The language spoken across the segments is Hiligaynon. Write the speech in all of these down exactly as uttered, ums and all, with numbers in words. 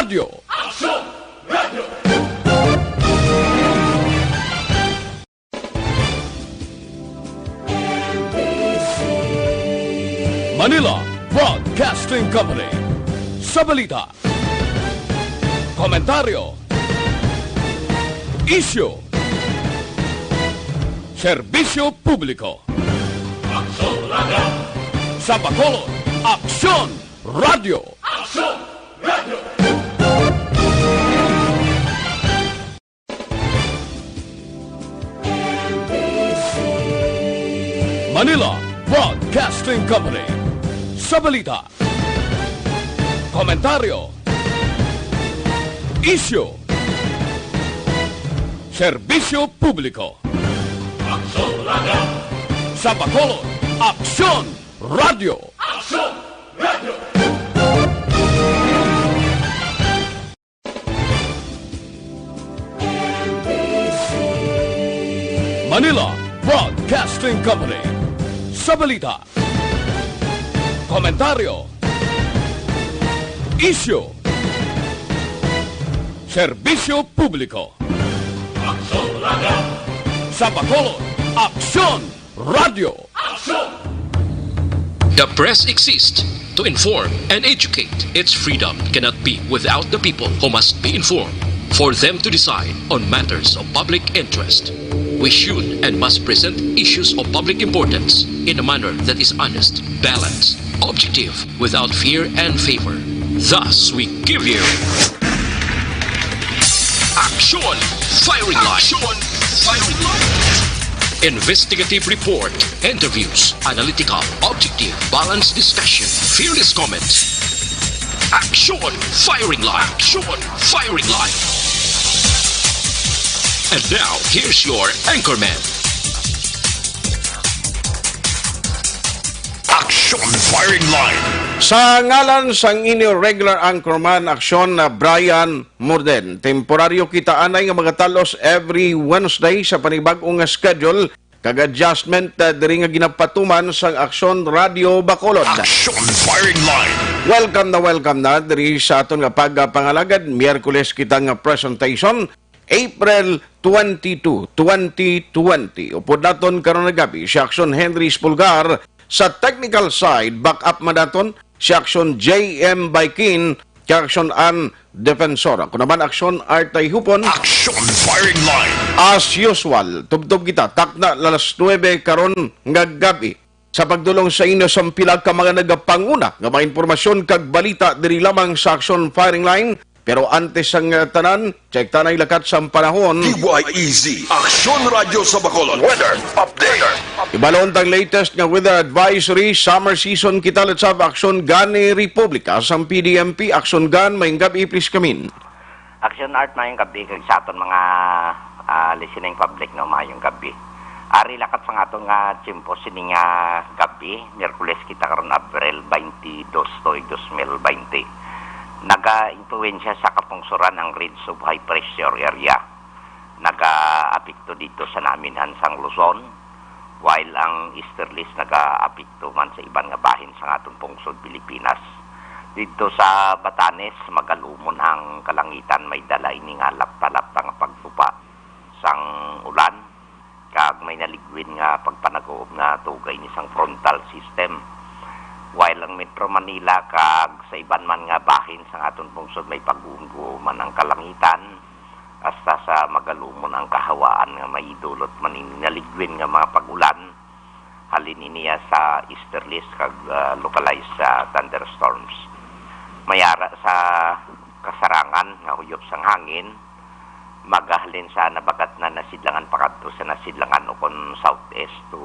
Radyo. Manila Broadcasting Company. Sa balita, komentaryo, isyu, serbisyo publiko. Sa Bacolod, Aksyon Radyo. Manila Broadcasting Company. Sa balita, komentaryo, isyu, serbisyo publiko. Sa Bacolod, Aksyon Radyo. Manila Broadcasting Company. Sa balita, komentaryo, isyu, serbisyo publiko. Sa Bacolod, Aksyon Radyo. The press exists to inform and educate. Its freedom cannot be without the people, who must be informed for them to decide on matters of public interest. We should and must present issues of public importance in a manner that is honest, balanced, objective, without fear and favor. Thus, we give you Aksyon Firing Line. Aksyon Firing Line. Investigative report, interviews, analytical, objective, balanced discussion, fearless comments. Aksyon Firing Line. Aksyon Firing Line. And now, here's your anchorman. Aksyon Firing Line. Sa ngalan sang inyo regular anchorman, Aksyon, na Brian Morden, temporaryo kita anay nga magatalos every Wednesday sa panibag-o nga schedule kag adjustment, ah, diri nga ginapatuman sang Aksyon Radio Bacolod. Aksyon Firing Line. Welcome na welcome na diri sa aton nga pagpangalagad. Miyerkules kita nga presentation, April twenty-two, twenty twenty. Upod naton karon nga gabi si Aksyon Henry Espulgar, sa technical side, back up man naton si Aksyon J M Baikin, kag Aksyon Ann Defensor. Ako naman, Aksyon Artay Hupon. Aksyon Firing Line. As usual, tubtob kita, takna alas nuebe karon nga gabi. Sa pagdulong sa inyo sang pila ka mga nagapanguna nga mga impormasyon kag balita diri lamang sa Aksyon Firing Line. Pero antes sang, uh, tanan, check ta na ang lakat sang panahon. D Y E Z, Aksyon Radyo sa Bacolod. Weather update. Ibalon tang latest nga weather advisory, summer season kita, let's have Aksyon Gani Republika sang P D M P. Aksyon Gan, maayong gabi, please come in. Aksyon Art, maayong gabi kag sa aton mga, ah, listening public, no, maayong gabi. Ari lakat sang aton nga tiyempo sini nga gabi, Miyerkules kita karon, Abril twenty-two, tuig dos mil baynte. Naga-impluwensya sa kapungsoran ang ridge of high pressure area. Naga-apekto dito sa naminhan sang Luzon, while ang easterlies naga-apekto man sa iban nga bahin sang aton pungsod Pilipinas. Didto sa Batanes, magalumon ang kalangitan, may dala ini nga lapta-lapta nga pagtupa sang ulan, kag may naligwin nga pagpanaguob nga tuga ini sang frontal system. While ang Metro Manila kag sa iban man nga bahin sang aton pungsod may pagguom-guoman ang kalangitan, hasta sa magalumon ang kahawaan nga may dulot man ini naligwin nga mga pag-ulan, halin iniya sa easterlies kag, ah, localized, ah, thunderstorms. May ara sa kasarangan nga huyop sang hangin, magahalin sa nabagat na nasidlangan pakadto sa nasidlangan ukon southeast to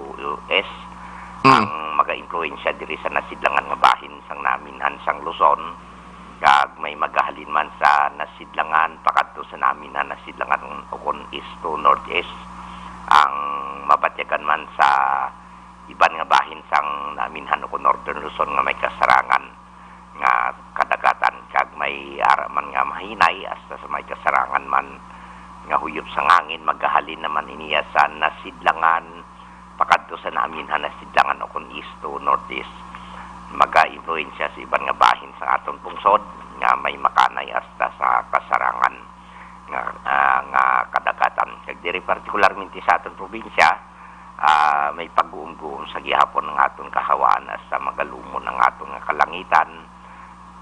west, Mm. ang maga-impluwensya diri sa nasidlangan nga bahin sang naminhan sang Luzon, kag may magahalin man sa nasidlangan pakadto sa naminhan nasidlangan ukon east to northeast, ang mabatyagan man sa iban nga bahin sang naminhan ukon northern Luzon nga may kasarangan nga kadagatan, kag may ara man nga mahinay hasta sa may kasarangan man nga huyop sang hangin, magahalin naman iniya sa nasidlangan pakadto sa naminhan nasidlangan ukon east to northeast. Maga-impluwensya sa iban nga bahin sang aton pungsod na may makanay hasta sa kasarangan nga, ah, nga kadagatan. Kag diri partikularmente sa aton probinsya, ah, may pagguom-guom sa gihapon ang aton kahawaan hasta magalumon ang aton nga kalangitan.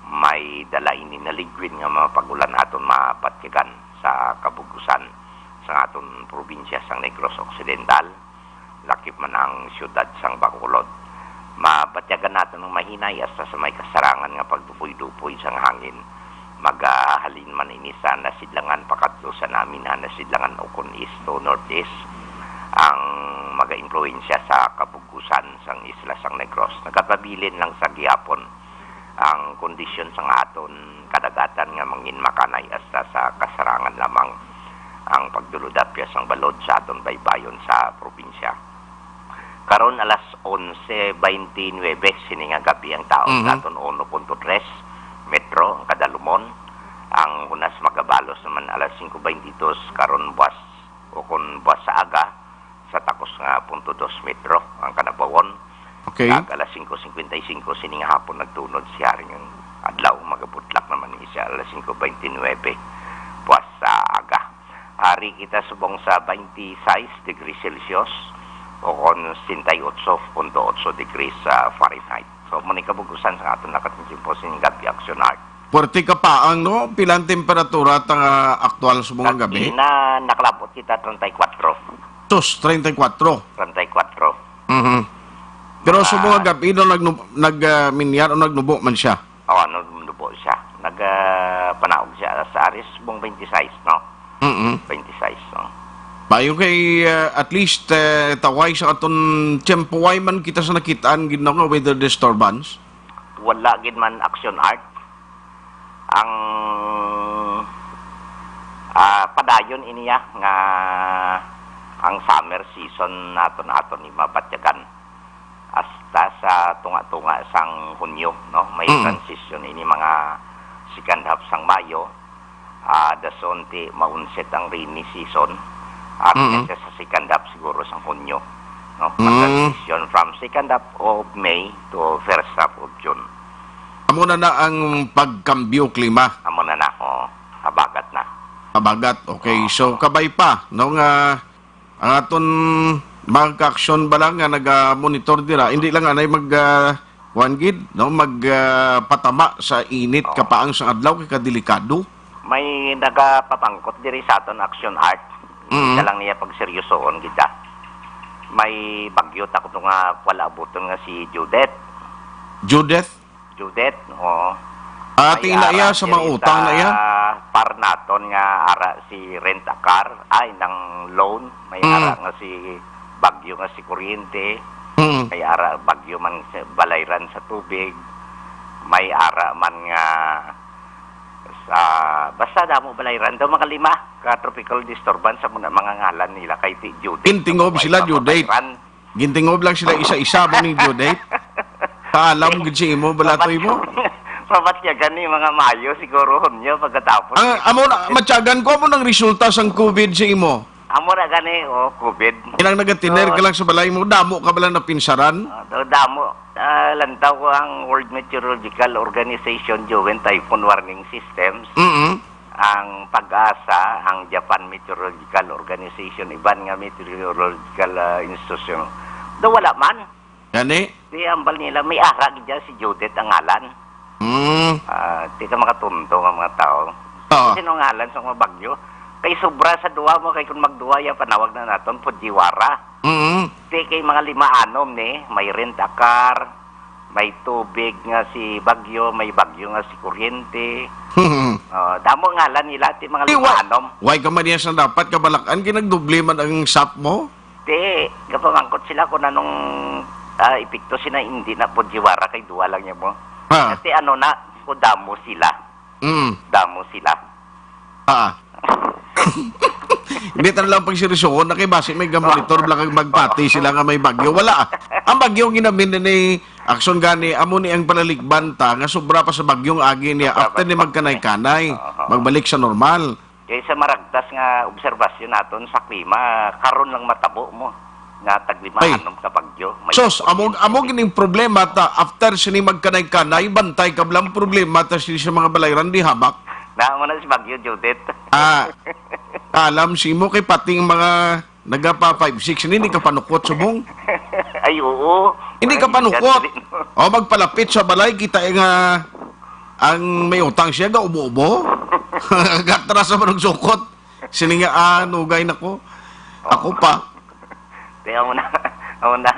May dala ini na liquid nga mga pag-ulan aton mabatyagan sa kabug-usan sa aton probinsya sang Negros Occidental, lakip man ang siyudad sang Bacolod. Mabatyagan naton ang mahinay hasta sa may kasarangan nga pagdupoy-dupoy sang hangin. Magahalin man ini sa nasidlangan pakadto sa namin nga nasidlangan ukon east to northeast ang magaimpluwensya sa kabug-usan sang isla sang Negros. Nagapabilin lang sa gihapon ang kondisyon sang aton kadagatan nga mangin makanay hasta sa kasarangan lamang ang pagdulod-apyas sang balod sa aton baybayon sa probinsya. Karon alas onse twenty-nine sini nga gabi ang taos Mhm. naton uno punto tres metro ang kadalumon. Ang hunas magabalos naman alas singko twenty-dos karon buwas o kon buwas sa aga sa takos nga punto dos metro ang kanabawon. Okay. Kag alas singko singkwenta y singko sini nga hapon nagtunod siya ring adlaw, magabutlak naman ni siya alas singko twenty-nine buwas sa aga. Ari kita subong sa twenty-six degrees Celsius o kon sesenta y ocho punto ocho degrees sa Fahrenheit. So, mao ni kabug-usan sa aton nakatimpos sining gabi, Action Art. Puwerte kapaang, no? Pila ang temperatura ta nga aktual subong nga gabi? Ina, nakalabot kita treinta y cuatro. Sus, treinta y cuatro. Treinta y cuatro. Mhm. Pero Ah. subong nga gabi, no, nagnu-, nag, ah, minyar o nagnubo man siya? Oo, nagnubo siya. Nag, ah, panaog siya sa aris subong twenty-six, no? Mm-mm. Twenty-six, no? Maayo kay, ah, at least, eh, taway sa aton tiyempo, way man kita sa nakitaan gid, no, nga weather disturbance? Wala gid man, Action Art. Ang, ah, padayon iniya nga ang summer season naton, aton ni mabatyagan hasta sa tunga-tunga sang Hunyo, no? May Mm. transition ini mga second half sang Mayo, ah, dason ti maunset ang rainy season. Ari Mm. na siya sa second half siguro sang Hunyo, no? Mm. Ma-transition from second half of May to first half of June. Amo na na ang pagkambyo klima. Amo na na, oo. Habagat na. Habagat, okay. Oo. So, kabay pa, no, nga ang aton mga ka-aksyon ba lang nga naga-monitor dira, hindi lang anay mag, ah, kuwan gid, no, mag, ah, patama sa init Oo. kapaang sang adlaw kay kadelikado. May nagapamangkot diri sa aton Action Art. Mm. Isa lang niya pagseryosoon kita. May bagyo ta kuno nga wala abuton nga si Judith. Judith? Judith, oo. Ah, May tingin na ara iya sa diri mga utang na iya? Par naton nga ara si rent a car, ay, nang loan. May Mm. ara nga si bagyo nga si kuryente. Mm. May ara bagyo man sa balayran sa tubig. May ara man nga sa, basta damo balayran daw, mga lima ka tropical disturbance sa mga, mga ngalan nila kay ti Judith. Gintingob Sa mga sila, iba Judith. balayran. Gintingob lang sila isa-isa mo ni Judith. Kaalam gid si imo, balatoy mo. Mabatyagan ni mga Mayo siguro, Hunyo, pagkatapos. Ang, amo na, matyagan ko, amo nang resulta sang covid sa imo. Amo na gani, oh, covid. Ilang nagatiner So, ka lang sa balay mo, damo ka bala napinsaran? Ah, daw damo. Ah, lantaw ko ang World Meteorological Organization, Joint Typhoon Warning Systems, Mm-mm. ang PAGASA, ang Japan Meteorological Organization, iban nga meteorological, ah, institution. Daw wala man. Gani? Di ambal nila, may ara gid dyan si Judith ang ngalan. Mm. Ah, di ka makatunto nga mga tao. Oo. Sino ngalan sa mga bagyo? Kay sobra sa duwa mo, kay kung magduwa yan, panawag na naton, Fujiwara. Mm. Di kay mga lima-anom ni, may rent a car, may tubig nga si bagyo, may bagyo nga si kuryente. Mm. Oh, damo ngalan nila, ti mga Di wa-, lima-anom. Why ka man yan sa dapat kabalakan, ginagdoble man ang sap mo? Ti, gapamangkot sila kung anong, ah, epekto sina hindi na Fujiwara kay duwa lang niya mo. Ah. Kasi ano na, kung damo sila. Mm. Damo sila. Ah. Hindi ta lang pagseryosohon na kay basi may gamonitor bala kag magpati sila nga may bagyo. Wala. Ang bagyo ang ginamin ni Action gani, amo ni ang palaligban ta nga sobra pa sa bagyong agi niya. Sobra pa sa bagyo. After ni magkanay-kanay, Oo. magbalik sa normal. Kay sa maragtas nga obserbasyon naton sa klima, karon lang matabo mo. Nga taglimahanom sa bagyo. May Sos, amo, amo gining problema ta, after sini magkanay-kanay, bantay ka blang problema ta sini sa mga balayran di habak. Naa mo na si Bagyo Judith. Ah, alam si mo kay pating mga nagapa five six, hindi ka panukot subong. Ay, oo. Hindi ka panukot. O, magpalapit sa balay, kita nga ang may utang siya, ga ubo-ubo. Gatras sa manong sukot. Sini nga, ah, nugay na ko. Ako pa. Kaya mo na, mo na.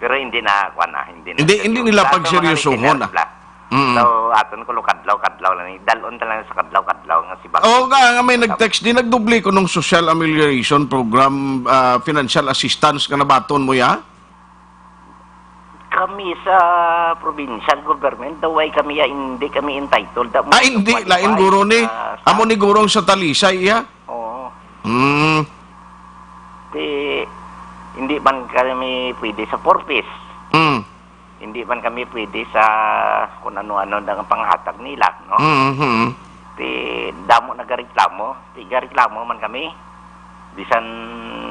Pero hindi na, kuwan na, hindi na. Hindi, hindi nila pagseryosohon, ah. Mm. So, aton ko kadlaw-kadlaw lang. Dalon ta lang sa kadlaw-kadlaw nga si Bagyo. Oo, nga, nga may nag-text din, nagdoble ko nung social amelioration program, ah, financial assistance nga nabaton mo, ya? Kami sa provincial government, daw ay kami, ah, hindi kami entitled. Amo Ah, hindi, lain guro ni. Amo ni gurong sa Talisay, iya? Oo. Hmm. Di, hindi man kami pwede sa Four Ps. Hmm. Hindi man kami pwede sa kung ano-ano na ang panghatag nila, no? Mhm. Di, damo nagareklamo. Di, gareklamo man kami. Bisan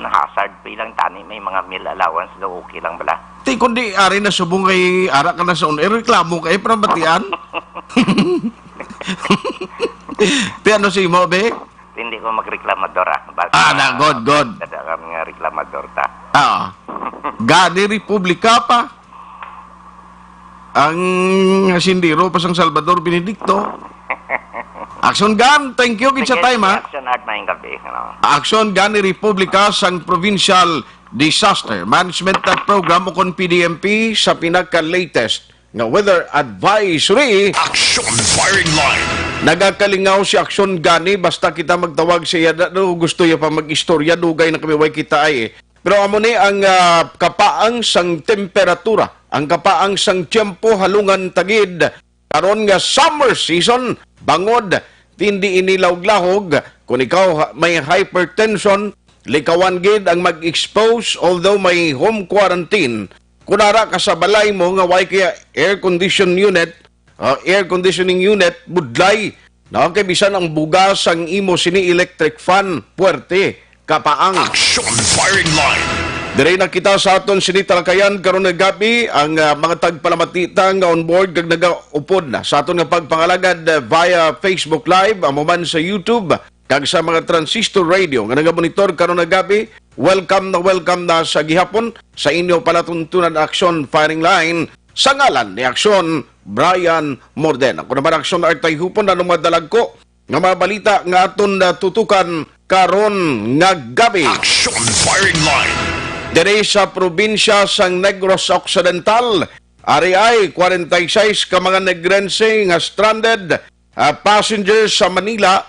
hazard pay lang tani, may mga meal allowance daw, okay lang bala. Ti, kundi ari na subong kay ara ka na sa on-air, reklamo ka, eh, para batian. Ti, ano si mo, be? Hindi ko magreklamador, ah. Basta Ah, na, good, good. Kada kami nga reklamador ta. Ah. Gani Republika pa. Ang sindiro pa sang Salvador Benedicto. Action Gun, thank you, gid sa Sige, time, ha? Action Art, maayong gabi, ano? Action Gani Republika sang Provincial Disaster Management Program o kon P D M P sa pinaka-latest nga weather advisory. Action Firing Line. Nagakalingaw si Action Gani, basta kita magtawag sa iya, da-, daw gusto iya pa mag-istorya, dugay na kami way kita ay. Pero amo ni ang, ah, kapaang sang temperatura, ang kapaang sang tiyempo halungan tagid karon nga summer season, bangod hindi ini lahog-lahog. Kung ikaw ha-, may hypertension, likawan gid ang mag-expose, although may home quarantine. Kung ara ka sa balay mo nga way kaya air condition unit, ah, air conditioning unit, budlay, no? Kay bisan ang bugas sang imo sini electric fan, puwerte, kapaang. Action Firing Line. Dire na kita sa aton sini talakayan karon nga gabi, ang, ah, mga tagpalamati ta nga on board kag nagaupod na sa aton nga pagpangalagad, ah, via Facebook Live, amo man sa YouTube, kag sa mga transistor radio nga nagamonitor karon nga gabi. Welcome na welcome na sa gihapon sa inyo palatuntunan Action Firing Line sa ngalan ni Action Brian Morden. Ako naman Action Artay Hupon, anong madalagko nga mga balita nga aton natutukan karon nga gabi. Action Firing Line. Diri sa probinsya sang Negros Occidental, ari ay kwarenta y seis ka mga Negrense nga stranded, ah, passengers sa Manila,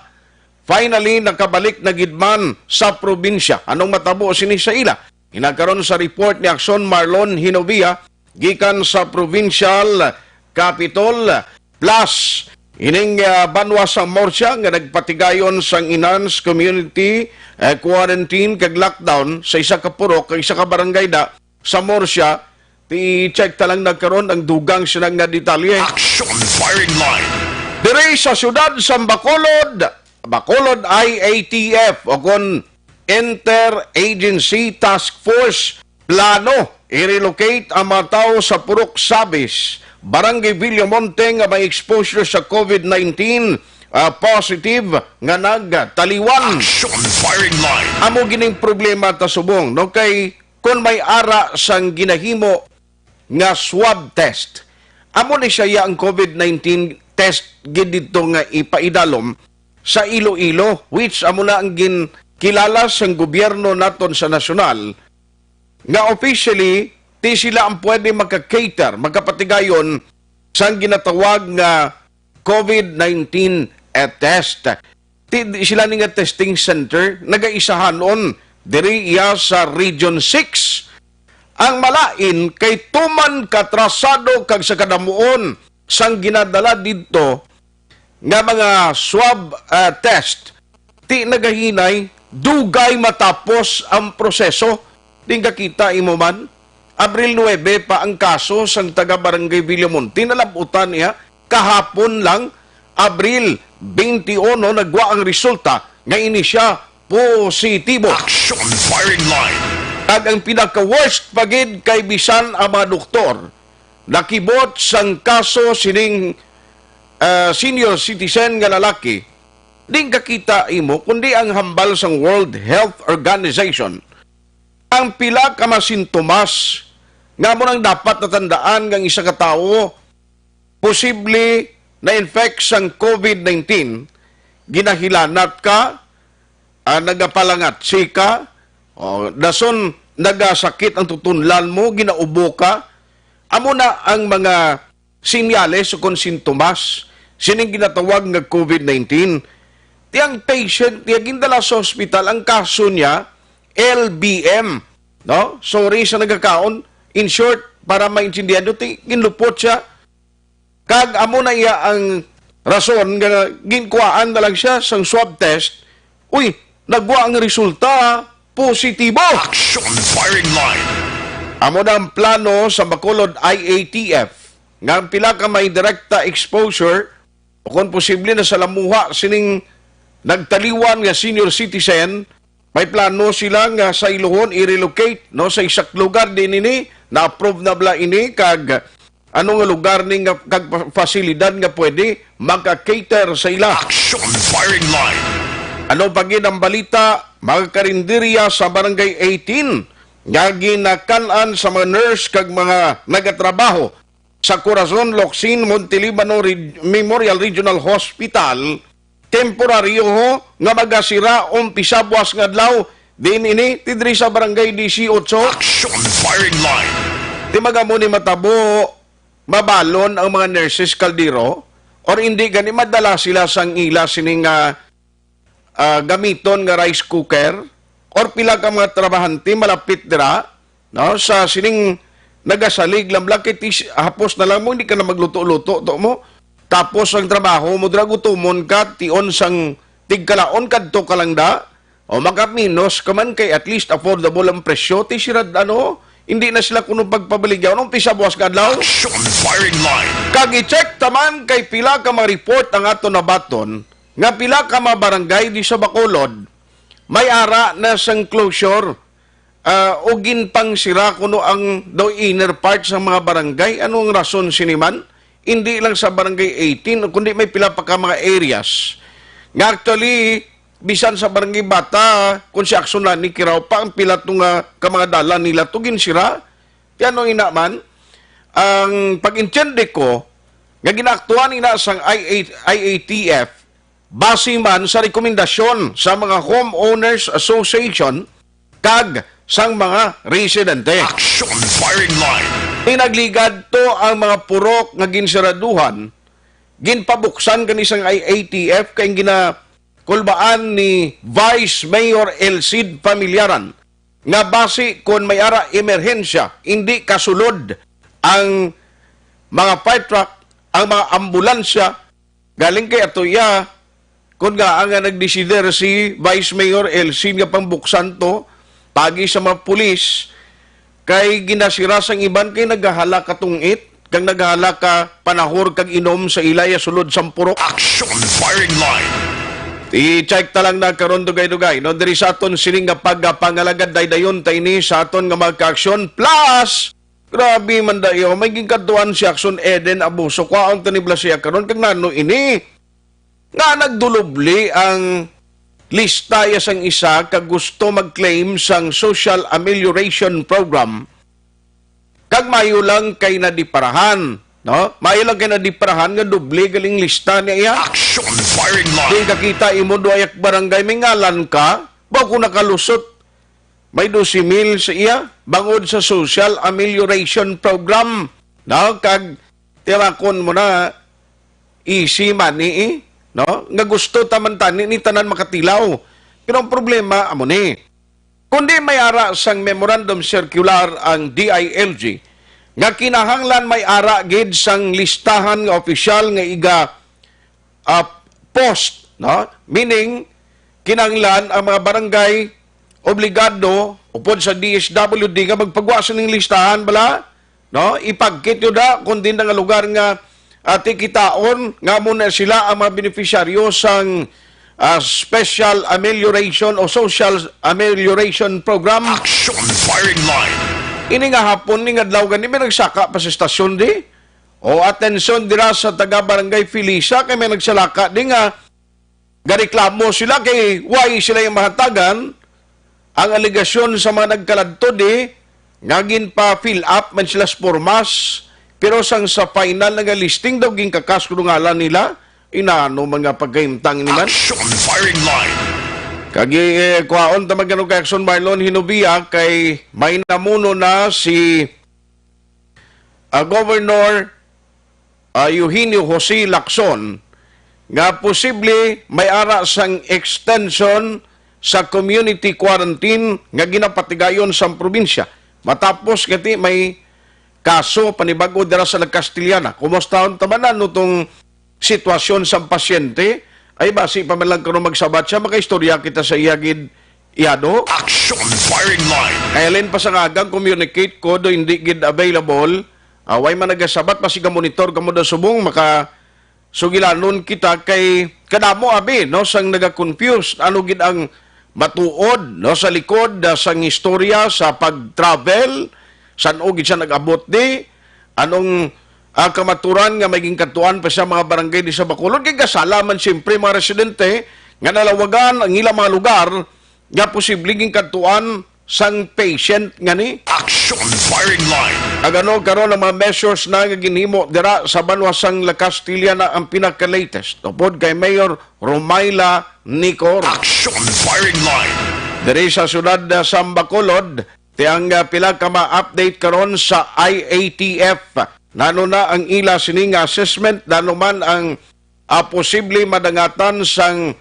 finally nakabalik na gid man sa probinsya. Anong matabo sini sa ila? Hinakaron sa report ni Action Marlon Hinovia, gikan sa provincial capitol. Plus, ining, ah, banwa sa Murcia nga nagpatigayon sang enhanced community, eh, quarantine kag lockdown sa isa ka purok kag isa ka barangay da sa Murcia. I-check ta lang na karon ang dugang sina nga detalye. Action Firing Line. Diri sa siyudad sa Bacolod, Bacolod I A T F o kon Interagency Task Force plano i-relocate ang mga tawo sa Purok Sabis, Barangay Villamonte nga may exposure sa COVID nineteen, ah, positive nga nagtaliwan. Action Firing Line. Amo gining problema ta subong, no? Kay kon may ara sang ginahimo nga swab test, amo ni siya ang COVID nineteen test gid dito nga ipaidalom sa Iloilo, which amo na ang ginkilala sang gobyerno naton sa nasyonal nga officially ti sila ang pwede maka-cater, makapatigayon sang ginatawag nga COVID nineteen, eh, test. Ti, di sila ni nga testing center, nagaisahanon diri iya sa Region six. Ang malain kay tuman katrasado kag sa kadamuon sang ginadala didto nga mga swab, ah, test, ti nagahinay dugay matapos ang proseso. Di nga kita imo man, Abril nuebe pa ang kaso sang taga Barangay Villamonte, nalab-utan niya. Kahapon lang, Abril twenty-one, nagwa ang resulta nga ini siya positibo. Action Firing Line. Kag ang pinaka-worst pa gid kay bisan ang mga doktor nakibot sang kaso sining, ah, senior citizen nga lalaki, di nakakita imo kundi ang hambal sang World Health Organization. Ang pila ka mga sintomas nga amo nang dapat natandaan nga ang isa ka tawo posible na-infect sang COVID nineteen, ginahilanat ka, ah, nagapalangatsi ka, o, dason nagasakit ang tutunlan mo, ginaubo ka. Amo na ang mga sinyales o kon sintomas sining ginatawag nga COVID nineteen. Ti ang patient niya gindala sa hospital, ang kaso niya, L B M, no? Sorry sa nagakaon. In short, para maintindihan nyo, ti, ginlupot siya. Kag amo na iya ang rason nga ginkuhaan na lang siya sang swab test. Uy, nagwa ang resulta, positibo. Action Firing Line. Amo na ang plano sa Bacolod I A T F nga ang pila ka may direkta exposure o kon posible na sa lamuha sining nagtaliwan nga senior citizen, may plano sila nga sa iluhon i-relocate, no, sa isak lugar din ini. Na-approve na bala ini, kag ano nga lugar ni nga kag pa- pasilidad nga pwede maka-cater sa ila? Action Firing Line. Ano pa gid ang balita, mga karinderya sa Barangay eighteen nga ginakan-an sa mga nurse kag mga nagatrabaho sa Corazon Locsin Montelibano Reg- Memorial Regional Hospital, temporaryo ho nga magasira umpisa buwas nga adlaw din ini ti diri sa Barangay Dieciocho. Action Firing Line. Ti magamo ni matabo, mabalon ang mga nurses, Caldero, or hindi gani madala sila sang ila sining, ah, ah, gamiton nga rice cooker, or pila ka mga trabahante malapit dira, no, sa sining nagasalig lang bala kay tis- hapos na lang mo, hindi ka na magluto-luto to mo. Tapos ang trabaho mo dira, gutumon ka, tion sang tigkalaon, kadto ka lang da. O makaminos ka man kay at least affordable ang presyo, ti sirad ano, hindi na sila kuno pagpabaligyaw nung pisa buwas nga adlaw. Action Firing Line. Kag i-check taman kay pila ka mga report ang ato nabaton nga pila ka mga barangay di sa Bacolod may ara na sang closure, ah, o ginpangsira kuno ang daw inner part sa mga barangay. Ano ang rason sini man? Hindi lang sa Barangay eighteen, kundi may pila pa ka mga areas nga actually bisan sa Barangay Bata, kung si Action Lani Kirao pa, ang pila to nga ka mga dalan nila to ginsira. Kaya ano ina man, ang pag-intindi ko nga ginaaktuhan ina sang I A, I A T F, base man sa rekomendasyon sa mga Homeowners Association kag sang mga residente. Action Firing Line. Tinagligad to ang mga purok nga ginsiraduhan, ginpabuksan kani sang I A T F kay ang ginakulbaan ni Vice Mayor El Cid Familiaran nga basi kon may ara emerhensya, hindi kasulod ang mga fire truck, ang mga ambulansya, galing kay ato iya, kun nga nga nagdesider si Vice Mayor El Cid nga pangbuksan to, pagi sa mga pulis, kay ginasira sang iban kay nagahala ka tungit, kag nagahala ka panahor kag inom sa ila iya sulod sang purok. Action Firing Line. I-check ta lang na karon, dugay-dugay, no? Diri sa aton sining nga pagpangalagad, daydayon ta ini sa aton nga mga ka-aksyon. Plus, grabe man dayo, may ginkadtuan si Action Eden Abuso. Kwaon ta ni Blasia karon, kag nano ini? Nga nagdulubli ang lista iya sang isa kag gusto mag-claim sang social amelioration program, kag mayo lang kay nadiparahan, no? Mayo lang kay nadiparahan nga doble galing lista niya iya. Action Firing Line. Di kakita imo, duay ka barangay may ngalan ka, ba ko nakalusot? May dose mil sa iya bangod sa social amelioration program, no? Kag timakon mo na, easy money, eh, no? Nga gusto taman tani ni tanan makatilaw. Pero ang problema, amo ni. Kundi may ara sang memorandum circular ang D I L G nga kinahanglan may ara gid sang listahan nga opisyal nga iga, ah, post, no? Meaning, kinahanglan ang mga barangay obligado upod sa D S W D nga magpagwa sining listahan bala, no? Ipagkit yun na kung din nga lugar nga, ah, tikitaon nga mo na sila ang mga beneficiaryo sang, ah, Special Amelioration o Social Amelioration Program. Action Firing Line. Ini nga hapon, ni nga adlaw gani, may nagsaka pa sa estasyon di. O, atensyon dira sa taga Barangay Felisa, kay may nagsalaka di nga gareklamo sila kay why sila yung mahatagan. Ang alegasyon sa mga nagkaladto di nga ginpa-fill up man sila sa pormas, pero sang sa final na nga listing daw ginkakas kuno ngalan nila. Inano man nga pagkahimtang ini man? Action Firing Line. Kagi, eh, kwaon ta magano kay Action Marlon Hinubia kay may namuno na si, ah, Governor, ah, Eugenio Jose Lacson nga posible may ara sang extension sa community quarantine nga ginapatigayon sa probinsya matapos nga ti may kaso panibago dira sa La Castellana. Kumusta ang tabanan no tong sitwasyon sang pasyente? Ay, basi pa man lang karon magsabat siya, makaistorya kita sa iya gid, iyado. Action Firing Line. Kay halin pa sa nga agang communicate ko do hindi gid available. Ah, way man nagasabat, basi ga monitor kamo do subong, maka sugilanon kita kay kadamo abi, no, sang naga-confuse. Ano gid ang matuod, no, sa likod, ah, sang istorya sa pag-travel, san-o gid siya nag-abot di, anong, ah, kamaturan nga may ginkadtuan pa sa mga barangay di sa Bacolod. Kay gasala man siyempre mga residente nga nalawagan ang ilang mga lugar nga posible ginkadtuan sang patient nga ni. Action Firing Line. Kag ano karon ang mga measures na nga ginhimo dira sa banwa sang La Castellana ang pinaka-latest? Tupod kay Mayor Romaila Nicor. Action Firing Line. Diri sa siyudad, ah, sa Bacolod, ti ang, ah, pila ka ma-update karon sa I A T F. Nano na ang ila sini nga assessment, nano man ang, ah, posible madangatan sang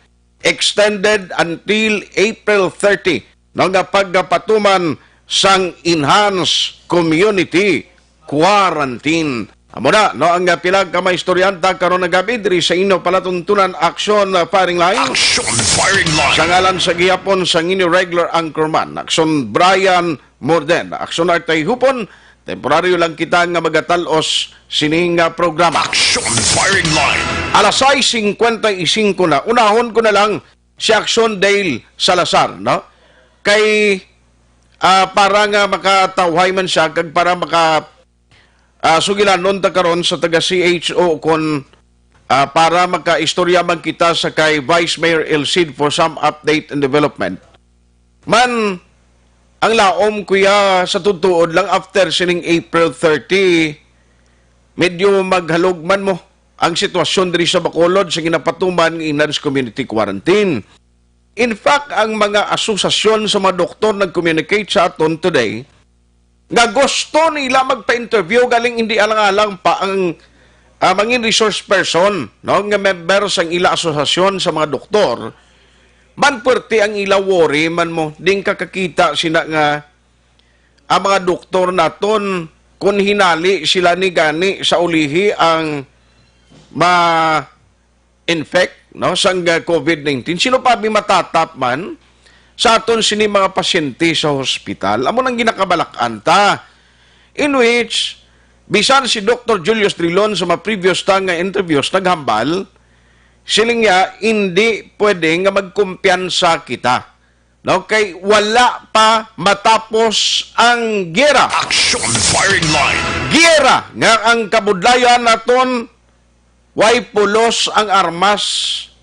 extended until April thirty, no, nga pagkapatuman sang enhanced community quarantine. Amo na, no, ang, ah, pila ka mga istoryanta karon nga gabi diri sa inyo palatuntunan Action, ah, Firing Line. Action Firing Line. Sa ngalan sa gihapon sa inyo regular anchorman, Action Brian Morden, Action Artay Hupon, temporaryo lang kita nga magatal-os sini nga programa. Action Firing Line. Alas sais singkwenta y singko na, unahon ko na lang si Action Dale Salazar, no? Kay, ah, para nga makatawhay man siya, kag para maka, ah, sugilanon ta karon sa taga C H O kon, ah, para makaistorya man kita sa kay Vice Mayor El Cid for some update and development. Man, ang laom, kuya, sa tutuod lang, after sining April thirty, medyo maghalog man mo ang sitwasyon diri sa Bacolod sa ginapatuman nga enhanced community quarantine. In fact, ang mga asosasyon sa mga doktor nag-communicate sa aton today nga gusto nila magpa-interview, galing hindi alang-alang pa ang, ah, mangin resource person, no, nga member sang ila asosasyon sa mga doktor. Man, puwerte ang ila worry man mo, ding kakakita sina nga ang mga doktor naton, kun hinali sila ni gani sa ulihi ang ma-infect, no, sang, ah, covid nineteen. Sino pa bi matatap man sa aton sini mga pasyente sa hospital? Amo nang ginakabalak-an ta. In which, bisan si Doktor Julius Drilon sa mga previous ta nga interviews naghambal, siling niya, hindi pwede nga magkumpiyansa kita. No, kay wala pa matapos ang giyera. Action Firing Line. Giyera nga ang kabudlayan naton, way pulos ang armas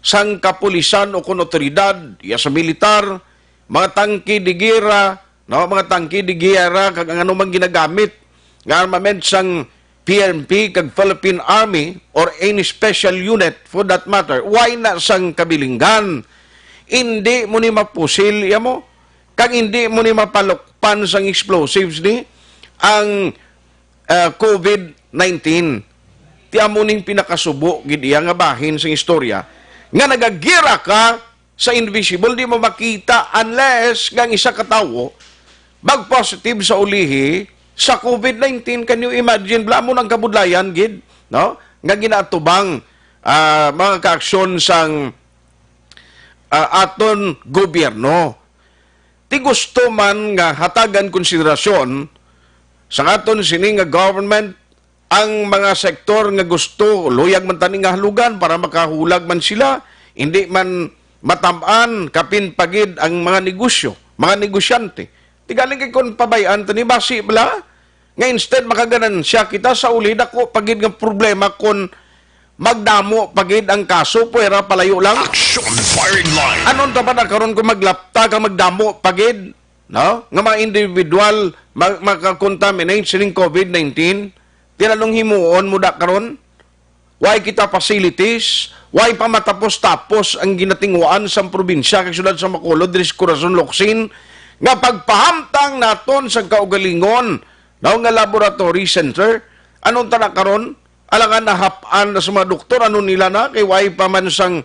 sang kapulisan o kon otoridad, iya sa militar, mga tangke de giyera, no, mga tangke de giyera, kag ang anumang ginagamit nga armament sang P N P kag Philippine Army or any special unit for that matter, why na sang kabilinggan? Hindi mo ni mapusil, iya mo, kag hindi mo ni mapalukpan sang explosives ni ang, ah, covid nineteen. Ti amo ning pinakasubo gid iya nga bahin sang istorya nga nagagira ka sa invisible, di mo makita unless nga ang isa ka tawo mag-positive sa ulihi sa covid nineteen. Can you imagine? Bala mo nang kabudlayan gid, no? Nga ginaatubang, ah, mga kaaksyon sang, ah, aton gobyerno. Ti gusto man nga hatagan konsiderasyon sa aton sini nga government ang mga sektor nga gusto, luyag man tani nga halugan para makahulag man sila, hindi man matab-an, kapin pa gid ang mga negosyo, mga negosyante. Ti galing kay kon pabay-an ta ni, basi bala nga instead makaganansya kita sa uli, dako pa gid nga problema kon magdamo pa gid ang kaso, puwera palayo lang. Action Firing Line. Anon ta ba na karon kung maglapta ka, magdamo pa gid, no? Nga mga individual ma-, makakontaminate sining COVID nineteen? Ti anong himuon mo da karon? Way kita facilities, way pa matapos-tapos ang ginatinguhaan sang probinsya kag syudad sa Bacolod diri sa Corazon, Locsin, nga pagpahamtang naton sang kaugalingon, no, nga laboratory center. Anong ta na karon? Alangan nahap-an na sa mga doktor, ano nila na, kay way pa man sang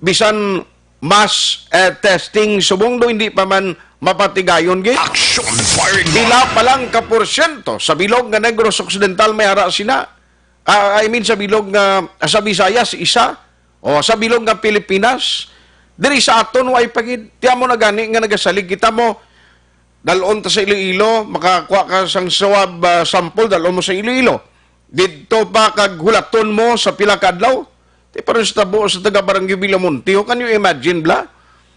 bisan mass, eh, testing subong do, hindi pa man mapatigayon gid. Action Firing Line. Pila pa lang ka porsyento sa bilog nga Negros Occidental may ara sina? Ah, I mean, sa bilog nga, ah, sa Visayas, isa. O sa bilog nga Pilipinas, diri sa aton, way pa gid. Ti amo na gani nga nagasalig kita mo, dalon ta sa Iloilo, makakuha ka sang swab, ah, sample, dalon mo sa Iloilo. Didto pa kag hulaton mo sa pila ka adlaw. Ti pareho sa tabo sa taga Barangay Villamonte, oh, can you imagine, bla?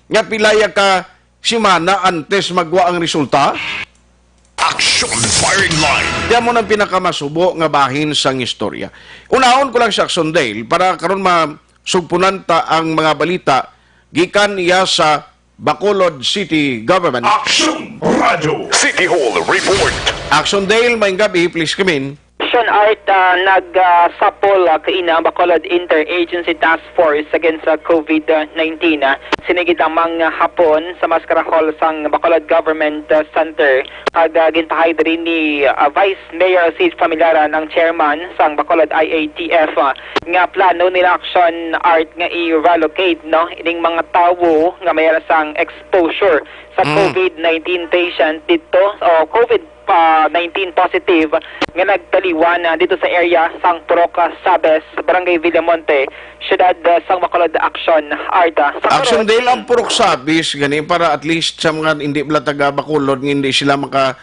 Nga pilaya ka simana antes magwa ang resulta? Action Firing Line. Ti amo nang pinakamasubo nga bahin sang istorya. Unahon ko lang si Action Dale para karon masugpunan ta ang mga balita gikan iya sa Bacolod City Government. Action Radio. City Hall Report. Action Dale, maayong gabi, please come in. Action Art, ah, nag, ah, sapol, ah, kaina ang Bacolod Interagency Task Force Against sa COVID nineteen, ah, sini gid lamang, ah, hapon sa Mascara Hall sang Bacolod Government, ah, Center. Kag, ah, ginpahay diri ni, ah, Vice Mayor Sid Familiaran, ang chairman sang Bacolod I A T F, ah, nga plano nila, Action Art, nga i-relocate, no, ining mga tawo nga may sang exposure sa Mm. COVID nineteen patient dito, o COVID, ah, nineteen positive nga nagtaliwan, ah, dito sa area sang Purok, ah, Sabes, Barangay Villamonte, siyudad, ah, sang Bacolod. Action Art, ah, sa Action karon, Dale, ang Purok Sabes gani para at least sa mga hindi bala taga Bacolod nga hindi sila maka,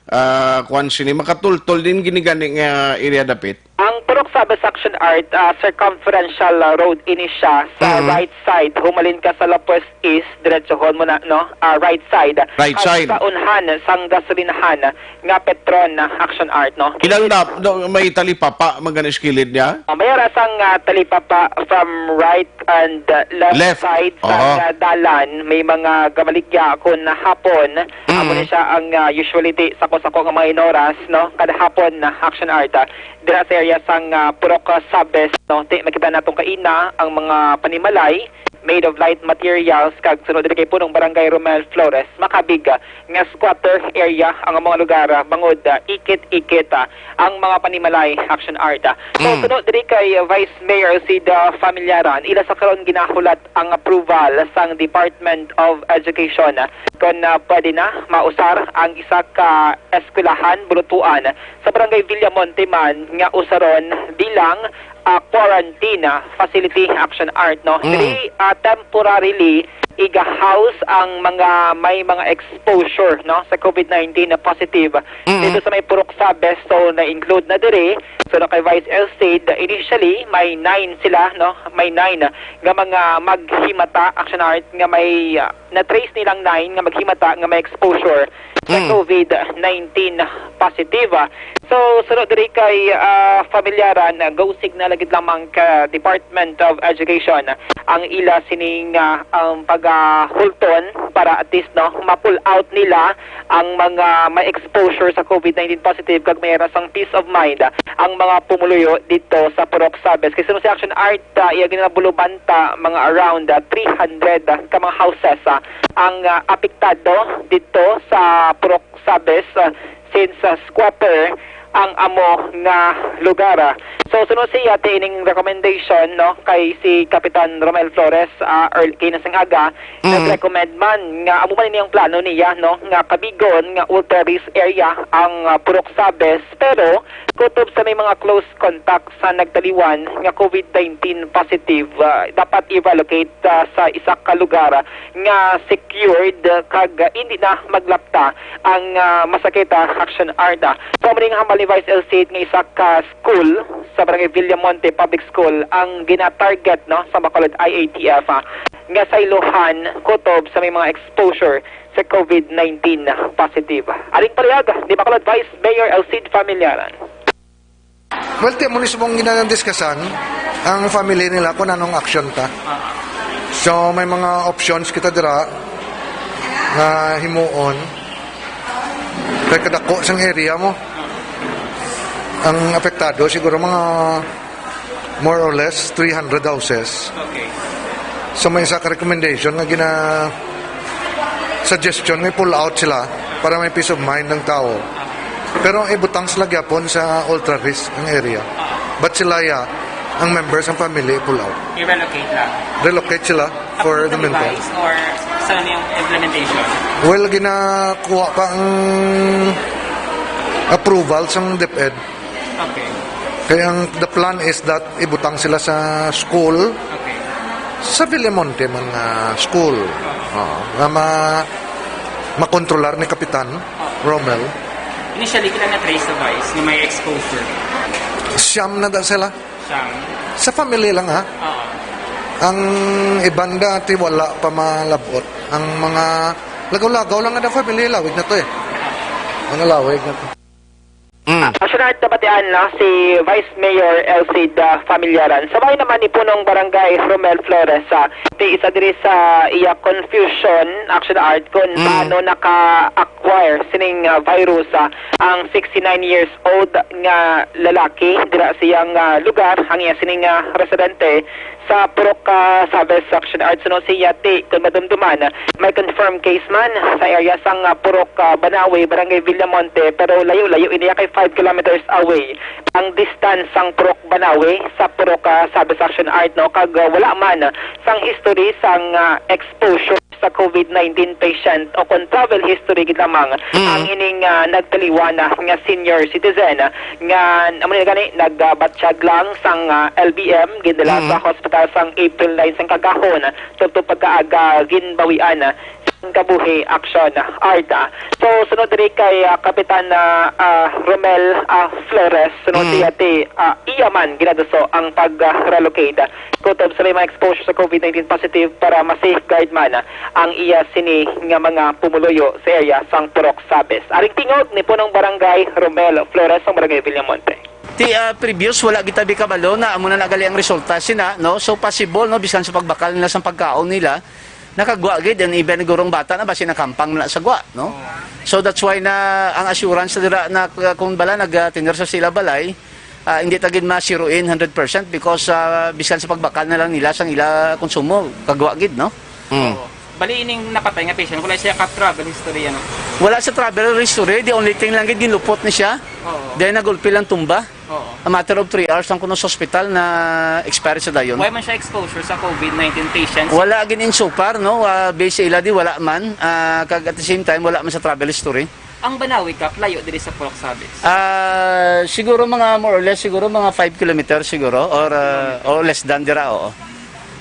ah, kuwan sini, makatultol din gini gani nga area dapit. Ang Purok Sabes, Action Art, ah, circumferential, ah, road ini siya sa Mhm. right side. Humalin ka sa Lopez East, diretsohon mo na, no? Ah, right side. Right Kag side. Sa unhan sang gasolinahan nga Petron, ah, Action Art, no? Ilang na, no, may talipapa man gani sa kilid niya? Ah, may ara sang, ah, talipapa from right and, ah, left Left. Side sang, Aha. ah, dalan. May mga gamaligya kon hapon. Mm. Amo ni siya ang, ah, usually ti sako-sako nga mga inoras, no? Kada hapon na, Action Art, ah, dira sa area sang, ah, Purok, ah, Sabes, no? Ti, makita naton kaina ang mga panimalay made of light materials kag sunod diri kay punong barangay Romel Flores, makabig, ah, nga squatter area ang mga lugar, ah, bangod, ah, ikit-ikit, ah, ang mga panimalay, Action Art, ah. So, Mm. suno diri kay Vice Mayor Sid Familiaran, ila sa karon ginahulat ang approval sang Department of Education, ah, kon, ah, pwede na mausar ang isa ka eskwelahan, bulutuan, sa Barangay Villamonte man nga usaron bilang, ah, quarantine, ah, facility, Action Art, no? Mm. Diri, ah, temporarily iga-house ang mga may mga exposure, no, sa COVID nineteen na positive. Mm. Dito sa may Purok Sabes, so na-include na diri. So na kay Vice Elcid, initially may nine sila, no? May nine nga mga maghimata, Action Art, nga may, ah, na-trace nilang nine nga maghimata nga may exposure sa Mm. COVID nineteen positive. So, sunod diri kay, ah, Familiaran, ah, go signal lagi lamang ka Department of Education ang ila sining, ah, ang pagahulton para at least, no, ma-pull out nila ang mga may exposure sa COVID nineteen positive kag may rasang peace of mind ang mga pumuluyo dito sa Purok Sabes. Kay suno si Action Art, ah, iya ginabulubanta mga around, ah, three hundred, ah, ka mga houses, ah, ang, ah, apektado dito sa Purok Sabes, ah, since, ah, squatter ang amo nga lugar, ah. So, sunod siya, ti ining recommendation, no, kay si Kapitan Romel Flores, ah, early, kay nasang aga, Mm. nag-recommend man nga amo man ini ang plano niya, no, nga kabigon nga ultra-risk area ang, ah, Purok Sabes, pero kutob sa may mga close contact sa nagtaliwan nga COVID nineteen positive, ah, dapat i-relocate, ah, sa isa ka lugar nga secured, ah, kag, ah, hindi na maglapta ang, ah, masakit, ah, Action Art, ah. So, amo ni nga ni Vice El Cid nga isa ka school sa Barangay Villamonte Public School ang gina-target, no, sa Bacolod I A T F, ah, nga saylohan kutob sa may mga exposure sa COVID nineteen positive. Aring pahayag ni Bacolod Vice Mayor El Cid Familiaran. Well, ti mo mismong ginadiscuss-an ang family nila kung anong action ta. So, may mga options kita dira nga himuon. Kay kadako sang area mo. Ang apektado siguro mga more or less three hundred houses. Okay. So, may isa ka recommendation nga gina suggestion nga pull out sila para may peace of mind ang tao. Pero ang ibutang sila gyapon sa ultra risk ang area. But sila ya, ang members ang family pull out. I-relocate lang. Relocate sila for the meantime. Device or sa ano yung implementation? Well, ginakuha pa ang approval sang DepEd. Okay. Kaya ang the plan is that ibutang sila sa school, Okay. sa Villamonte man nga school. Oo, nga ma makontrolar ni Kapitan Romel. Initially, kailan na-trace sa Vice na may exposure? Siyam na da sila. Siyam. Sa family lang, ha? Oo. Ang iban dati wala pa malabot. Ang mga lagaw-lagaw lang nga family, lawig na to eh. Mga lawig na to. Action Art, nabatian na si Vice Mayor El Cid, ah, Familiaran. Sabay naman ni Punong Barangay Romel Flores, ah, ti isa diri sa iya confusion, Action Art, kung paano naka-acquire sining, ah, virus, ah, ang sixty-nine years old nga lalaki dira sa iyang, ah, lugar, ang iya sining, ah, residente sa Purok, ah, Sabes, Action Art. Suno siya ti, kung madumduman, may confirmed case man sa area sang, ah, Purok, ah, Banawe, Barangay Villamonte, pero layo-layo ini kay five kilometers away ang distance sang Purok Banawe sa Purok, ah, Sabes, Action Art, no, kag, ah, wala man sang history sang, ah, exposure sa COVID nineteen patient o kon travel history gid lamang ang ining, ah, nagtaliwan, ah, nga senior citizen, ah, nga amo ni gani nagabatsyag lang sang, ah, L B M, gindala sa hospital sang April nine sang kagahon, tubtob pagkaaga ginbawian, ah, sang kabuhi, Action Art. So, sunod diri kay, ah, Kapitan, ah, ah, Romel, ah, Flores, sunod niya ti, ah, iya man ginaduso ang pag-relocate kutob sa may mga exposure sa COVID nineteen positive para ma-safeguard man ang iya sini nga mga pumuluyo sa area sang Purok Sabes. Aring tingog ni Punong Barangay Romel Flores sang Barangay Villamonte. Ti, ah, previous, wala kita bi kabalo na amo na nagali ang resulta sina, no? So, possible, no, bisan sa pagbakal nila sa pagkaon nila, nakagwa gid, and even gurong bata na basi nakampang na sa gwa, no? So, that's why na ang assurance dira na, uh, kung bala nagtiner sa sila balay, ah, hindi ta gid masiruin hundred percent because, ah, bisan sa pagbakal na lang nila sang ila konsumo, kagwa gid, no? Bali, ining napatay nga patient, wala siya ka-travel history, ano? Wala sa travel history, the only thing lang gid ginlupot ni siya. Oo. Then nagulpi lang tumba. Oo. A matter of three hours lang kuno sa ospital na expire sa dayon. Why man siya exposure sa COVID nineteen patients? Wala gid in so far, no? Ah, base sa ila di wala man. Ah, kag at the same time wala man sa travel history. Ang Banawi Cup, layo diri sa Purok Sabis. Ah, siguro mga more or less siguro mga five kilometers siguro or ah, or less than dira, oo.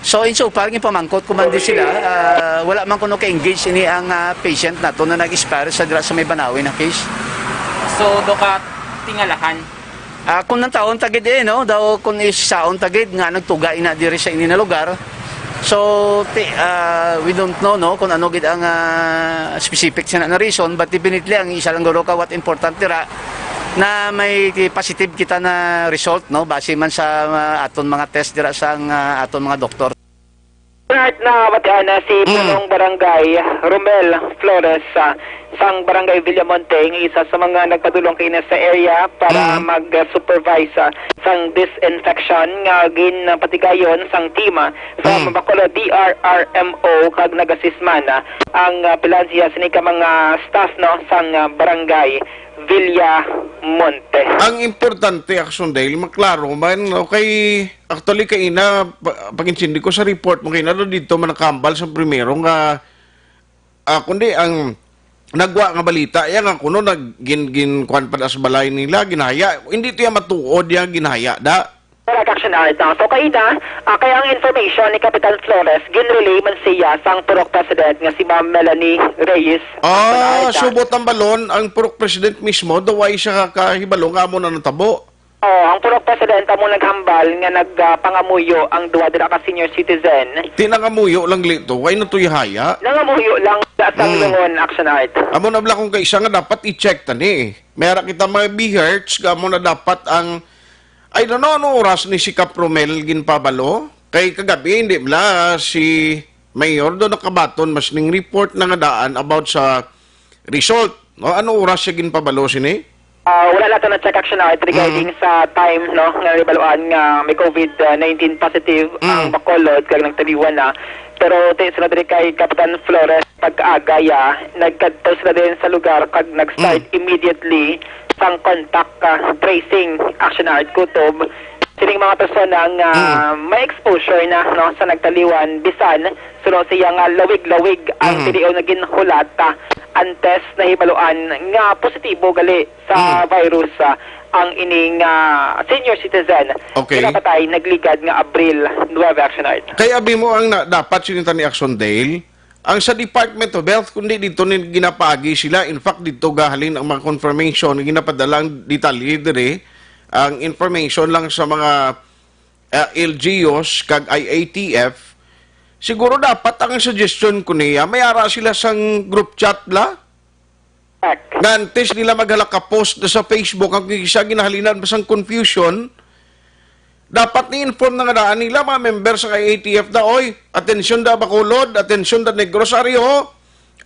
So in so far gipamangkot ko man di sila, ah, wala man kuno ka-engage ini ang ah, patient nato na nag-expire sa dira sa may Banawi na case. So, do ka tingalahan. Ah, kung nang taon tagid eh, no? Daw kung isaon tagid nga nagtuga ina diri sa ini na lugar. So, ti, ah, we don't know, no, kung ano gid ang ah, specific sa na reason, but definitely ang isa lang guro ka what important dira na may positive kita na result, no, base man sa ah, aton mga test dira sa ah, aton mga doktor. Part na matian na si Punong Barangay Romel Flores, ah, sang Barangay Villamonte, nga isa sa mga nagpadulong kaina sa area para mag-supervise, ah, sang disinfection nga ginpatigayon sang team, ah, from Bacolod D R R M O, kag nag-assist man, ah, ang ah, pilansiya sini ka mga staff, no, sang ah, Barangay Villamonte. Ang importante, Action Dale, maklaro man, okay, actually, kaina, pa- pag-intindi ko sa report mo, kaina daw dito man nakahambal sa primero nga, ah, kundi ang nagwa nga balita, iya nga kuno nag gin, gin kuan pa da sa balay nila, ginhaya. Hindi to iya matuod iya ginhaya da. Correct, Action Art. Ah, so, kaina, ah, kaya ang information ni Kapitan Flores, ginrelay man siya sang Purok President nga si Ma'am Melanie Reyes. Ah, Action Art, ah. Subot ang balon, ang Purok President mismo, daw way siya kahibalo nga amo na natabo. Oh, ang Purok President amo naghambal nga nagpangamuyo ang duha dira ka senior citizen. Ti nangamuyo lang gali to, way na to ihaya. Nangamuyo lang sa Mm. lungon, Action Art. Amo na bala kung kaisa nga dapat i-check tani. May ara kita mga B H E R Ts, nga amo na dapat ang, I don't know, ano oras ni si Kap Romel ginpabalo? Kay kagabi, hindi bala si Mayor do nakabaton mas ning report na nga daan about sa result. No? Ano oras siya ginpabalo sini? Ah, wala nato na-check, Action Art, regarding Mm. sa time, no, nga nabaluan nga may COVID nineteen positive Mm. ang Bacolod kag nagtaliwan na. Pero ti-, sunod diri kay Kapitan Flores, pag-aga ya, nagkadto sila din sa lugar kag nag-start Mm. immediately sang contact, ah, tracing, Action Art, kutob sining mga persona nga Mm. may exposure na, no, sa nagtaliwan, bisan suno siya nga lawig-lawig ang Mm. T D O nga ginhulat, ah, antes nahibaluan nga positibo gali sa Mm. virus, ah, ang ining, ah, senior citizen Okay. nga napatay nagligad nga Abril nuebe, Action Art. Kay abi mo ang na, dapat sinita ni Action Dale, ang sa Department of Health, kundi dito ni ginapaagi sila. In fact, dito gahalin ang mga confirmation, ginapadala ang detalye diri, ang information lang sa mga, ah, L G Us kag I A T F. Siguro dapat ang suggestion ko niya, may ara sila sang group chat la. Correct. Nga antes nila maghalak ka post na sa Facebook, ang isa ginahalinan pa sang confusion, dapat ni-inform na nga daan nila, mga member sa I A T F da, "Oy, atensyon da, Bacolod, atensyon da, Negros, ari, ho.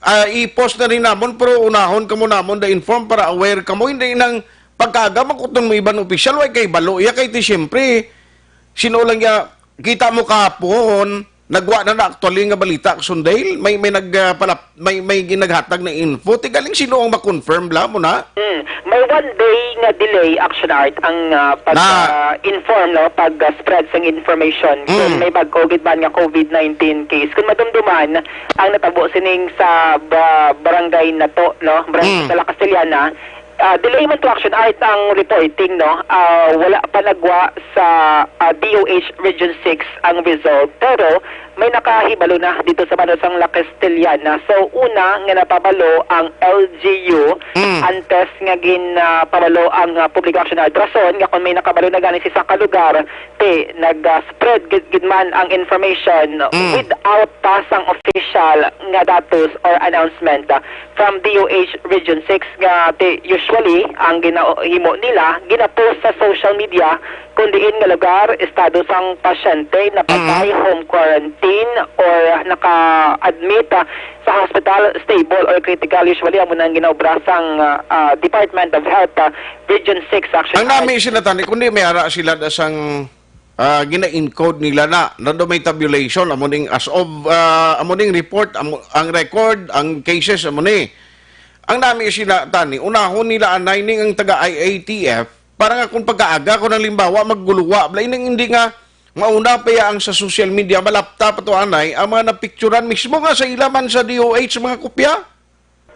Ah, i-post na rin namon, pero unahon kamo namon da inform para aware kamo." Hindi nang pagkaaga, makuton mo iban opisyal, way kay balo. Iya kay ti, siyempre, sino lang ya, kita mo kahapon, nagwa na na actually nga balita, Action Dale, may, may nag, ah, palap-, may, may ginaghatag na info. Ti galing sino ang ma-confirm bala mo na? Hmm. May one day nga delay, Action Art, ang, ah, pag, Na. ah, inform, no? Pag, ah, spread sang information. Kung Mm. may bag-o gid man nga COVID nineteen case. Kung madumduman, ang natabo sining sa ba-, barangay Nato, no? Barangay Mm. sa La Castellana, ah, delay man to, Action Art, ang reporting, no? Ah, wala pa nagwa sa, ah, D O H Region six ang result, pero may nakahibalo na dito sa Manusang La Castellana. So, una nga napabalo ang L G U Mm. antes nga gin, ah, pabalo ang, ah, publiko, Action Art. Rason nga kung may nakabalo na gani sa isa ka lugar, ti nag, ah, spread gid, gid man ang information Mm. without pa sang official nga datos or announcement, ah, from D O H Region six nga ti usually ang ginahimo nila ginapost sa social media kung diin nga lugar, estado sang pasyente, napatay, Mm. home quarantine, or naka-admit, ah, sa hospital, stable or critical. Usually, amo na ang ginaobra sang, ah, ah, Department of Health, ah, Region six, Action Ang Art. Nami sila tani, kundi may ara sila da sang, ah, gina-encode nila na, na do may tabulation, amo ning as of, ah, amo ning report, amo, ang record, ang cases, amo ni. Ang nami sila tani, unahon nila anay ning ang taga I A T F, para nga kung pagkaaga, kung halimbawa, magguluwa, bala, ining hindi nga mauna pa ya ang sa social media, malapta pa to anay, ang mga napicturan mismo nga sa ila man sa D O H, mga kopya.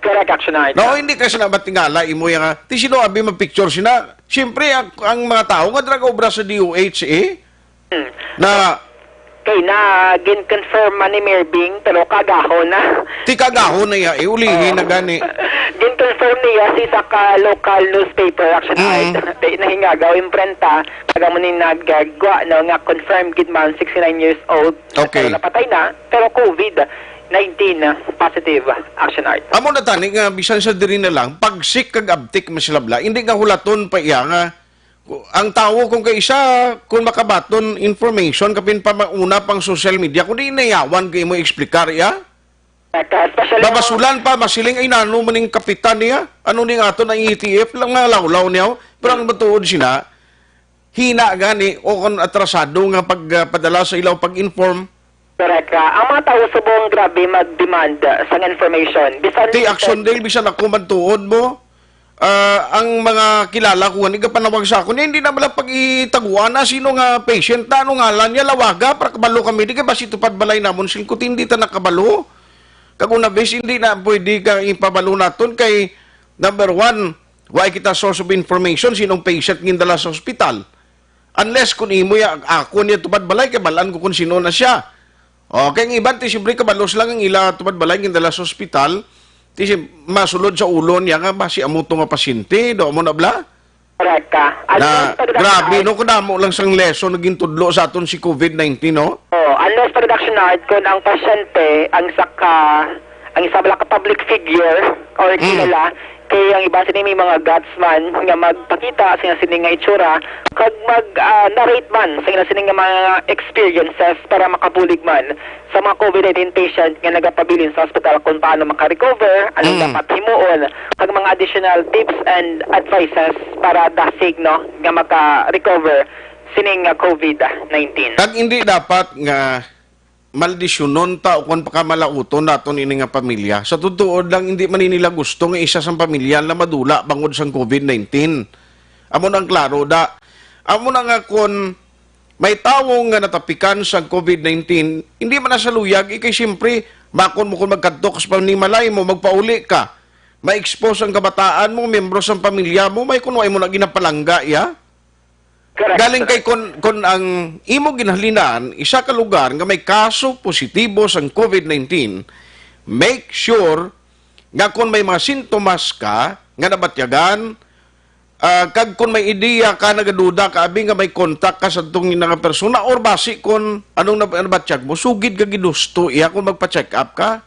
Correct, Action Art. No, hindi ka sila matingala, imo yang, ah, ti sino abi mag-picture sina? Siyempre, ang, ang mga tao nga drag obra sa D O H, eh, Hmm. na Kay na gin-confirm man ni Mayor Bing, pero kagahon na. Ti kagahon na iya, eh, ulihi Oo. na gani. Gin-confirm niya si sa ka local newspaper, Action Mm. Art. Di nahingagaw imprenta, taga mo ni nagagwa, no, nga confirmed gid man, sixty-nine years old. Okay. Pero napatay na, pero COVID nineteen positive, Action Art. Amo na tani nga bisan sa diri na lang, pagsik kag abtik man sila bala, hindi nga hulaton pa iya nga ang tawo kung kay isa, kung makabaton information, kapin pa mauna pang social media, kung di nayawan kay mo explicar iya. Especially Babasulan pa, masiling, "Ay, nano man ning kapitan niya? Ano ning aton ang E T F lang nga lawlaw niya?" Pero ang matuod sila, hina gani o kon atrasado nga pagpadala sa ilaw pag-inform. Correct ka. Ang mga tawo subong grabe mag-demand, ah, sang information. Bisan Ti Action Dale, bisan ako man tuod mo, ah, ang mga kilala ko nga nagapanawag sa akon, hindi na bala pag-itaguan na sino nga patient na, ano ngalan niya, lawaga, para kabalo kami, di kay basi tupad balay namon, singkot, hindi ta nakabalo. Kag una, bes, hindi na pwede ka ipabalo naton kay, number one, wa kita source of information, sinong patient gindala sa hospital. Unless kung imo ya, ako niya tupad balay, kay balaan ko kung sino na siya. O, kay ang iban, ti, siyempre, kabalos lang ang ila tupad balay, gindala sa ospital, ti, si-, masulod sa ulo niya nga, "Ba, si amo to nga pasyente, do mo na bla?" Correct ka. Na, Unless pag grabe, no, kadamo lang sang lesson nga gintudlo sa aton si covid nineteen, no? Oh, unless pag Action Art, kung ang pasyente, ang isa ka, ang isa bala ka public figure or Mm. kilala, kay ang iban sini may mga guts man nga magpakita sa sini nga itsura, kag mag, ah, narrate man sa ila sini nga mga experiences para makabulig man sa mga covid nineteen patient nga nagapabilin sa ospital kung paano maka-recover, anong Mm. dapat himuon, kag mga additional tips and advices para dasig, no, nga maka-recover sining nga covid nineteen. Kag hindi dapat nga maldisyonon ta o kon pakamalauton naton ini nga pamilya. Sa totoo lang, hindi man nila gusto nga isa sang pamilya ang madula bangod sang covid nineteen. Amo na ang klaro, da. Amo na nga kon may tawo nga natapikan sang covid nineteen, hindi man na sa luyag, ikay siyempre, makon mo kon magkadto ka sa panimalay mo, magpauli ka, ma-expose ang kabataan mo, miyembro sang pamilya mo, may kuno ay mo na ginapalangga, ya? Correct, Galing kay correct. kon, kon ang imo ginhalinan, isa ka lugar nga may kaso positibo sang covid nineteen, make sure nga kon may mga sintomas ka nga nabatyagan, ah, kag kon may ideya ka, nagaduda ka, abi nga may contact ka sa tong nga persona, or basi kon anong nab-, nabatyag mo, sugid ka ginusto iya kung magpa-check up ka.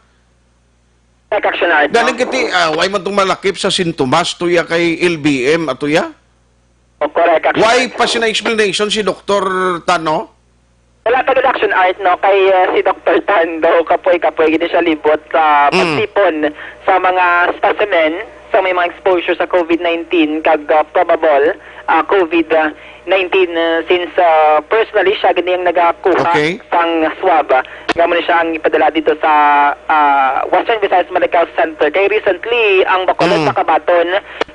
Correct, Action Art, Galing no? kiti, ah, way man tong malakip sa sintomas, tuya kay L B M, atuya? O, correct, Action Way Art. pa sina explanation si Doktor Tano? Wala pa gid, Action Art, no? Kay, ah, si Doktor Tando, kapoy-kapoy gid siya libot sa Mm. pagtipon sa mga specimen sa may mga exposure sa covid nineteen kag, ah, probable, ah, covid, ah, nineteen, ah, since, ah, personally siya gid ang nagakuha Okay. sang swab. Nga mo ni siya ang ipadala dito sa, ah, Western Visayas Medical Center. Kay recently, ang Bacolod Mm. nakabaton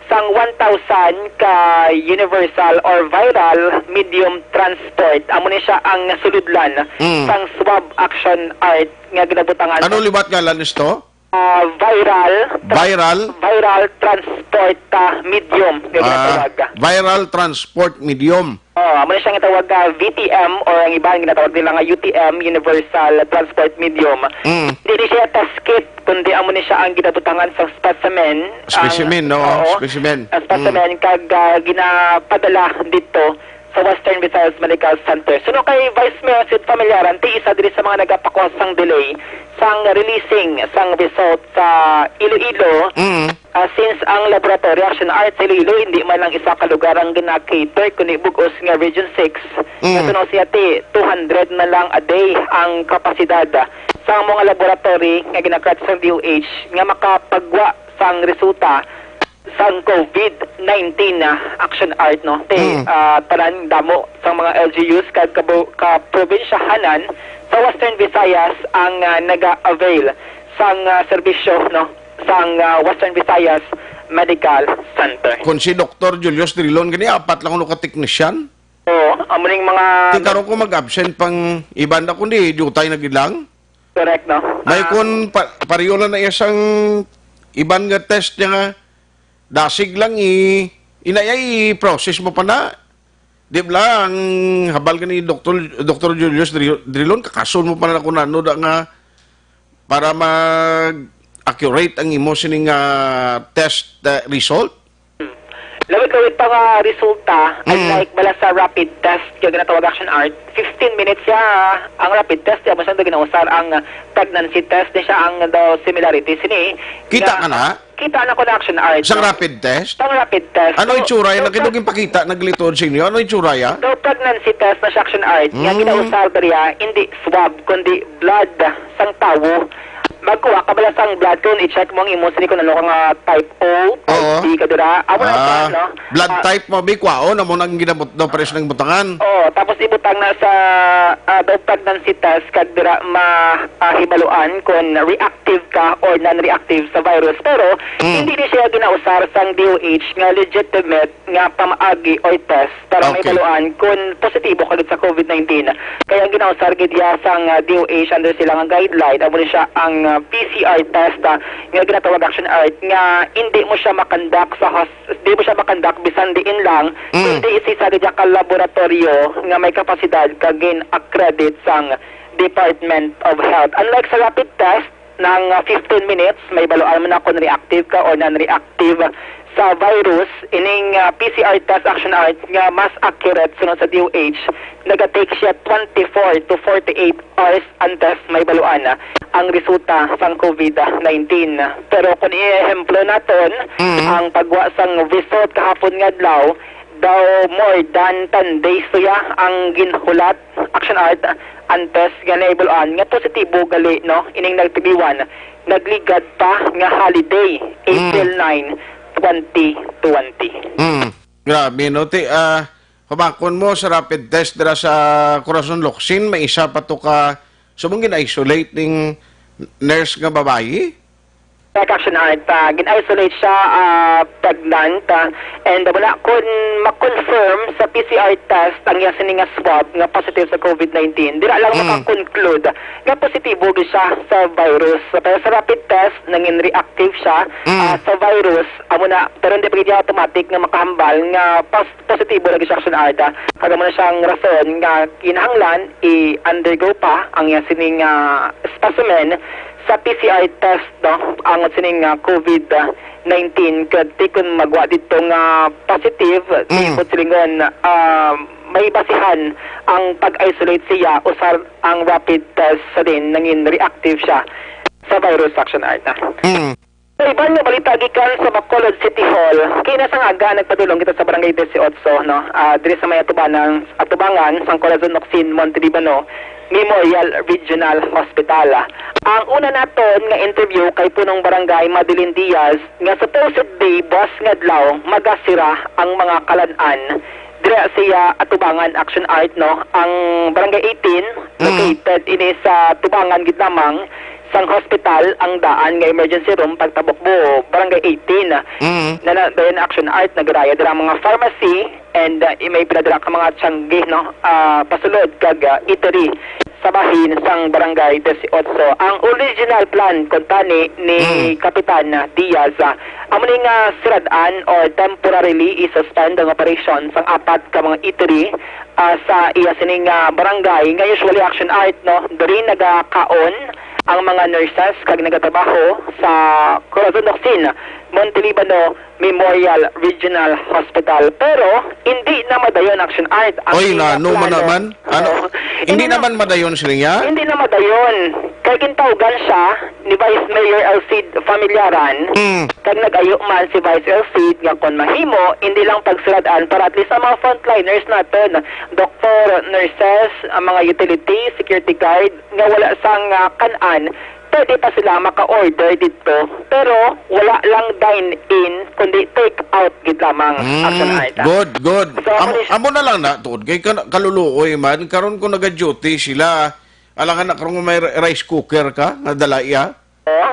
sang one thousand ka universal or viral medium transport. Amo ni siya ang suludlan Mm. sang swab, Action Art, nga ginabutangan. Ano liwat ngalan nisto? Ah, viral, Viral? viral transport, ah, medium nga Ah, ginatawag. Viral transport medium. Oh, amo na siya nga tawag, ah, V T M, or ang iban ginatawag nila nga U T M, Universal Transport Medium. Mm. Hindi ni siya test kit, kundi amo ni siya ang ginabutangan sa specimen. Specimen, Ang, no? oo, Specimen. ang specimen, Mm. kag, ah, ginapadala dito sa Western Visayas Medical Center. Suno kay Vice Mayor Sid Familiaran, ti isa diri sa mga nagapakuha sang delay sang releasing sang result sa Iloilo. Mm. Ah, since ang laboratory, Action Art, sa Iloilo, hindi man lang isa ka lugar ang gina-cater, kundi bug-os nga Region six. Mm. Nga suno siya, ti two hundred na lang a day ang kapasidad sa mga laboratory nga ginakat sa D O H nga makapagwa sang resulta sang covid nineteen na, Action Art, no? Ti, Mm. ah, tanan damo sang mga L G Us kag kabu-, kaprobinsyahanan sa Western Visayas ang, ah, naga-avail sang, ah, serbisyo, no, sang, ah, Western Visayas Medical Center. Kung si Doktor Julius Drilon gani, apat lang kuno ka teknisyan? Oo, amo ning mga Ti karon ko mag-absent pang iban na kundi, diutay na gid lang. Correct, no? May Ah, kun pa, pareho na na iya sang iban nga test niya nga dasig lang i-, inayay i-process mo pa na. Di ba ang habal ka ni Doktor, Doktor Julius Dri-, Drilon, kakason mo pa na kung ano da nga para mag-accurate ang imo sining, ah, test, ah, result? Hmm. Lawit-lawit pa nga resulta, Mm. unlike bala sa rapid test, kaya ginatawag, Action Art, fifteen minutes siya ang rapid test, kaya mo siya ginausar ang pregnancy test, di siya ang daw similarity sini. Kita Nga, ka na? Kita na ko na, Action Art. Sang rapid test? Sang rapid test. Ano So, itsura yan? so, Nakita ko yung pakita, naglituod sa inyo. Ano itsura yan? So, pregnancy test na siya, Action Art. Nga Mm. ginausar ba niya, hindi swab, kundi blood sang tawo. Magkuha ka bala sang blood kung i-check mo ang imo sini kung ano ka nga type O, type Oo. B ka dira. Amo na Ah, siya, no? blood Ah, type mo, bi, kwaon, amo nang ginabot-, no, pares ng butangan. Oo, tapos ibutang na sa, ah, daw pregnancy test, kag dira ma-, ah, hibaluan kung reactive ka or non-reactive sa virus. Pero, Mm. hindi ni siya ginausar sang D O H nga legitimate nga pamaagi or test para Okay. mahibaluan kung positibo ka gid sa covid nineteen. Kaya ang ginausar gid iya sang, ah, D O H under sila nga guideline, amo ni siya ang, ah, P C R test, ah, nga ginatawag, Action Art, nga hindi mo siya conduct sa hos-, di mo siya makonduct bisan diin lang, Mm. kundi isa-isa gid ka laboratoryo nga may kapasidad kag gin-accredit sang Department of Health. Unlike sa rapid test, nang, ah, fifteen minutes, mahibaluan mo na kung reactive ka or non-reactive sa virus, ining, ah, P C R test, Action Art, nga mas accurate sunod sa D O H, nagatake siya twenty-four to forty-eight hours ang test, mahibaluan na ang resulta sang COVID nineteen. Pero kung i-ehemplo naton, Mm. ang pagwa sang result kahapon nga adlaw, daw more than ten days to ya ang ginhulat, Action Art, ang test nga nahibaluan nga positibo gali, no, ining nagtiliwan, nagligad pa nga holiday, April Mm. nine, twenty twenty. Mm. Grabe, no? Ti, ah, pamakon mo sa rapid test dira sa Corazon Locsin, may isa pa to ka, subong gin-isolate ning nurse nga babayi? Correct, Action Art, ah, gin-isolate siya, ah, pregnant, ah, and wala kun ma-confirm sa P C R test ang iya sini nga swab nga positive sa COVID nineteen. Dira lang Mm. maka-conclude nga positibo gyud siya sa virus. Pero sa rapid test, nangin reactive siya, Mm. ah, sa virus. Amo na, pero hindi pa gyud niya automatic nga makahambal nga pos-, positibo lagi siya, Action Art, ah. Kag amo na siyang rason nga kinahanglan i-undergo pa ang iya sining, ah, specimen sa P C R test, no, ang sining, ah, COVID nineteen, kag ti kun magwa dito nga positive, Mm. ti silingon, ah, may basihan ang pag-isolate siya, usar ang rapid test sa din nangin reactive siya sa virus, Action Art, ah. Mm. Sa iban nga balita gikan sa Bacolod City Hall, kay sa aga nagpadulong kita sa Barangay Dieciocho, no? Ah, diri sa may atubangan, atubangan sang Corazon Locsin, Monte Libano Memorial Regional Hospital. Ang una naton nga interview kay Punong Barangay Madeline Diaz nga supposedly buwas nga adlaw magasira ang mga kalan-an. Dira siya atubangan, Action Art, no? Ang Barangay eighteen, Mm. located ini sa tubangan gid lamang sang hospital ang daan nga emergency room pagtabok mo Barangay eighteen. Mm. Na, na, dayon, Action Art, nagadaya dira ang mga pharmacy and, uh, may pila dira ka mga tiyanggi, no? Ah, pasulod kag, ah, eatery sa bahin sang Barangay Dieciocho. Ang original plan, kuntani ni Mm. Kapitan Diaz, ah, amo ni nga sirad-an or temporarily i-suspend ang operation sang apat ka mga eatery, ah, sa iya sining, ah, barangay nga usually, Action Art, no, diri nagakaon ang mga nurses kag nagatrabaho sa Corazon Locsin, Monte Libano Memorial Regional Hospital. Pero hindi na madayon, Action Art, ang Oy, iya nano man plano. naman? Ano? Oo. Hindi Hindi na naman madayon, siling niya? Hindi na madayon. Kay gintawgan siya ni Vice Mayor Elcid Familiaran. Mm. Kag nag-ayo man si Vice Elcid nga kon mahimo, hindi lang pagsirad-an para at least ang mga frontliners naton, doktor, nurses, ang mga utility, security guard, nga wala sang, ah, kan-an, pwede pa sila maka-order dito. Pero wala lang dine-in, kundi take out gid lamang, Mm, Action Art. good, good. So, Amo, ano siya? amo na lang na, tuod kay kan-, kaluluoy man. Karon kung naga-duty sila, alangan na karon may ri-, rice cooker ka, nga dala iya. Oh.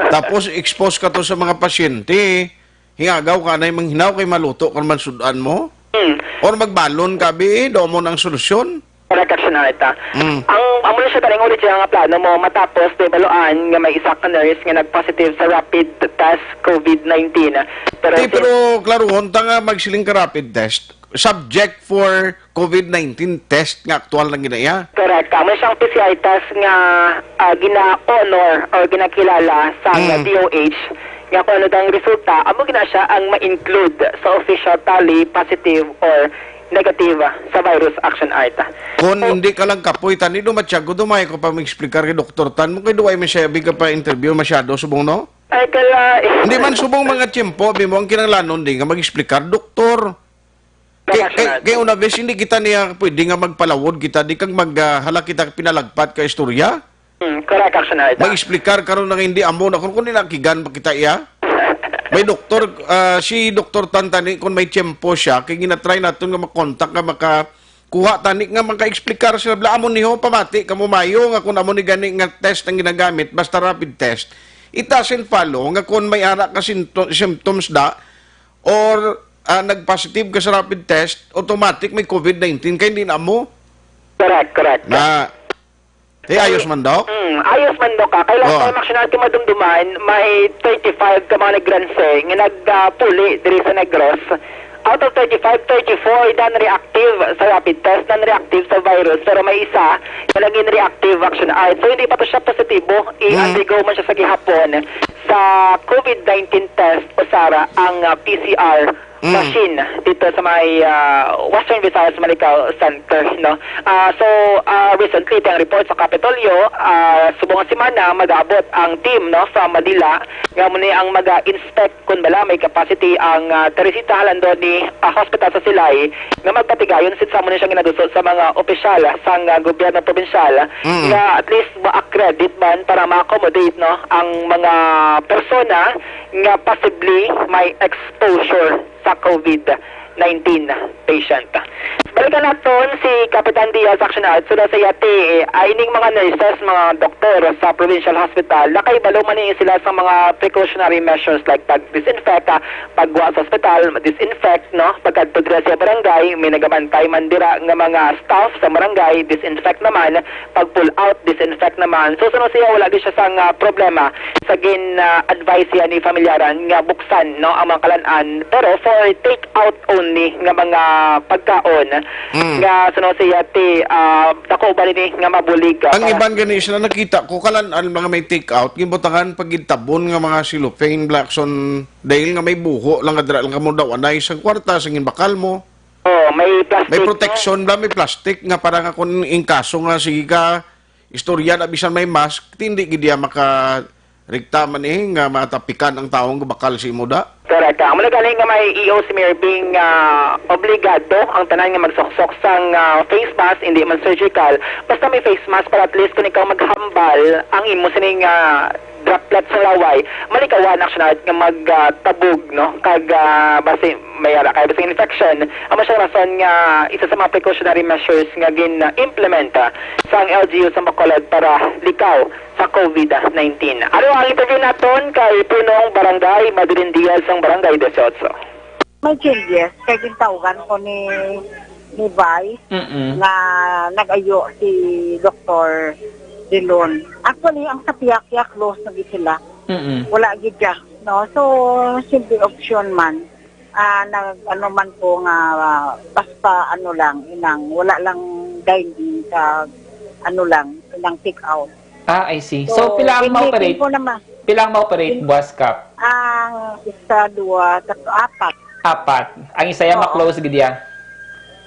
Tapos, expose ka to sa mga pasyente. Hingagaw ka na yung manghinaw kay maluto ka naman sudan mo. Hmm. Or magbalon ka, bi, doon mo ng solusyon. Correct, Action Art, ah. Mm. Ang, amo na siya, kaning ulit siya nga plano mo matapos, di baluan nga may isa ka nurse nga nag-positive sa rapid test COVID nineteen. Pero Eh, sin- pero klaruhon ta nga magsiling ka rapid test, subject for COVID nineteen test nga aktual lang gina iya. Correct. Amo siyang P C R test nga, ah, gina-honor or ginakilala sa Mm. D O H nga kung ano ang resulta, amo gina siya ang ma-include sa official tally, positive or negative sa virus, Action Art. Kung So, hindi ka lang kapoy, tani do matyago, dumay ko pa mag-explicar kay Doktor Tan mo, kay duway man siya, big ka pa interview masyado, subong, no? Ay, kala, Hindi man subong mga tiyempo, bi mo ang kinahanglanon di nga mag-explicar, doktor. Kay, Kaya kay, siya kay una, bes, hindi kita niya pwede nga magpalawod kita, di kag mag, ah, hala kita pinalagpat ka istorya. Hmm, correct, Action Art. Mag-explicar karon nga hindi amo na kung, kung nakigan pa kita iya. May doktor, ah, si Doktor Tan tani, kung may tiyempo siya, kay ginatry naton nga makontak nga makakuha tani nga maka-explicar sila. Bla, amo niho, pamati kamo mayo nga kung amo ni gani nga test ang ginagamit, basta rapid test. It doesn't follow nga kung may ara ka sinto-, symptoms da, or, ah, nag-positive ka sa rapid test, automatic may COVID nineteen kay hindi na mo. Correct, correct. Na, Eh, ayos man daw? Mm, ayos man daw ka. Kay last Oh. time, actually, natin madumduman, may thirty-five ka mga Negranse nga nagpuli diri sa Negros. Out of thirty-five, thirty-four non-reactive sa rapid test, non-reactive sa virus, pero may isa nga naging reactive, actually. Ah, so, hindi pa to siya positibo. Mm. I-undergo man siya sa gihapon sa covid nineteen test o sara ang, ah, P C R Mm. machine dito sa may, ah, Western Visayas Malicao Center, no? Ah, so, ah, recently, ito ang report sa Kapitolyo, ah, subong nga semana, mag-abot ang team, no, from Manila, nga muna ang mag-inspect kung bala may capacity ang, ah, Teresita Jalandoni, ah, Hospital sa Silay, nga magpatigayon sa amo na siyang ginaduso sa mga opisyal sang, ah, gobyerno probinsyal, Mm. nga at least ma-accredit man para ma-accommodate, no, ang mga persona nga possibly may exposure sa covid nineteen patient. Balikan naton si Kapitan Diaz, Action Out. So, sa yati, ah, ining mga nurses, mga doktor sa provincial hospital, nakahibalo man ni sila sa mga precautionary measures like pag-disinfect, ah, pagwa sa hospital, disinfect, no? Pagkadto dira sa barangay, may nagabantay man dira nga mga staff sa barangay, disinfect naman, pag-pull out, disinfect naman. So, suno siya, wala gyud siya sang, ah, problema sa gin, ah, advice siya ni familyaran nga buksan, no, ang mga kalan-an, pero for take out only nga mga pagkaon Mm. nga suno siya ti, ah, dako ba ini nga mabulig, ah, Ang para iban gani sila nakita ko, kalan-an mga may take out, ginbutangan pag gintabon nga mga cellophane, Blackson, dahil nga may buho lang nga dira lang kamo daw anay sa kwarta sa ginbakal mo. Oh, may plastic, May no? protection ba, may plastic nga para nga kung in kaso nga sige ka istorya na bisan may mask, hindi gid iya makarikta man eh nga matapikan ang taong gabakal sa imo da. Correct. Amo na gani nga may E O si Mayor Bing, ah, obligado ang tanan nga magsuksok sang, ah, face mask, hindi man surgical. Basta may face mask para at least kung ikaw maghambal ang imo sining, ah, droplet sa laway, malikawan actually nga mag, ah, tabog, no? Kag, ah, basi may ara kay basing infection. Amo siya rason nga isa sa mga precautionary measures nga gin-implementa sang L G U sa Bacolod para likaw sa covid nineteen. Ano ang interview naton kay Punong Barangay Madeline Diaz sang Barangay Dieciocho? May changes kay gintawgan ko ni, ni Vice Mm-mm. nga nag-ayo si Doktor Dilon. Actually, ang sa Piakya, close na gid sila. Mm-mm. Wala gid siya, no? So, simple option man. Ah, nag-ano man ko nga, ah, basta ano lang, inang, wala lang dining sa ano lang, inang take out. Ah, I see. So, So, pila ang in-meeting ma-operate? ko naman. Pila ang ma-operate, In- Boss Cap? Ang isa, dua, tatlo, apat. Apat. Ang isa yan, Oo. ma-close gid ya?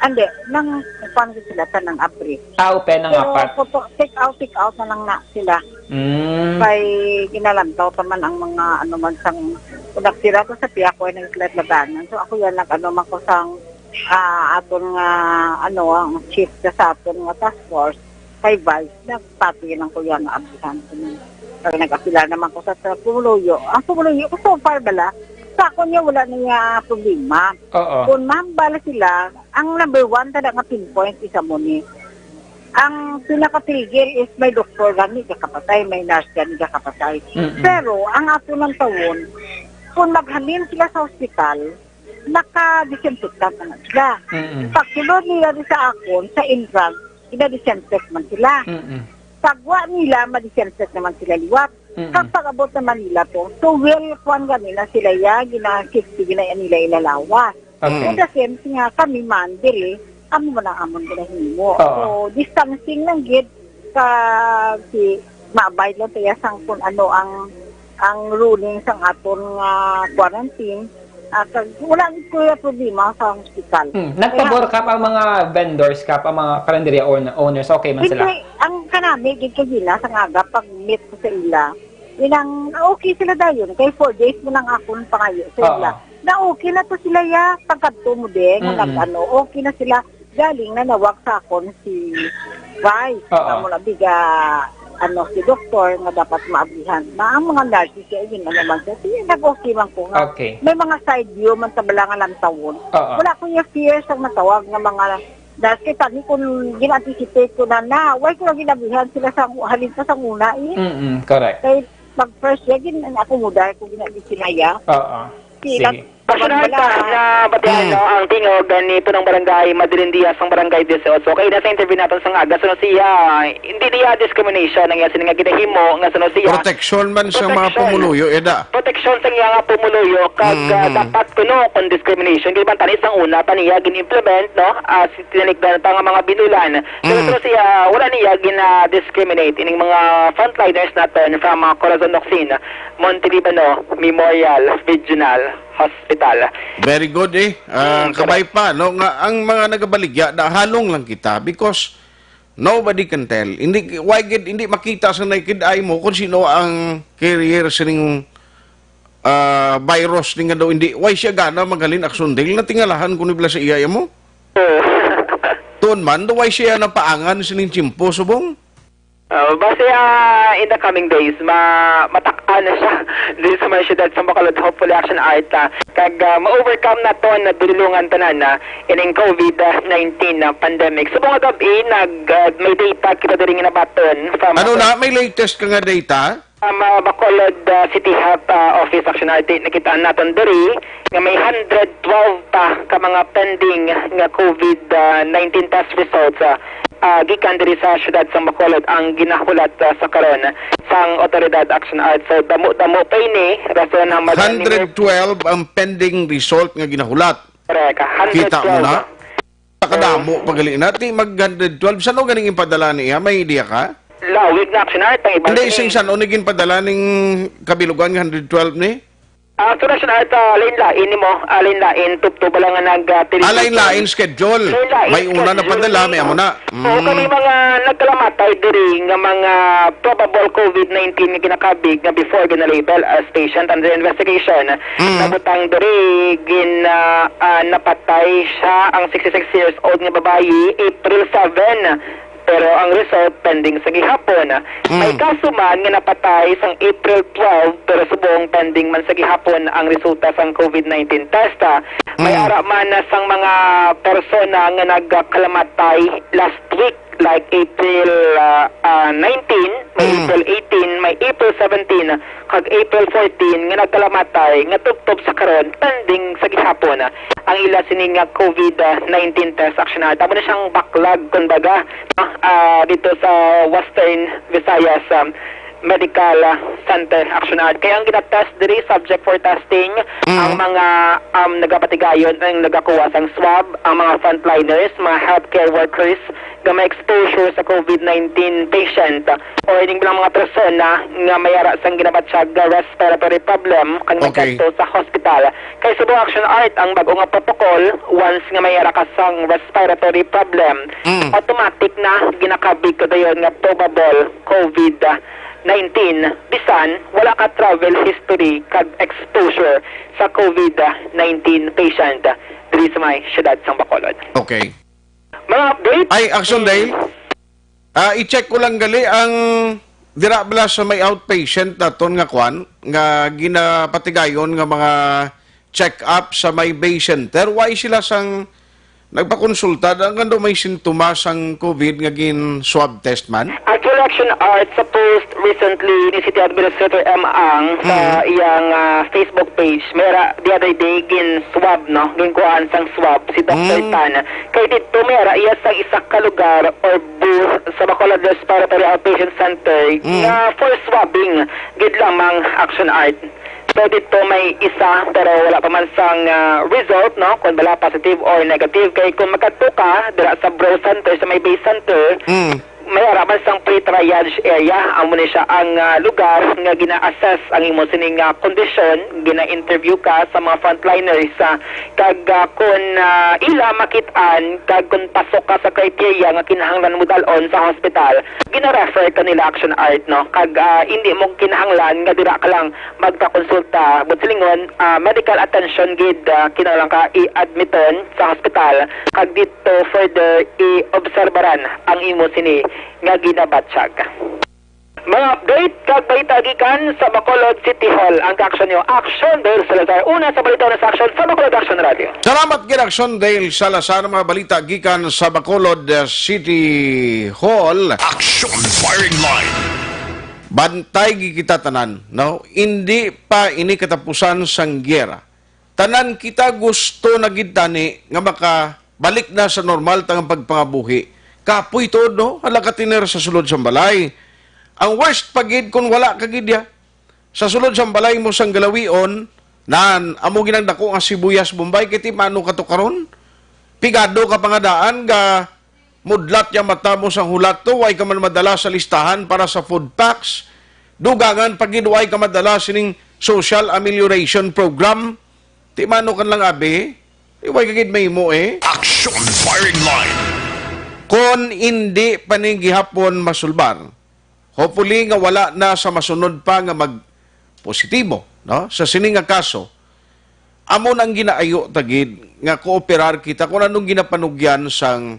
Hindi, nang, kuwan gid sila, tanang abri. Ah, open ang Pero apat. photo, take out, take out na lang na sila. Mm. Kay ginalantaw pa man ang mga, ano man, sang, kung nagsira ko sa piya ko, ay naglabanan. So, ako yan, nag-ano man ko sang, ah, aton nga, ano, ang chief ka sa aton nga task force, kay Vice, nagpati lang ko yan, abrihan ko na. Pag nag-apila naman ko sa, sa pumuluyo, ang pumuluyo ko so far bala, sa ako niya wala na niya problema. Oo. Kung mambala sila, ang number one talaga nga pinpoint isa mo ni. Ang pinaka-trigger is may doktor gani kakapatay, may nurse gani kakapatay. Mm-mm. Pero ang ato ng tawon, kung maghamin sila sa hospital, naka-disinfectant na sila. Mm-mm. Pagsulod nila di sa akon, sa entrance, gina-disinfect man sila. Mm-mm. Pagwa nila, ma-disinfect naman sila liwat. Mm-mm. Kag pag-abot naman nila to, so well, kwan gani na sila ya, gina-safety gina nila ilalawas. Okay. So, the same thing nga kami man, diri, amo man ang amon ginahimo. Oo. So, distancing lang gid, kag si, ma-abide lang tayo sang kung ano ang, ang ruling sang aton nga quarantine. Ah, kag wala gid ko yung problema sa hospital. Hmm. Nagpabor ka pa ang mga vendors ka, pa mga karinderya own-, owners, okay man sila? Hindi, ang kanami, gid kagina sa nga aga, pag meet ko sa ila, inang, okay sila dayon. Kay four days mo nang akon pangayo sa Oo. ila. Na okay na to sila, ya, pagkadto mo din, nga Mm-mm. nag-ano, okay na sila. Galing na nawag sa akon si Vice, Oo. amo na biga, ano, si doktor nga dapat maablihan. Na ang mga nurses, kaya yun, ano man siya, sige, nag-okay man ko nga. Okay. May mga side view man sa bala nga lantawon. Oo. Wala ko yung fear sa natawag nga mga nurse. Kay tani kung gina-anticipate ko na na, why ko na ginablihan sila sa halin pa sa una eh. Mm-mm, correct. Kay pag first year, gin-accommodate ko gina-, sinaya. Oo. Si Sige. Action Art, ah, na batian, Mm. no, ang tingog ni punong barangay Madilindia sang barangay Dieciocho. Kay nasa interview naton sang aga, suno siya, hindi niya discrimination ang iya sini nga ginahimo, nga suno siya Protection man sa mga Protection. pumuluyo, eda. Protection sa iya nga pumuluyo, kag, ah, Mhm. dapat kuno kung discrimination. Kay bantani sang una pa niya gin-implement, no, as tinigdan pa nga mga binulan. Pero Mm. suno siya, wala niya gina-discriminate ining mga frontliners naton from, ah, Corazon Locsin, Monte Libano Memorial Regional Hospital. Very good, eh. Ah, Mm, kabay correct. pa, no, nga ang mga nagabaligya, da, halong lang kita because nobody can tell. Hindi, why gid, hindi makita sa naked eye mo kung sino ang carrier sining, ah, virus ni nga daw hindi. Why siya gana maghalin Action Dale? Natingalahan ko ni bala sa iya mo? Oo. Tuon man, do why siya napaangan sining tiyempo, subong? Ah, base, ah, in the coming days, ma-, matak-an na siya diri sa mga syudad sa Bacolod, hopefully, Action Art, ah. Kag, ah, ma-overcome naton na dulungan tanan na ining COVID nineteen na pandemic. Subong nga gab-i, nag, ah, may data kita diri nga nabaton from Ano na, may latest ka nga data? Sa, ah, Bacolod, ah, City Health, ah, Office, Action Art, nakita naton diri nga may hundred twelve pa ka mga pending nga COVID, ah, nineteen test results, ah, ah, gikan diri sa siyudad sang Bacolod ang ginahulat, ah, sa karon sang otoridad, Action Art. So, damo-damo pa ini, rason ang mag- Hundred twelve ang pending result nga ginahulat. Correct. Kita mo na? Hundred twelve. Kadamo pa gali na. Ti mag hundred twelve. Sano ganing ipadala niya? May idea ka? Lawig na, Action Art, ang iba Hindi, sing sano ni ginpadala ning kabilugan nga hundred twelve ni? Ah, so, Action Art, ah, lain-lain nimo, ah, lain-lain, tubtob lang nga nag, ah, Ah, lain-lain schedule. Lain-lain May una na schedule. Padala, may amo na. Oo, Mm. kami mga nagkalamatay diri nga mga probable COVID nineteen nga ginakabig nga before gina-label as patient under investigation. Mm. Nabutang diri, gin, ah, ah, napatay siya ang sixty-six years old nga babayi, April seven. Pero ang result pending sa gihapon. May Mm. kaso man nga napatay sang April twelve, pero subong pending man sa gihapon ang resulta sang COVID nineteen test. May Mm. ara man na sang mga persona nga nagkalamatay last week, like April, ah, ah, nineteen, may Mm. April eighteen, may April seventeen, kag April fourteen nga nagkalamatay nga tubtob sa karon pending sa gihapon ang ila sini nga COVID nineteen test, Action Art. Amo na siyang backlog, kumbaga, no? Ah, dito sa Western Visayas, um, Medical, ah, Center, Action Art. Kaya ang ginatest diri, subject for testing, Mm. ang mga, um, nagapatigayon, ang nagakuha sang swab, ang mga frontliners, mga healthcare workers, nga may exposure sa COVID nineteen patient o ining bilang mga persona nga may ara sang ginabatyag nga respiratory problem kag Okay. nagkadto sa hospital. Kay subong, Action Art, ang bag-o nga protocol, once nga may ara ka sang respiratory problem, Mm. automatic na ginakabig ka dayon nga probable COVID nineteen, bisan wala ka travel history kag exposure sa COVID nineteen patient diri sa may siyudad sang Bacolod. Okay. Mga update. Ay, Action Day. Ah, i-check ko lang gali ang dira bala sa may outpatient naton nga kwan, nga ginapatigayon nga mga check-up sa may Bay Center. Why sila sang nagpakonsulta da nga daw may sintomas sang COVID nga gin-swab test man? Actually, Action Art, sa post recently ni City Administrator M. Ang sa Mm. iyang, ah, Facebook page, may ra, the other day, gin-swab, no? Ginkuhaan sang swab si Doctor Mm. Tan. Kay dito may ara iya sang isa ka lugar or booth sa Bacolod Respiratory Outpatient Center Mm. nga for swabbing gid lamang, Action Art. So dito may isa pero wala pa man sang, ah, result, no, kung bala positive or negative. Kay kung magkadto ka dira sa Bro Center, sa may Bay Center, Mm. may ara man sang pre-triage area. Amo ni siya ang, ah, lugar nga gina-assess ang imo sining, ah, kondisyon, gina-interview ka sa mga frontliners, ah, kag, ah, kun, ah, ila makit-an kag kun pasok ka sa criteria nga kinahanglan mo dal-on sa hospital, gina-refer ka nila, Action Art, no? Kag, ah, hindi mo kinahanglan nga dira ka lang magpakonsulta, but silingon, ah, medical attention gid, ah, kinahanglan ka i-admiton sa hospital, kag dito further i-obserbaran ang imo sini nga ginabatyag. Mga update kag balita gikan sa Bacolod City Hall. Ang kaaksyon nyo, Action Dale Salazar. Una sa balita, una sa aksyon sa Bacolod Action Radio. Salamat gid, Action Dale Salazar. Mga balita gikan sa Bacolod, uh, City Hall. Action Firing Line. Bantay gid kita tanan, no? Hindi pa ini katapusan sang giyera. Tanan kita gusto na gid tani nga makabalik na sa normal ta nga pagpangabuhi. Kapoy tuod, no? Hala ka tiner sa sulod sang balay. Ang worst pa gid kung wala ka gid ya. Sa sulod sang balay mo sang galawion, nan, amo ginang dako nga sibuyas Bombay, kay ti mano ka to karon? Pigado ka pa nga daan ga mudlat ya mata mo sang hulat to, way ka man madala sa listahan para sa food packs. Dugangan pa gid way ka madala sining social amelioration program. Ti mano kan lang abi, eh, way ka gid mahimo eh. Action firing line. Kon indi pa ni gihapon masulbar, hopefully nga wala na sa masunod pa nga mag positibo, no, sa sini nga kaso, amo nang ginaayo ta gid nga kooperar kita kung anong ginapanugyan sang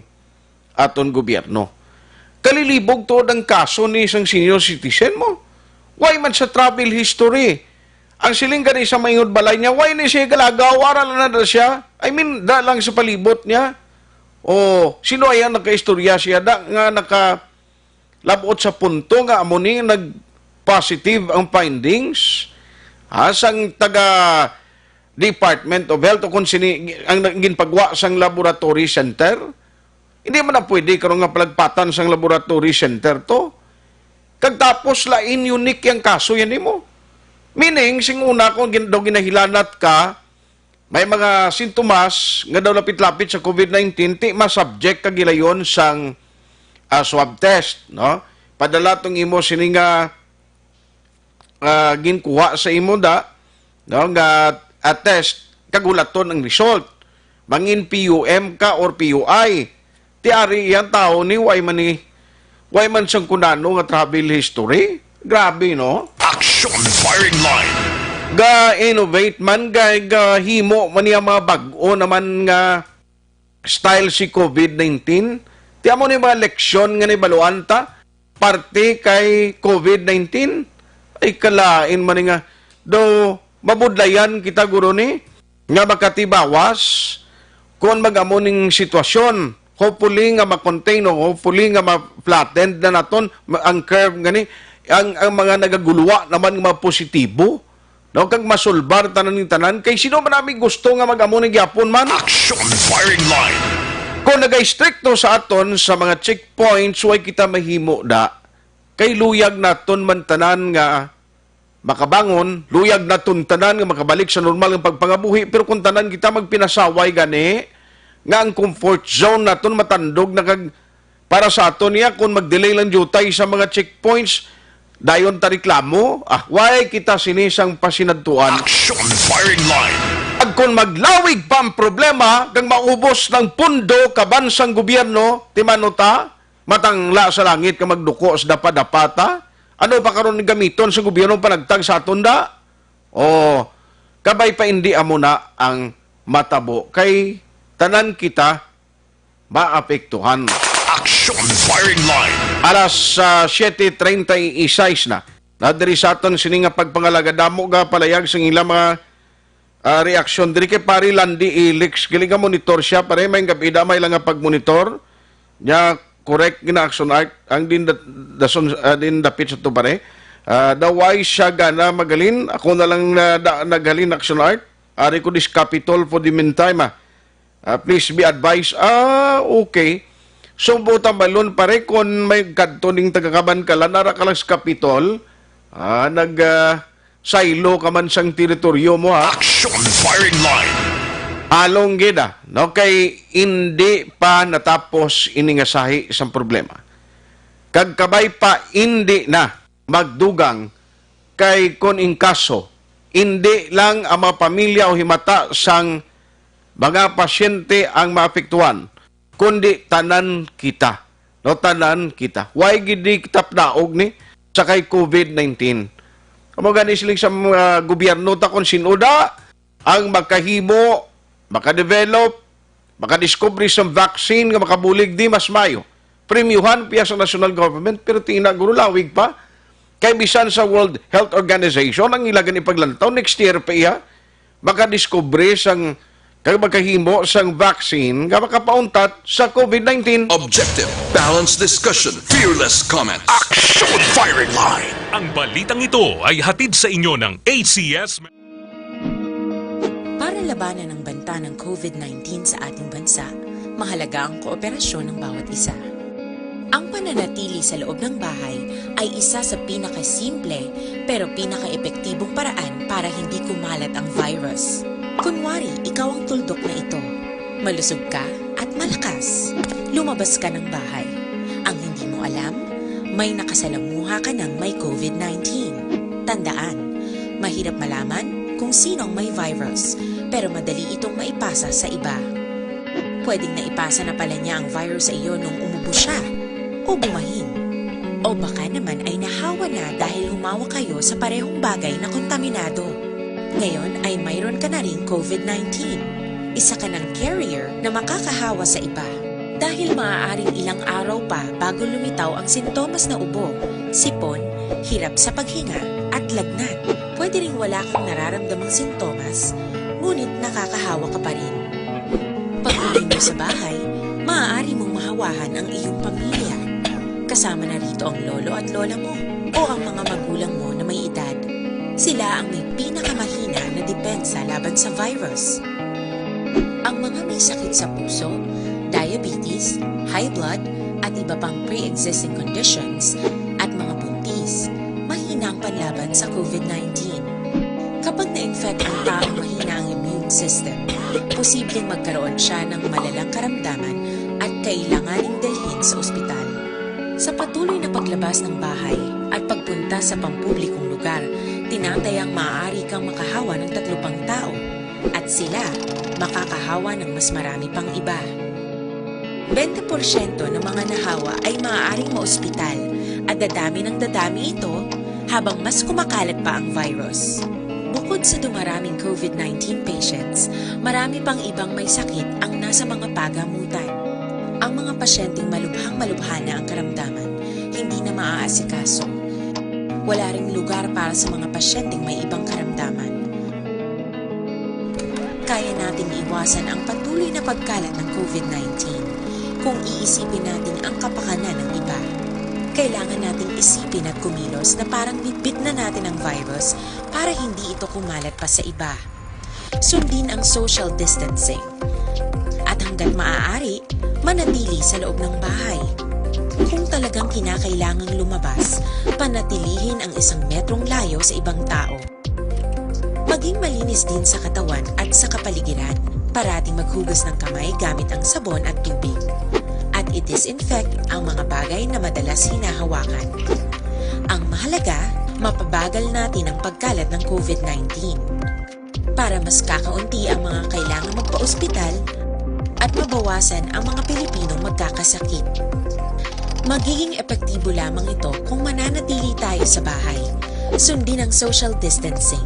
aton gobyerno. Kalilibog tuod ang kaso ni sang senior citizen mo. Way man sa travel history. Ang siling gani sa maingod balay niya, way ni siya galagaw, ara lang na da siya. I mean, da lang sa palibot niya. O, sino ay ang nakaistorya siya da nga naka labot sa punto nga amo ni nag-positive ang findings, ha, sang taga Department of Health o kung sini ang nag-, ginpagwa sang laboratory center? Hindi man na pwede karon nga palagpatan sang laboratory center to. Kag tapos lain unique yang kaso yan nimo. Meaning, sing una kung gin-, daw ginahilanat ka, may mga sintomas nga daw lapit-lapit sa COVID nineteen, ti ma-subject ka gilayon sang, ah, swab test, no? Padala tong imo sini nga, ah, ginkuha sa imo da, no, nga, ah, test, kag hulaton ang result. Mangin P U M ka or P U I. Ti ari iyang tawo ni way man ni, way man sang kunano nga travel history. Grabe, no? Action firing line. Ga-innovate man, ga-, gahimo man niya mga bag-o naman nga style si COVID nineteen. Ti amo ni mga leksyon nga nibaluan ta parte kay COVID nineteen. Ay, kalain man ni nga do mabudlayan kita, guro, ni nga makatibawas kon mag-amo ning sitwasyon. Hopefully nga ma-contain o hopefully nga ma-flattened na naton ma-, ang curve gani, ang, ang mga nagaguluwa naman nga mga positibo, no, kag masulbar tanan ning tanan. Kay sino man nami gusto nga mag-amo ni gyapon man? Action firing line. Kung nagaistrikto sa aton sa mga checkpoints, way kita mahimo da. Kay luyag naton man tanan nga makabangon, luyag naton tanan nga makabalik sa normal nga pagpangabuhi, pero kung tanan kita magpinasaway gani, nga ang comfort zone naton matandog na kag para sa aton niya, kung mag-delay lang diutay sa mga checkpoints, dayon ta reklamo, ah, way kita sini sang pasinadtuan. Action firing line. Ag kung maglawig pa ang problema, kag maubos ng pundo kaban sang gobyerno, ti mano ta, matangla sa langit ka magduko sa dapadapata? Ano pa karon gamiton sa gobyerno panagtag sa aton da? O, kabay pa indi amo na ang matabo kay tanan kita maapektuhan. Action firing line. Alas, ah, siete treinta y seis na. Na diri sa aton sini nga pagpangalagad, damo ga palayag sa ilang mga, ah, reaksyon diri kay Pare Landy Elix. Gali nga monitor siya, pare, may gabi da may lang nga pagmonitor. Nya, correct gina Action Art ang din da-, dason, ah, din dapit sa to, pare. Ah, daway siya gana magalin. Ako na lang na, da, naghalin Action Art. Ari ko this Capitol for the meantime, ah. Ah, please be advised. Ah, okay. So, buta balon, pare, kon may kadto ning taga-Kabankalan, ara ka lang sa Capitol, ah, nag, ah, saylo ka man sang teritoryo mo, ha? Action firing line. Along gid, ah, no? Kay indi pa natapos ini nga sahi sang problema. Kag kabay pa indi na magdugang kay kon in kaso, indi lang ang mga pamilya o himata sang mga pasyente ang maapektuhan, kundi tanan kita. No, tanan kita. Why gid di kita pdaog ni sa kay COVID nineteen? Amo gani siling sa mga gobyerno ta kung sin-o da ang makahimo, makadevelop, makadiskubre sa vaccine nga makabulig di mas mayo. Premyuhan piya sa national government, pero tina guro lawig pa. Kay bisan sa World Health Organization ang ila gani paglantaw, next year pa iya makadiskubre sang kag makahimo sang vaccine nga makapauntat sa COVID nineteen. Objective, balanced discussion, fearless comment. Action firing line. Ang balitang ito ay hatid sa inyo ng A C S. Para Labanan ang banta ng COVID nineteen sa ating bansa, mahalaga ang kooperasyon ng bawat isa. Ang pananatili sa loob ng bahay ay isa sa pinakasimple pero pinakaepektibong paraan para hindi kumalat ang virus. Kunwari, ikaw ang tuldok na ito. Malusog ka at malakas. Lumabas ka ng bahay. Ang hindi mo alam, may nakasalamuha ka ng may COVID nineteen. Tandaan, mahirap malaman kung sino ang may virus, pero madali itong maipasa sa iba. Pwedeng naipasa na pala niya ang virus sa iyo nung umubo siya o bumahin. O baka naman ay nahawa na dahil humawak kayo sa parehong bagay na kontaminado. Ngayon ay mayroon ka na ring COVID nineteen. Isa ka ng carrier na makakahawa sa iba. Dahil maaaring ilang araw pa bago lumitaw ang sintomas na ubo, sipon, hirap sa paghinga, at lagnat. Pwede ring wala kang nararamdamang sintomas, ngunit nakakahawa ka pa rin. Pag-uwi mo sa bahay, maaari mong mahawahan ang iyong pamilya. Kasama na rito ang lolo at lola mo o ang mga magulang mo na may edad. Sila ang may pinakamahina na depensa laban sa virus. Ang mga may sakit sa puso, diabetes, high blood, at iba pang pre-existing conditions, at mga buntis, mahina ang panlaban sa COVID nineteen. Kapag na-infect ang taong mahina ang immune system, posibleng magkaroon siya ng malalang karamdaman at kailanganing dalhin sa ospital. Sa patuloy na paglabas ng bahay at pagpunta sa pampublikong lugar, tinatayang maaari kang makahawa ng tatlo pang tao at sila makakahawa ng mas marami pang iba. Bente porsyento ng mga nahawa ay maaaring maospital at dadami ng dadami ito habang mas kumakalat pa ang virus. Bukod sa dumaraming COVID nineteen patients, marami pang ibang may sakit ang nasa mga pagamutan. Ang mga pasyenteng malubhang-malubha na ang karamdaman, hindi na maaasikaso. Wala ring lugar para sa mga pasyenteng may ibang karamdaman. Kaya nating iwasan ang patuloy na pagkalat ng COVID nineteen kung iisipin natin ang kapakanan ng iba. Kailangan nating isipin at kumilos na parang bitbit na natin ang virus para hindi ito kumalat pa sa iba. Sundin ang social distancing. At hanggat maaari, manatili sa loob ng bahay. Kung talagang kinakailangang lumabas, panatilihin ang isang metrong layo sa ibang tao. Maging malinis din sa katawan at sa kapaligiran. Parating maghugas ng kamay gamit ang sabon at tubig. At i-disinfect ang mga bagay na madalas hinahawakan. Ang mahalaga, mapabagal natin ang pagkalat ng COVID nineteen. Para mas kakaunti ang mga kailangang magpa-ospital at mabawasan ang mga Pilipinong magkakasakit. Magiging epektibo lamang ito kung mananatili tayo sa bahay. Sundin ang social distancing.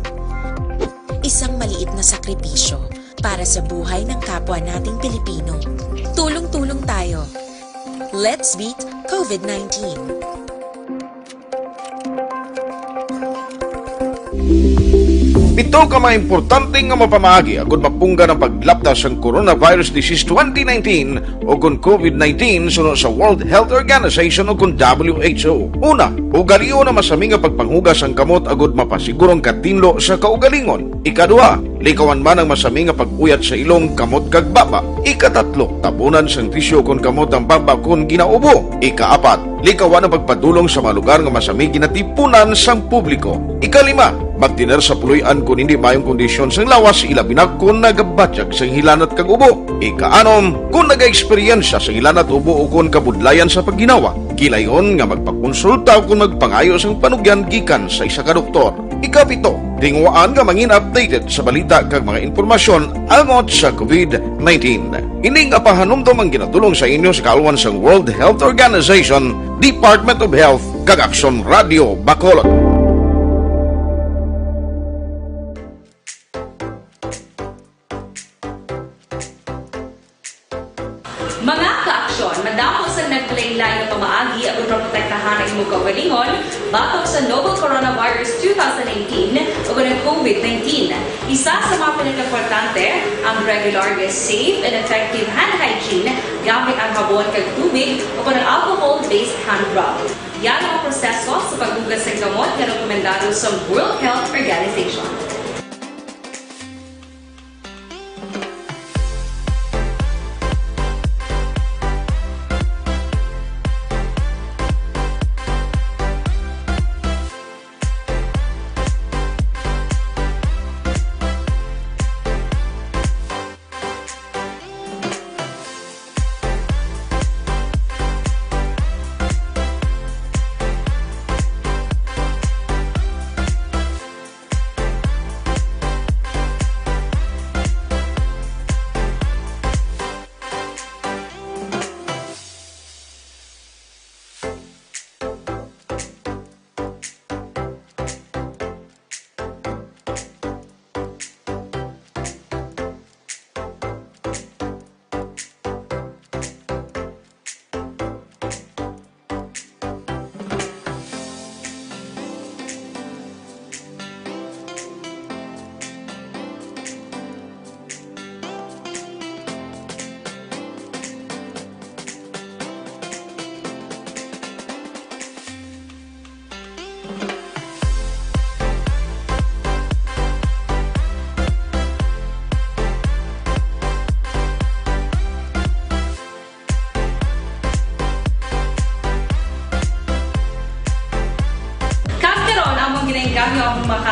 Isang maliit na sakripisyo para sa buhay ng kapwa nating Pilipino. Tulong-tulong tayo. Let's beat COVID nineteen. Pito ka mga importante nga mapamaagi agud mapunggan ang paglapta sang coronavirus disease twenty nineteen o kon COVID nineteen suno sa World Health Organization o kon W H O. Una, ugalion ang masami nga pagpanghugas sang kamot agud mapasiguro ang katinlo sa kaugalingon. Ikaduha, likawan man ang masami nga pag-uyat sa ilong, kamot kag baba. Ikatatlo, tabunan sang tisyu kon kamot ang baba kon ginaubo. Ikaapat, likawan ang pagpadulong sa mga lugar nga masami ginatipunan sang publiko. Ikalima, magtener sa puloy-an kon hindi maayong kondisyon sang lawas, ilabi na kon nagabatyag sang hilanat kag ubo. Ikaanom, kon nagaeksperyensya sang hilanat, ubo ukon kabudlayan sa pagginawa, kilayon nga magpakonsulta ukon magpangayo sang panugyan gikan sa isa ka doktor. Ikapito, tinguhaan nga mangin updated sa balita kag mga impormasyon angot sa COVID nineteen. Ini nga pahanumdom ang ginadul-ong sa inyo sa kaalwan sang World Health Organization, Department of Health, kag Aksyon Radio Bacolod. Mga ka-aksyon, madamo sang naglain-lain nga pamaagi agud maprotektahan ang imong kaugalingon batok sa novel coronavirus two thousand nineteen o ang COVID nineteen. Isa sa mga pinakaimportante ang regular nga safe and effective hand hygiene gamit ang habon kag tubig o ang alcohol-based hand rub. Yan ang proseso sa paghugas sang kamot nga rekomendado sa World Health Organization.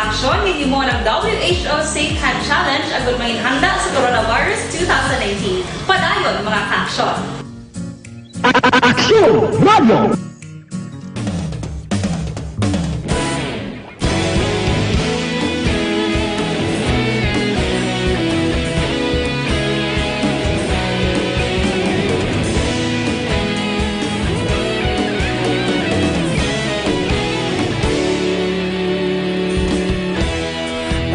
Aksyon, hinimo ang W H O Safe Hand Challenge agud manginhanda sa Coronavirus two thousand nineteen. Padayon, mga kaaksyon. Aksyon Radio!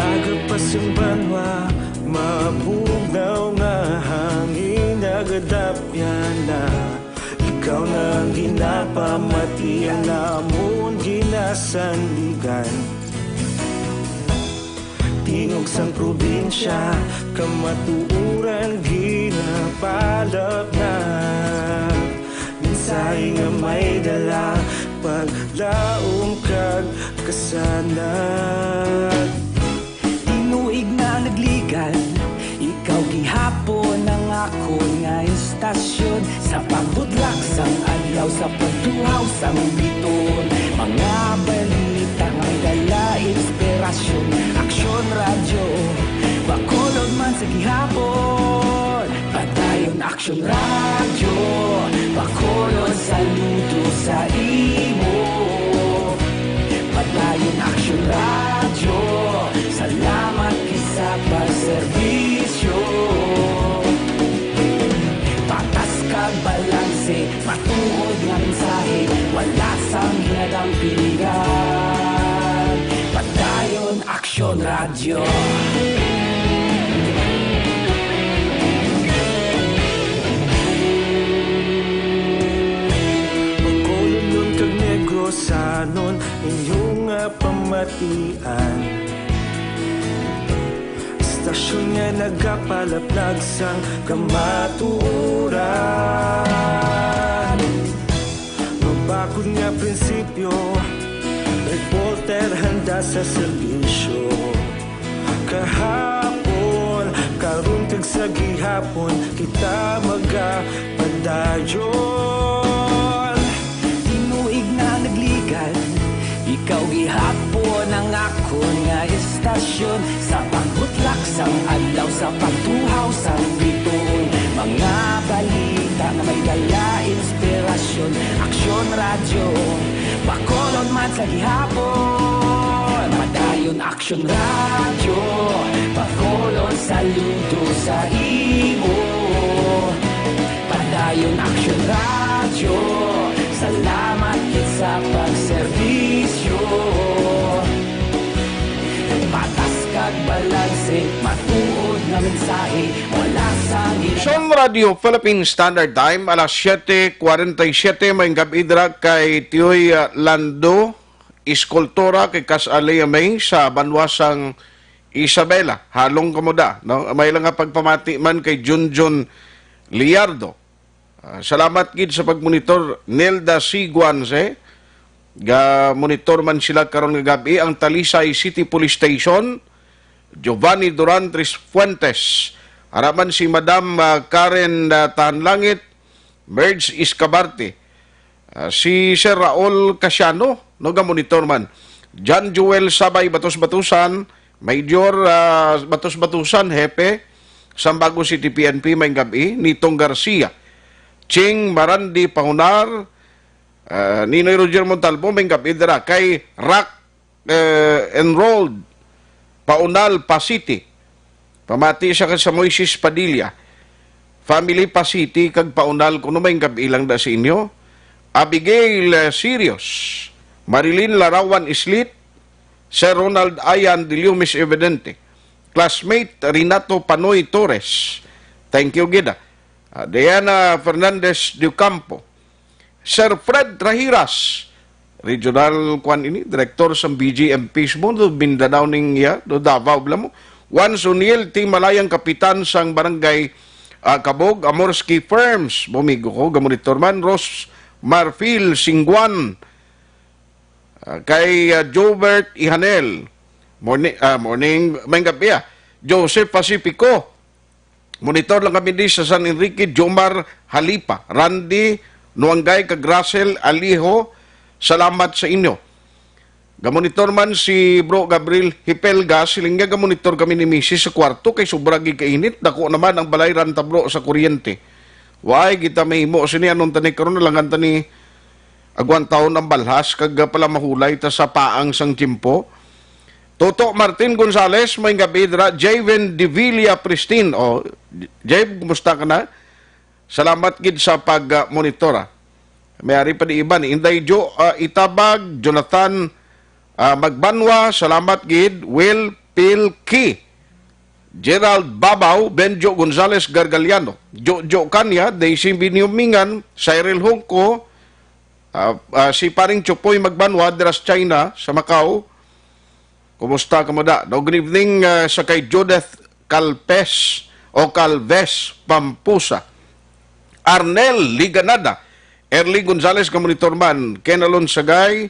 Agapas ang banwa, mabugnaw nga hangin, nagadapyan na. Ikaw na ang ginapamati, ang namon ginasandigan. Tingog sang probinsya, kamatuoran ginapalapnag. Mensahe nga may dala, paglaom kag kasanag. Tinuig na nagligad, ikaw gihapon ang akon nga istasyon. Sa pagbutlak sang adlaw, sa pagtuhaw sang biton, mga balita nga may dala inspirasyon. Aksyon Radyo, Bacolod man sa gihapon. Padayon Aksyon Radyo, Bacolod, saludo sa imo. Padayon Aksyon Radyo, salamat gid sa pagserbisyo. Patas kag balanse, matuod nga mensahe, wala sang ginadampingan. Padayon Aksyon Radyo. Bacolodnon kag Negrosanon, inyo nga pamatian. Istasyon nga nagapalaplag sang kamatuoran. Mabakod nga prinsipyo, reporter handa sa serbisyo. Kahapon, karon kag sa gihapon, kita magapadayon. Tinuig na nagligad, ikaw gihapon ang akon nga istasyon. Sa pagbutlak sang adlaw, sa pagtuhaw sang bituon, mga balita nga may dala inspirasyon. Aksyon Radyo, Bacolod man sa gihapon. Padayon Aksyon Radyo, Bacolod, saludo sa imo. Padayon Aksyon Radyo, salamat gid sa pagserbisyo. Patas kag balanse, matuod nga mensahe, wala sa gina- Aksyon Radyo Philippine Standard Time, alas siete cuarenta y siete, may gab-i dira kay Tiyoy, ah, Lando Escultura, kay Cas Alea May sa banwa sang Isabela. Halong kamo da, no? May lang nga pagpamati man kay Junjun Liardo. Ah, salamat gid sa pagmonitor, Nelda C. Guanse. Ga-monitor man sila karon nga gab-i. Ang Talisay City Police Station, Giovanni Duran Tres Fuentes. Ara man si Madam, ah, Karen, ah, Tahanlangit, Merge Escabarte, ah, si Sir Raul Casiano, no, ga-monitor man. John Joel Sabay Batos-Batusan, Major, ah, Batos-Batusan, Hepe, Sambago City P N P, may gab-i. Nitong Garcia, Ching Marandi Pahunar, ah, Ninoy Roger Montalvo, may gab-i dira. Kay Rock, eh, Enrolled, Paunal, Pasiti. Pamati siya kay sa Moises Padilla. Family, Pasiti kag Paunal, kuno may gab-i lang da sa inyo. Abigail, eh, Sirius, Marilyn Larawan Islit, Sir Ronald Ayan Dilio, Miss Evidente, classmate Renato Panoy Torres. Thank you gid, ah. Ah, Diana Fernandez de Ocampo, Sir Fred Trahiras, regional, kwan ini, director sa B G M P sa Mundo, Mindanao ning, ya, do Davao bala mo. Juan Suniel, Team Malayang, kapitan sang barangay, ah, Kabog, Amor Ski Firms, bumigo ko, ga-monitor man, Rose Marfil Singguan, ah, kay, ah, Jobert Ihanel, morning, ah, morning, may gab-i, ah, Joseph Pacifico, monitor lang kami di sa San Enrique, Jomar Halipa, Randy Nuangay, kag Russell Aliho, salamat sa inyo. Gamonitor man si Bro Gabriel Hipelga, siling niya, "Gamonitor kami ni misis sa kwarto kay sobra gid kainit. Dako naman ang balay rantablo sa kuryente. Why kita mahimo sini? Anon tani karon, nalangan tani agwantahon ang balhas kag, ah, pala mahulay ta sa paang sang tiyempo." Toto Martin Gonzales, may gabi dira. Javen Devilla Pristin. O, Jave, kumusta ka na? Salamat gid sa pag-monitor, ah. May ari pa di iban. Inday Jo, ah, Itabag, Jonathan, ah, Magbanwa, salamat gid. Will Pilki, Gerald Babaw, Benjo Gonzales Gargaliano, Jojo Kanya, Daisy Binumingan, Cyril Hongko, ah, ah, si Paring Chupoy Magbanwa, dira sa China, sa Macau. Kumusta ka mo da? No, good evening, ah, sa kay Judith Calpes o Calves Pampusa. Arnel Liganada, Erly Gonzales, ka monitor man, Ken Alonsagay,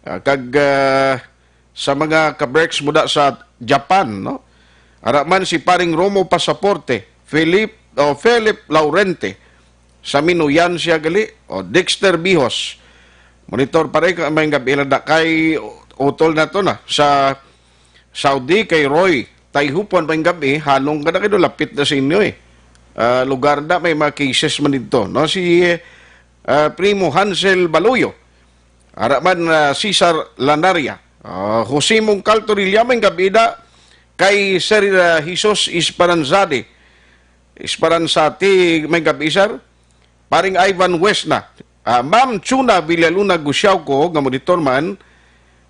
ah, kag, ah, sa mga ka-Berks mo da sa Japan, no? Ara man si Paring Romo Pasaporte, Philip, o Philip Laurente, sa Minuyan siya gali, o Dexter Bihos. Monitor pa rin, may gabi lang da kay utol na to na sa Saudi, kay Roy Tayhupon, may gabi, halong ka na kayo, lapit na sa inyo eh. Ah, lugar na may mga cases man dito, no? Si, ah, Primo Hansel Baluyo, ara man, ah, Cesar Lanaria, ah, Jose Mongcal Torilla, may gabi da kay Sir, ah, Jesus Isparanzade. Isparanzate, may gabi, sir. Paring Ivan West na. Ah, Ma'am Chuna Villaluna Gusiao ko, nga monitor man.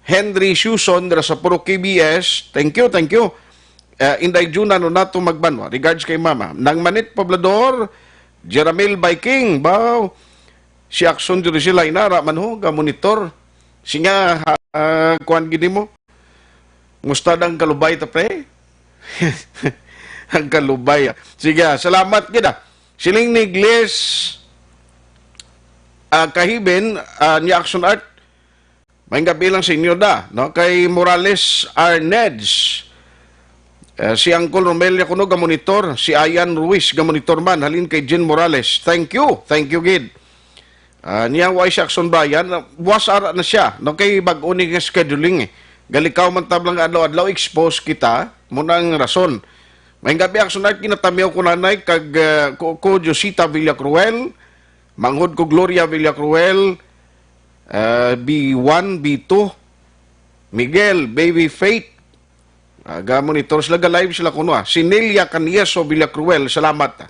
Henry Suson, dira sa Puro K B S. Thank you, thank you. Ah, Inday Juna Nonato Magbanwa. Regards kay Mama. Nang Manit Poblador, Jeramil Viking, baw. Si Axon Jerusalem, nara man ho, ga monitor. Siya, ah, kuwan gid mo. Musta ang kalubay ta, pre? Ang kalubay, ah. Sige, ah, salamat gid, ah. Siling ni Glis, ah, Kahiben, ah, ni Action Art, may gabi lang sa inyo da, no? Kay Morales Arneds, eh, si Uncle Romel Yakuno ga monitor, si Ayan Ruiz ga monitor man, halin kay Jen Morales. Thank you, thank you gid. Ah, niya, wa si Action Brian, was ara na siya, no? Kay bag-o ni nga scheduling, eh. Galikaw man tablang adlaw-adlaw, expose kita, mo nang rason. May gabi, Action Art, kinatamiyaw ko nanay, kag, ah, ko, ko Josita Villacruel, manghod ko Gloria Villacruel, ah, B one, B two, Miguel, Baby Faith, ah, ga monitor sila, ga live sila kuno, ah. Si Nelia Canieso Villacruel, salamat, ah.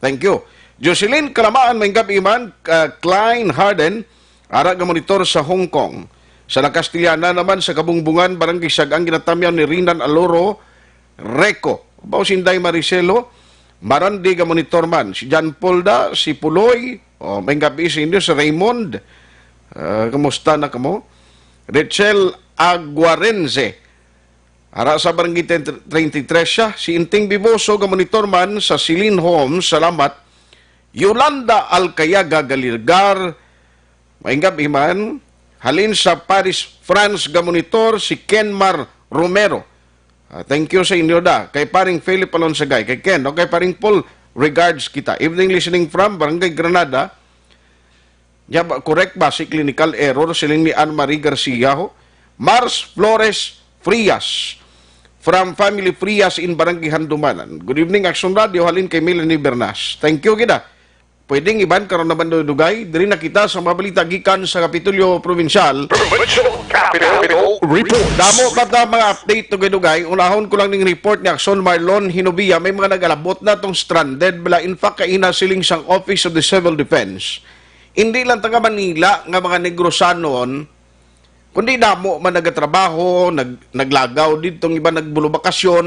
Thank you. Jocelyn Kalamaan, may gabi man, ah, Klein Harden, ara ga monitor sa Hong Kong. Sa Nakastilyana naman, sa Kabungbungan, Barangay Sagang, ginatamyaw ni Rinan Aloro Reco. Bao si Inday Maricelo, Marandi ga monitor man. Si John Polda, si Puloy, o, may gabi sa inyo, si Raymond. Ah, kumusta na kamo? Rachel Aguarense, ara sa Barangay treinta y tres siya. Si Inting Biboso, ga monitor man sa Celine Homes, salamat. Yolanda Alcayaga Galigar, may gabi man. Halin sa Paris, France, ga monitor si Kenmar Romero. Ah, thank you sa inyo da. Kay paring Philip Alonsagay, kay Ken, no? Kay paring Paul, regards kita. Evening listening from Barangay Granada. Nya ba, correct ba si clinical error, siling ni Anne Marie Garcia, ho? Mars Flores Frias, from Family Frias in Barangay Handumanan. Good evening, Action Radio, halin kay Melanie Bernas. Thank you, gida. Pwedeng iban karon naman, Dugay. Diri na kita sa mga balita gikan sa Kapitolyo Provincial. Provincial Capitol Report. Damo pa ta mga update, Dugay-Dugay. Unahon ko lang ning report ni Action Marlon Hinobia. May mga nagalabot na tong stranded bala. In fact, kaina siling sang Office of the Civil Defense. Hindi lang taga Manila nga mga Negrosanon, kundi damo man nagatrabaho, nag-, naglagaw dito, ang iba nagbulubakasyon.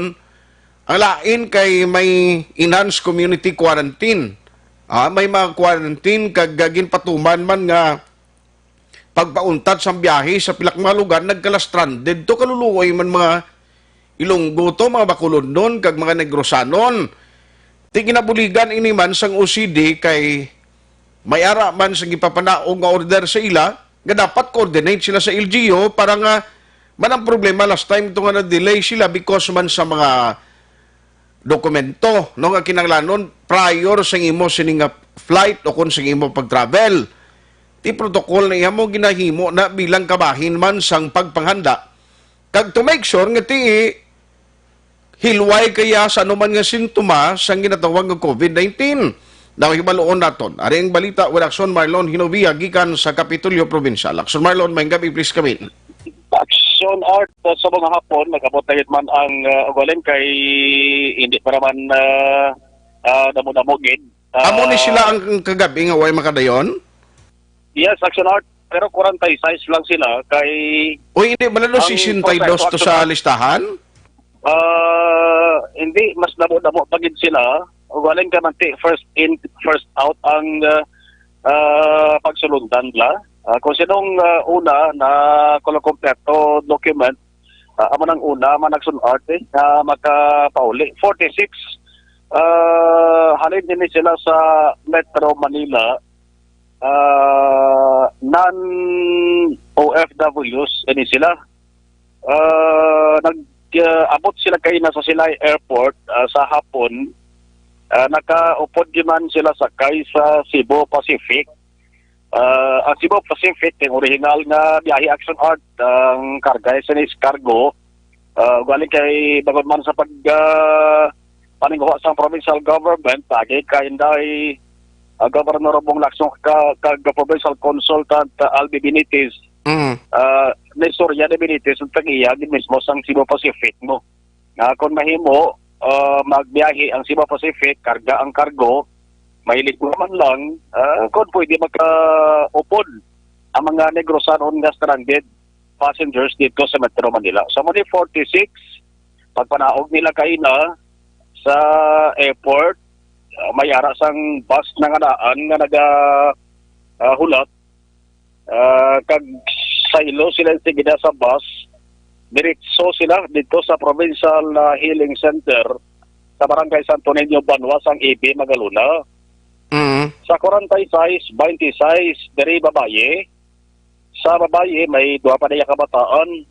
Ang lain kay may enhanced community quarantine. Ah, may mga quarantine kag ginpatuman man nga pagpauntat sa biyahe sa pila ka mga lugar, nagkala-stranded to, kaluluoy man mga Ilonggo to, mga Bacolodnon kag mga Negrosanon. Ti ginabuligan ini man sang O C D kay may ara man sa gipapanaog nga order sa ila nga dapat coordinate sila sa L G U para nga man ang problema last time to nga na-delay sila because man sa mga dokumento, no, nga kinahanglanon prior sa imo sini nga flight o kung sa imo pag-travel. ti protocol na iya mo ginahimo na bilang kabahin man sang pagpanghanda. Kag to make sure nga ti hilway kaya sa anuman nga sintomas sang ginatawag nga COVID nineteen. Daw hibaluon naton. Ari ang balita with Action Marlon Hinovia gikan sa Kapitolyo Provincial. Action Marlon, may gabi, please come in. Action Art, uh, sa mga hapon, nag-abot na gid man ang, uh, ugaling kay hindi pa naman, uh, uh, damo-damo gid. Amo ni sila Ah, ang kagabi nga way makadayon? Yes, Action Art. Pero forty-six lang sila kay Uy, hindi ba lalo ang sixty-two to sa listahan? Ah, hindi, mas damo-damo pa gid sila. Ugaling ka man ti first in, first out ang, ah, ah, pagsulundan nila. Ah, kung sinong, ah, una na kulang kompleto document, ah, amo nang una man nagsun-art, eh, na makapauli. Forty-six, ah, halin din sila sa Metro Manila, ah, non-O F Ws ini sila. Ah, nag, ah, abot sila kaina sa Silay Airport, ah, sa hapon. Ah, nakaupod gyud man sila sakay sa Cebu Pacific. Ah, ang Cebu Pacific, ang original nga biyahe, Action Art, ang karga sa nis cargo. Ah, ugali kay bangod man sa pag, ah, paninguha sa provincial government, agi kay Inday, ah, Governor Bong Lacson ka, kag provincial consultant, ah, Albi Benitez, Mm. ah, naistorya ni Benitez ang tag-iya gid mismo sang Cebu Pacific mo. Nga kon mahimo, ah, magbiyahe ang Cebu Pacific, karga ang cargo, mahilig man lang, ah, kon pwede makaupod ang mga Negrosanon nga stranded passengers dito sa Metro Manila. So, mo ni forty-six, pagpanaog nila kaina sa airport, ah, may ara sang bus na nga daan nga naga, ah, hulat, ah, kag saylo sila sige na sa bus, diretso sila dito sa Provincial, ah, Healing Center sa Barangay Santo Niño, Banwa, sang A B Magalona. Mm. Sa forty-six, twenty-six diri babayi. Sa babayi, may duha pa niya kabataan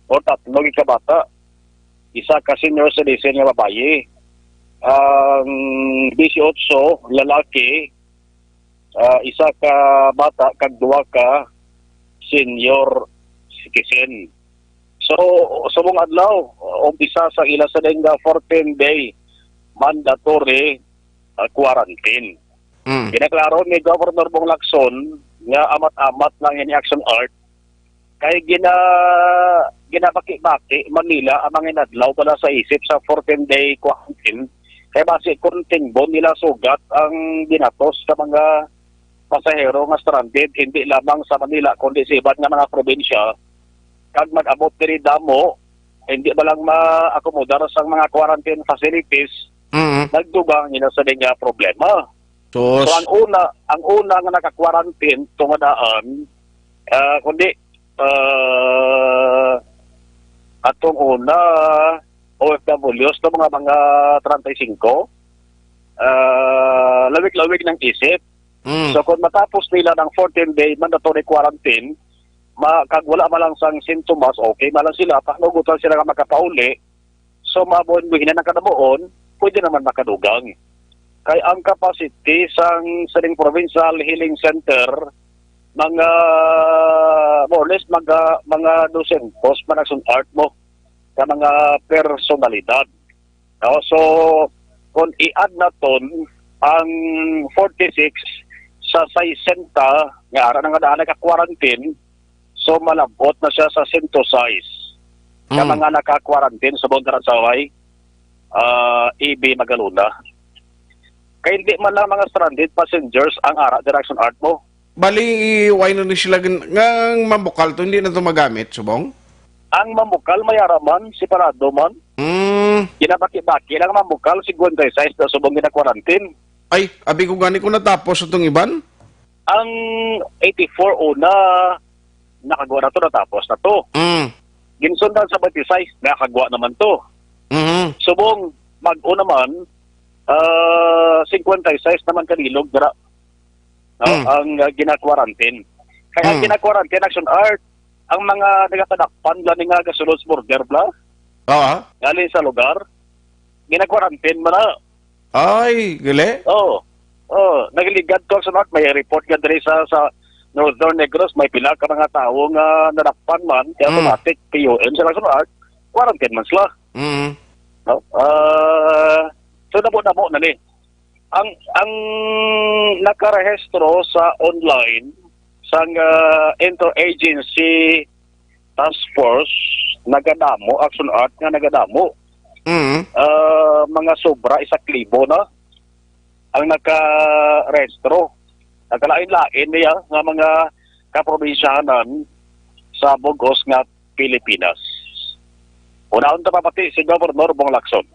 o tatlo gid ka bata. Isa ka senior citizen nga babayi. Ang dieciocho, lalaki, ah, isa ka bata, kag duha ka senior citizen. So, subong adlaw, umpisa sa ila sa nga fourteen day mandatory, ah, quarantine. Mm. Ginaklaro ni Governor Bong Lacson nga amat-amat lang ini, Action Art, kay gina-, ginabaki-baki man nila ang mga inadlaw bala sa isip sa fourteen-day quarantine. Kay basi kon tingbon nila sugat ang ginatos sa mga pasahero nga stranded, hindi lamang sa Manila, kundi sa iban nga mga probinsya, kag mag-abot diri damo, hindi ba lang ma-accommodar sa mga quarantine facilities, Mm. nagdugang nila sa nga problema. Sus. So, ang una, ang una nga naka-quarantine, tungadaan, ah, kundi, ah, atong una, O F Ws, to mga, mga treinta y cinco, ah, lawig-lawig ng isip. Mm. So, kung matapos nila ng fourteen-day mandatory quarantine, ma-, kag wala man lang sang sintomas, okay man lang sila, panugutan sila nga makapauli, so, mabuhin-buhinan ang kanamuon, pwede naman makadugang. Kay ang capacity sang sining Provincial Healing Center, mga, more or less, mga, mga dosyentos man ang sun-art mo sa mga personalidad. No? So, kung i-add naton ang forty-six sa sesenta nga ara na nga daan naka-quarantine, so malabot na siya sa sento sais ka Mm. mga naka-quarantine sa Bondaran Saway, ah, A B Magalona. Kay hindi man lang mga stranded passengers ang ara, Direction Art mo. Bali, why na ni sila gin-, nga ang mambukal to, hindi na to magamit, subong? Ang mambukal, may ara man, separado man. Mm. Ginabaki-baki lang mambukal, fifty-six na subong gina-quarantine. Ay, abi ko gani kung natapos itong iban? Ang eighty-four una, nakagwa na to, natapos na to. Mm. Ginsundan sa twenty-six, nakagwa naman to. Mhm. Subong, bag-o naman, ah, fifty-six naman kanilog, dira. No? Mm. Ang, ah, gina-quarantine. Kaya ang Mm. gina-quarantine, Action Art, ang mga nagapadakpan lang nga gasulod sa border, bla? Oo. Galing sa lugar, gina-quarantine mo na. Ay, gali? Oo. Oo. Nagligad to, Action Art, may report ka diri sa, sa Northern Negros, may pila ka mga tawo nga nadakpan man, kaya Mm. automatic, P U M sila sa North, quarantine man sila. Mm. No? Ah, so, damo-damo na ni. Ang, ang nakarehistro sa online, sang, ah, interagency task force, nagadamo, Action Art nga nagadamo. Mm. Ah, mga sobra isa ka libo na ang nakarehistro. Nagkalain-lain niya nga mga kaprobinsyahanan sa bugos nga Pilipinas. Unahon ta pa pati si Governor Bong Lacson.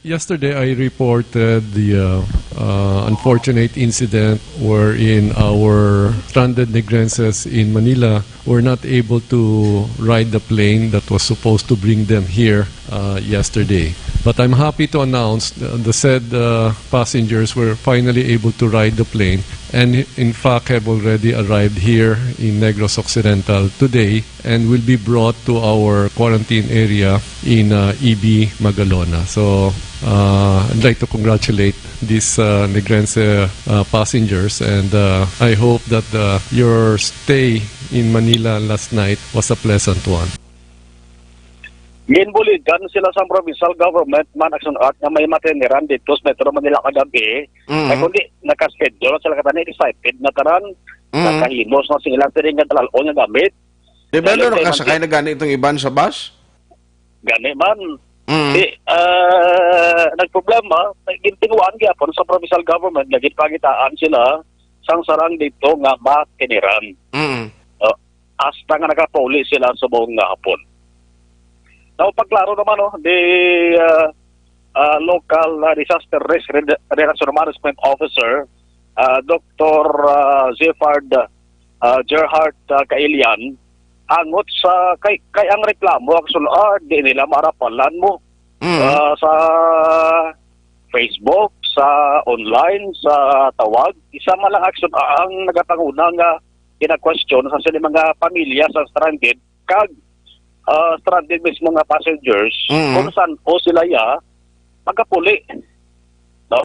Yesterday, I reported the uh, uh, unfortunate incident wherein our stranded Negrenses in Manila were not able to ride the plane that was supposed to bring them here uh, yesterday. But I'm happy to announce uh, the said uh, passengers were finally able to ride the plane and, in fact, have already arrived here in Negros Occidental today and will be brought to our quarantine area in uh, E B Magalona. So, uh, I'd like to congratulate these uh, Negrense uh, passengers, and uh, I hope that uh, your stay in Manila last night was a pleasant one. Ginbuligan sila sa provincial government man, Action Art, nga may matiniran dito sa Metro Manila kagabi. Mhm. Kay kundi nakaschedule sila, katani excited na tanan, Mhm. nakahimos na sila sa nga dalal-on nga gamit. Di ba, Dahil ano, kay nakasakay Manti- na gani itong iban sa bus? Gani man. Mhm. Di, ah, nagproblema, gintinguhaan gyapon sa provincial government nga ginpangitaan sila sang sarang dito nga matiniran. Mhm. Oh, hasta nga nakapauli sila subong nga hapon. Now, pagklaro naman, no, the, ah, ah, local, ah, disaster risk red-, reduction management officer, ah, Doctor, ah, Zefard, ah, Gerhard, ah, Kailian, angot sa kay, kay ang reklamo, Action Art, di nila marapalan mo, Mm. ah, sa Facebook, sa online, sa tawag. Isa man lang, Action, ah, ang nagapanguna nga kina-question sa sila mga pamilya sa stranded kag, ah, stranded mismo nga passengers Mm. kung san-o sila ya magapuli. No?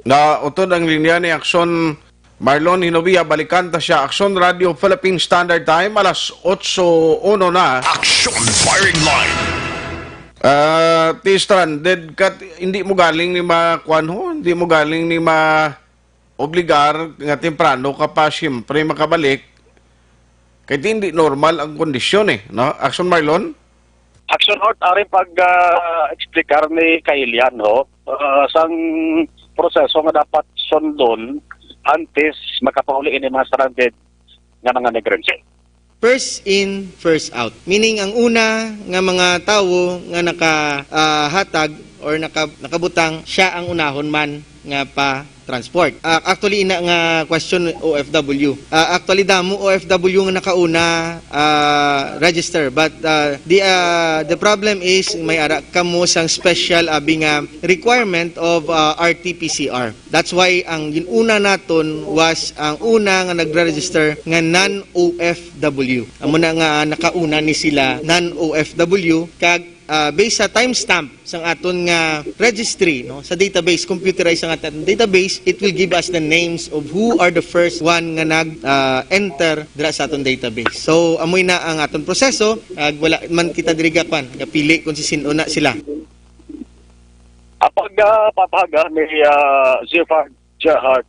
Na utod ang linya ni Action Marlon Hinovia, balikan ta siya. Action Radio Philippine Standard Time, alas otso uno na. Action Firing Line. Ah, ti stranded ka, hindi mo galing ni ma-, kuwan ho, hindi mo galing ni ma-, obligar nga temprano ka pa siyempre makabalik. Kay di, hindi normal ang kondisyon eh, no? Action Marlon? Action Art, ari pag, ah, explicar ni Kailian, ho, ah, sang proseso nga dapat sundon antes makapauli ini mga stranded nga mga Negrense. First in, first out. Meaning, ang una nga mga tawo nga naka, ah, hatag or naka-, nakabutang, siya ang unahon man nga pa-transport. Ah, actually, ina nga question, O F W. Ah, actually, damo O F W nga nakauna, ah, register. But, ah, the, ah, the problem is, may ara kamo sang special, abi nga, requirement of, ah, R T P C R. That's why ang ginuna naton was ang una nga nagre-register nga non-O F W. Amo na nga nakauna ni sila non-O F W kag, ah, based sa timestamp sang aton nga registry, no, sa database, computerized ang aton database, it will give us the names of who are the first one nga nag, ah, enter dira sa aton database. So, amoy na ang aton proseso, ag wala man kita diri gakwan, gapili kung si sin-o na sila. Ang pag, ah, papahaga ni, ah, Zephyr Gerhard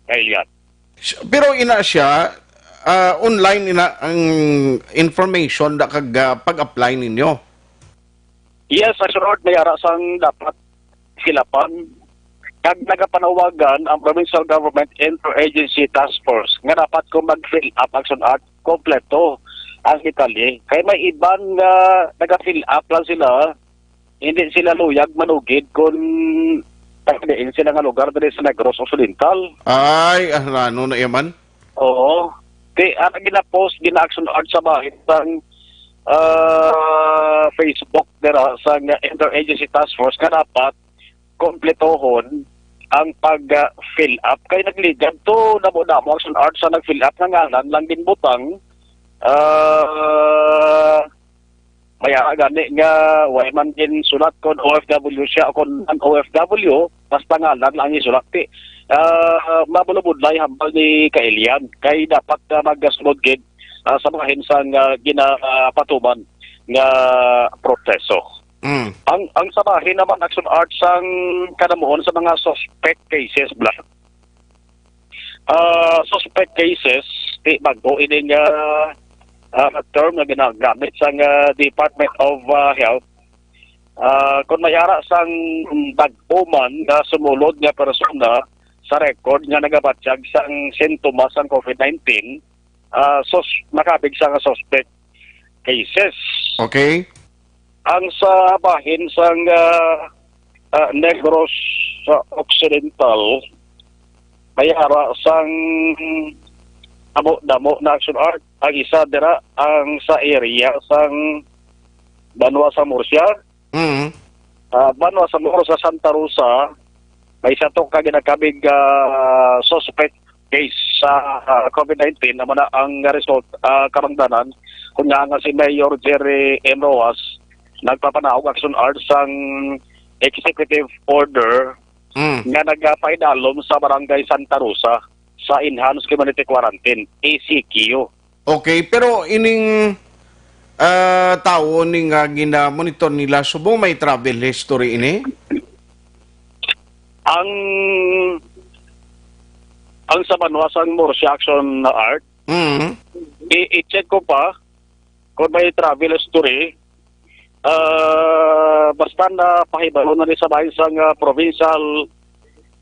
Elian. S-, pero ina siya, ah, online ina ang information da kag, ah, pag-apply ninyo? Yes, Sir Rod, may ara sang dapat hilapan. Kag nagapanawagan ang Provincial Government Interagency Task Force nga dapat kung mag-fill up, Action Art, kompleto ang detalye. Kay may iban nga naga-fill up lang sila, hindi sila luyag manugid kung taga diin sila nga lugar diri sa Negros Occidental. Ay, ah, ano na yaman? Oo. Kay ang gina-post, gina-action art sa bahin sang, ah, Facebook dira sa nga Interagency Task Force nga dapat kompletohon ang pag, ah, fill up. Kay nagligad to, damo-damo action art sa nag-fill up nga ngalan lang ginbutang. Ah, May ara gani nga way man ginsulat kon O F W siya o kon non-O F W, basta ngalan lang ang isulat. Ti, ah, mabulabudlay hambal ni Kailian kay dapat, ah, magasunod gid, ah, sa bahin sang, ah, ginapatuman nga proseso. Mm. Ang, ang sa bahin naman, Action Arts, ang kanamuhon sa mga suspect cases, bla. Ah, suspect cases, ti bag-o ini nga, ah, term nga ginagamit sang, ah, Department of, ah, Health. Ah, kung may ara sang bag-o man nga sumulod nga persona sa record nga nagabatyag sang sintomas sang COVID nineteen, ah, sus-, makabig sa nga suspect cases. Okay. Ang sa bahin sang, ah, ah, Negros sa Occidental, may ara sang damo-damo na Action Arts. Ang isa dira, ang sa area sang Banwa sa Murcia, Mm. ah, Banwa sa Murcia, Santa Rosa, may isa to ka ginakabig, ah, suspect case sa, ah, COVID nineteen, amo na ang result, ah, karangdanan, kun nga, nga si Mayor Jerry M. Rojas nagpapanaog Action Arts sang executive order Mm. nga nagapaidalom sa Barangay Santa Rosa sa Enhanced Community Quarantine, E C Q. Okay, pero ining, ah, tawo ni nga gina-monitor nila, subong may travel history ini? Ang, ang sa Banwa sang Murcia Action Arts, Mm. i-, i-check ko pa kung may travel history. Ah, basta na pahibalo na ni sa bahin sang, ah, provincial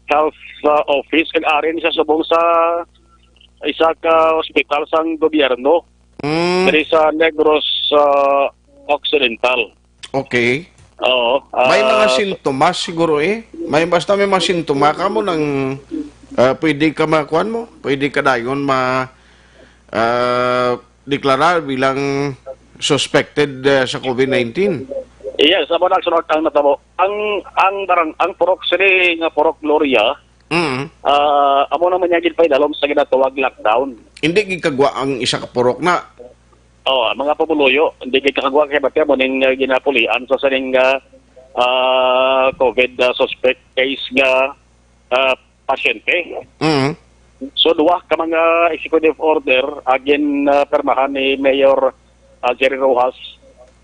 health, ah, office, kag ari ni siya subong sa isa ka hospital sang gobyerno Mm. diri sa Negros, ah, Occidental. Okay. Oo, May mga ah, sintomas siguro eh. May, basta may mga sintomas ka mo nang, ah, pwede ka makuan mo, pwede ka dayon ma, ah, deklarar bilang suspected, ah, sa COVID nineteen. Yes, amo na ang sunod ang natabo. Ang, ang barang, ang purok sini nga purok Gloria, Mm. ah, amo naman niya gid pa idalom sa ginatawag lockdown. Hindi gid kagwa ang isa ka purok na. Oh, ang mga pumuluyo, hindi gid kakagwa kay bati mo ning, ah, ginapulian sa sining, ah, ah, COVID, ah, suspect case nga, ah, pasyente. Mm. So, duha ka mga executive order agin, ah, pirmahan ni Mayor, ah, Jerry Rojas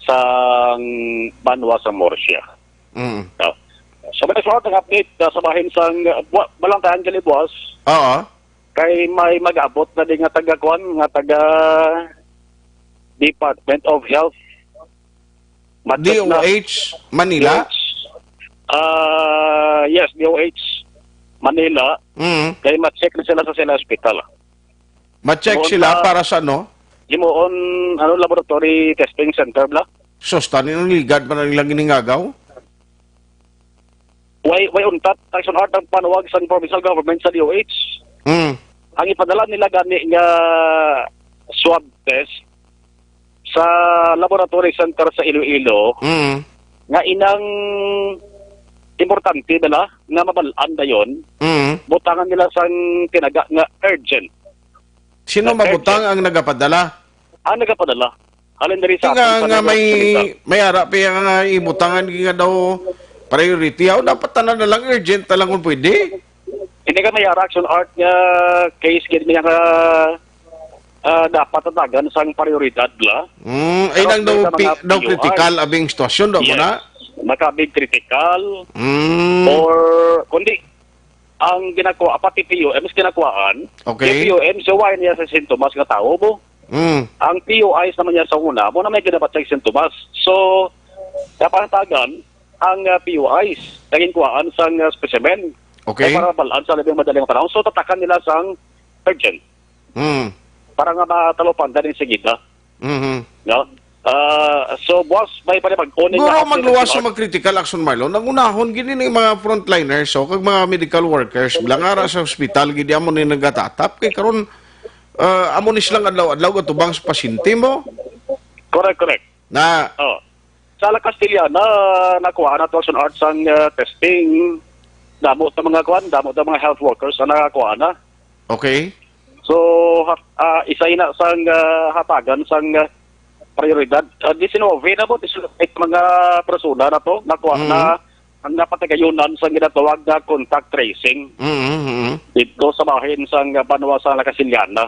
sa Banwa sa Murcia. Mm. No? So, may sunod ang update, ah, sa bahin sang, ah, buwa-, Balantayan gali buwas. Oo. Kay may mag-abot na din nga taga kuan, nga taga Department of Health. Matik na. D O H Manila? D O H. Ah, yes, D O H Manila. Mm. Kay ma-check na sila sa sila hospital. Ma-check Doon sila sa para sa ano? Himuon, ano, laboratory testing center, bla? Sus, tani ang ligad pa na nilang giningagaw? Way, way untat, Tyson Art, ang panuwag sa provincial government sa D O H. Mm. Ang ipadala nila gani nga swab test sa laboratory center sa Iloilo, Mm. nga inang importante bala nga mabal-an dayon, Mm. butangan nila sang tinaga nga urgent. Sino Urgent. mabutang ang nagapadala? Ang nagapadala. Halin diri sa Nga, aton sa nga may, Negros Occidental. may ara pa nga ibutangan nga daw priority. Aw, dapat tanan na lang urgent na lang kung pwede. Hindi ka may ara, Action Art, nga case gid niya nga, ah, dapat tatagan sang prioridad la. Mm, ay Pero nang daw, may pi-, mga daw P U I. critical abing sitwasyon daw mo Yes. na? Makabig critical Mm. or kundi ang ginakuha, pati P U Ms ginakuhaan. Okay. Yung P U M, so why niya sa sintomas nga tao mo? Mm. Ang P U Is naman niya sa una, mo na may ginabatyag sintomas. So, kapangtagan, ang, ah, P U Is, naging kuhaan sang, ah, specimen. Okay. Kaya para mabalaan sa labing madaling panahon. So, tatakan nila sang urgent. Mm. Para nga matalupan dali sigida. Mhm. No? Ah, so, boss, may panibag-o ni Guro, nga update magluwas sa sa mga critical action, Marlon. Ang unahon, gini ni mga frontliners, so, kag mga medical workers, bilang ara sa hospital, gidi amo ni nagatatap. Kay karon, ah, amo ni silang adlaw-adlaw gatubang sa pasyente mo. Correct, correct. Na Oh. Sa La Castellana, nakuha na to, Action Arts, ang, ah, testing. Damo ta mga kuan, damo ta mga health workers ang nakakuha na. Okay. So, hat-, ah, isa ina sang, ah, hatagan sang, ah, prioridad. Ah, diecinuebe na po, diecinuebe ka mga persona na to, nakuha Mm. na ang napatagayunan sa ginatawag nga contact tracing Mm, mm. dito sa bahin sang banwa sa La Castellana.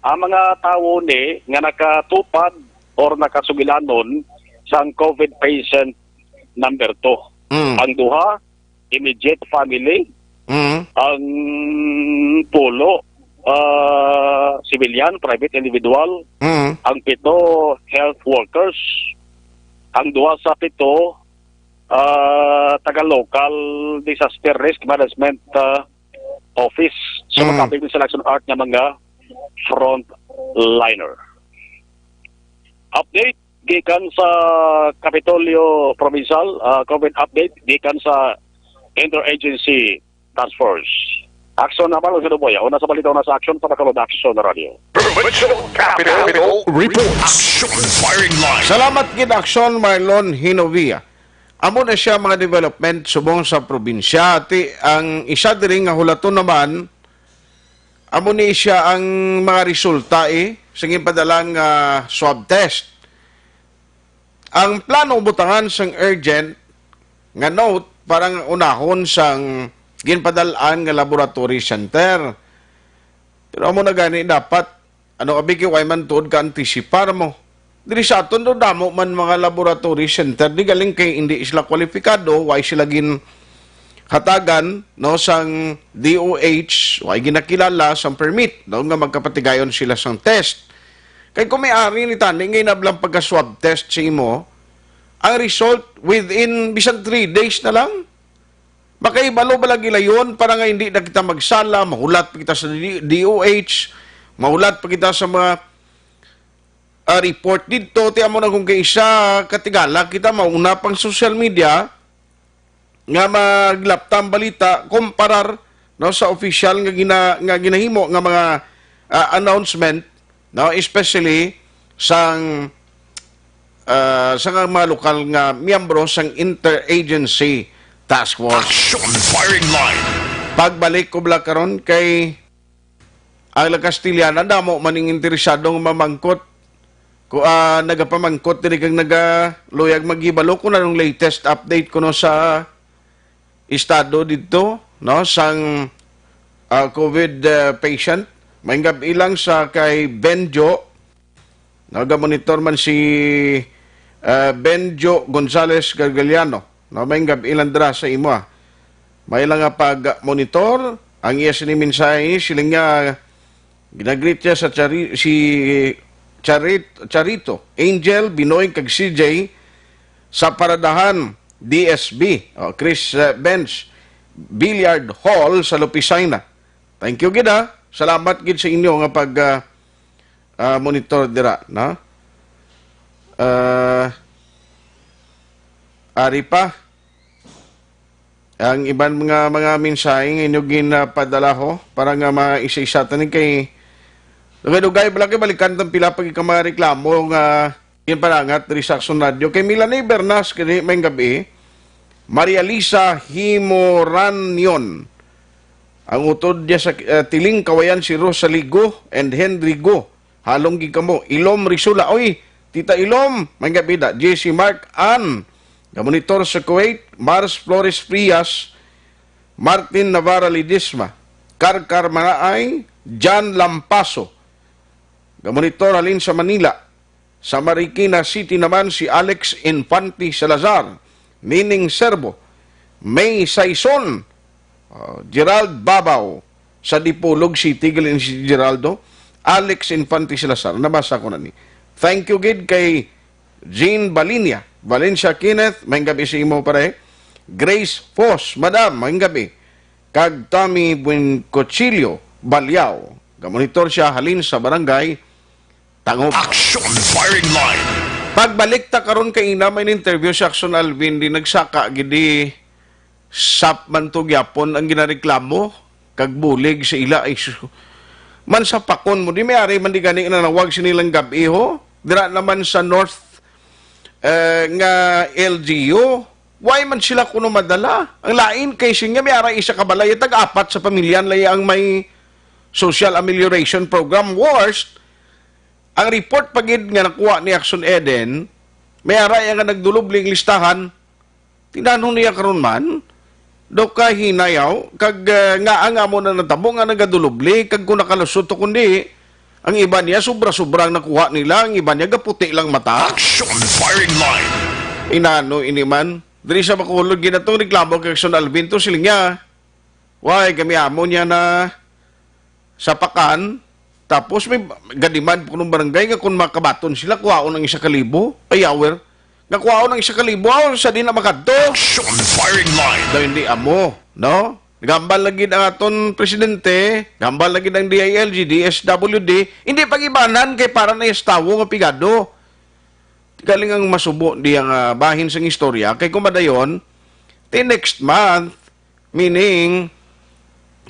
Ang mga tawo ni nga nakatupad or nakasugilanon sang COVID patient number two. Mm. Ang duha, immediate family. Mm. Ang pulo, ah, civilian, private individual. Mm. Ang pito, health workers. Ang duha sa pito, ah, taga local disaster risk management, ah, office. So, Mm. makapigil sila sa art nga mga frontliner. Update gikan sa Kapitolyo Provincial, ah, COVID update gikan sa Interagency Task Force. Action naman ang Sinuboy. Una sa balita, una sa action sa Bacolod Action Radio. Provincial Capital Reports. Action Firing Line. Salamat gid, Action Marlon Hinovia. Amo na siya mga development subong sa probinsya. Ti ang isa diri nga hulaton naman, amo ni siya ang mga resulta, eh, sa ginpadala nga swab test. Ang plano butangan sang urgent nga note para nga unahon sang ginpadal-an nga laboratory center. Pero amo na gani dapat, ano, abi kay way man tuod ka-antisipar mo. Diri sa aton do, damo man mga laboratory center, di galing kay hindi sila kwalipikado, way sila ginhatagan, no, sang D O H, way ginakilala sang permit, no, nga magkapatigayon sila sang test. Kay kung may ari ni tani nga inablang pagka-swab test sa imo, ang result within bisan three days na lang. Makahibalo ba lagi layon para nga hindi na kita magsala, mahulat pa kita sa D-, D O H, mahulat pa kita sa mga, ah, report didto, ti amo na kung kay isa katigala kita mauna pang social media nga maglapta ang balita, komparar, no, sa opisyal nga gina-, nga ginahimo nga mga, ah, announcement, no, especially sang, ah, sa mga lokal nga miyembro sang Interagency Task Force. Action Firing Line. Pagbalik ko bala karon kay ang La Castellana, damo man ning interesado nga mamangkot. Ku-, ah, nagapamangkot diri kag nagaluyag maghibalo kung anong latest update kuno sa estado didto, no, sang, ah, COVID, ah, patient. Maayong gab-i lang sa kay Benjo. Nagamonitor man si, ah, Benjo Gonzales Gargaliano. No, maayong gab-i lang dira sa imo, ah. May lang nga pag-monitor, ang iya sini mensahe, siling nga, ginagreet niya sa Chari-, si Charit-, Charito, Angel, Binoy, kag C J sa Paradahan, D S B, o, Chris, eh, Benz Billiard Hall sa Lupisay na. Thank you gid, ha. Salamat gid sa inyo nga pag, ah, ah, monitor dira, no? Ah, ari pa. Ang iban mga, mga mensahe nga inyo ginapadala ho para nga maisa-isa ta ni kay dugay-dugay bala kay balikan tang pila pa gid ka mga reklamo nga ginparangat diri sa Action Radio. Kay Melanie Bernas kini maayong gab-i, Maria Lisa Himoranion, ang utod niya sa, eh, Tiling Kawayan, si Rosalie Go and Henry Go. Halong gid kamo. Ilom Risula. Oy, Tita Ilom, maayong gab-i da. J C Mark Ann, gamonitor sa Kuwait. Mars Flores Frias, Martin Navarra Ledesma, Karkar Maraay, John Lampaso, gamonitor halin sa Manila. Sa Marikina City naman si Alex Infante Salazar, Nining Serbo, May Saison, uh, Gerald Babaw, sa Dipolog City, galing si Geraldo, Alex Infante Salazar. Nabasa ko na ni. Thank you gid kay Jean Balinia, Valencia Kenneth, maayong gab-i sa imo, pare. Grace Fos, Madam, maayong gab-i. Kag Tommy Buencochillo, Baliao. Gamonitor siya halin sa barangay Tangob. Action Firing Line. Pagbalik ta karon kay ina, may interview si Action Alvin, di nagsaka gid di sap man to gyapon ang ginareklamo kag bulig sa ila. Ay, su-, man sa pakon mo, di may ari man di gani nanawag sini lang gab-i, ho. Dira naman sa North, eh, nga L G U, why man sila kuno madala? Ang lain kay siya may ara isa ka balay, tag-apat sa pamilya na ang may social amelioration program. Worst, Ang report pa gid nga nakuha ni Action Eden, may ara iya nga nagdulubling listahan. Tingnan niya karon man, daw ka hinayaw, kag, ah, nga ang amo na natabo nga nagadulubli, kag kung nakalusot to kundi, ang iba niya sobra-sobra ang nakuha nila, ang iba niya gaputi lang mata. Action firing line. Inano ini man? Diri sa Bacolod, ginatong reklamo kay Action Alvin to, siling niya, "Why, kami amo niya na sa pakan, tapos may gadiman po ng barangay nga kung makabaton sila, kuhaon ang isa ka libo." Ay, yawer. Nga kuhaon ang isa ka libo, aw, sa di na makadto. Action firing line. Daw hindi amo, no? Nagambal lagi ang aton presidente, gambal lagi ang D I L G, D S W D, hindi pag-ibanan kay para na yastawo nga pigado. Galing ang masubo di ang, ah, bahin sang istorya, kay kumadayon, ti next month, meaning,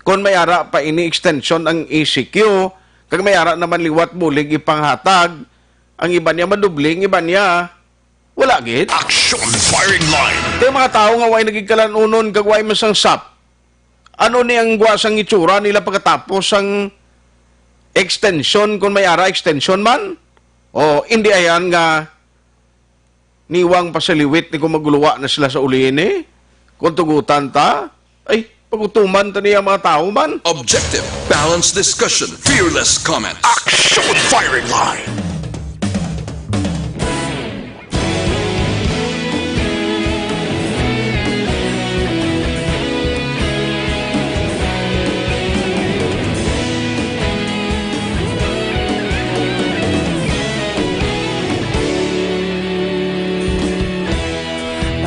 kung may ara pa ini extension ang E C Q, kag may ara naman liwat bulig ipanghatag, ang iban niya madubli, ang iban niya wala gid. Action firing line. Kay mga tawo nga way nagigkalanunon kag way masangsap, ano ni ang guwa sang itsura nila pagkatapos sang extension, kung may ara extension man? O, hindi ayan nga niwang pasaliwit ni kung maguluwa na sila sa uli ini? Kung tugutan ta, ay, pagutuman ta niya mga tawo man. Objective, balanced discussion, fearless comments. Action firing line.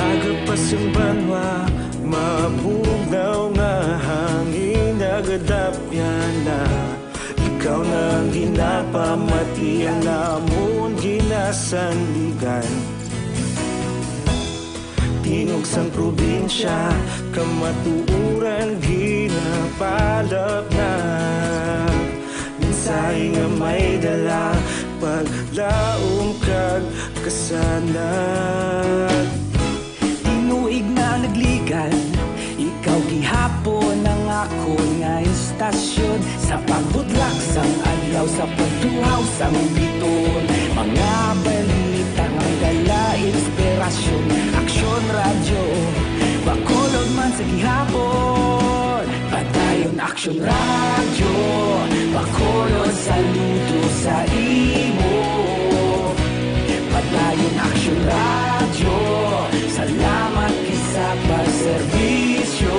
Aga pa sing banwa, mabugnaw nga hangin, nagadapyan na. Ikaw na ang ginapamati, ang namon ginasandigan. Tingog sang probinsya, kamatuoran ginapalapnag. Mensahe nga may dala, paglaom kag kasanag. Tinuig na nagligan, ikaw gihapon ang akon nga istasyon. Sa pagbutlak sang adlaw, sa pagtuhaw sang biton, mga balita nga may dala inspirasyon. Aksyon Radyo, Bacolod man sa gihapon. Padayon Aksyon Radyo, Bacolod, saludo sa imo. Padayon Aksyon Radyo, salamat gid sa pagserbisyo.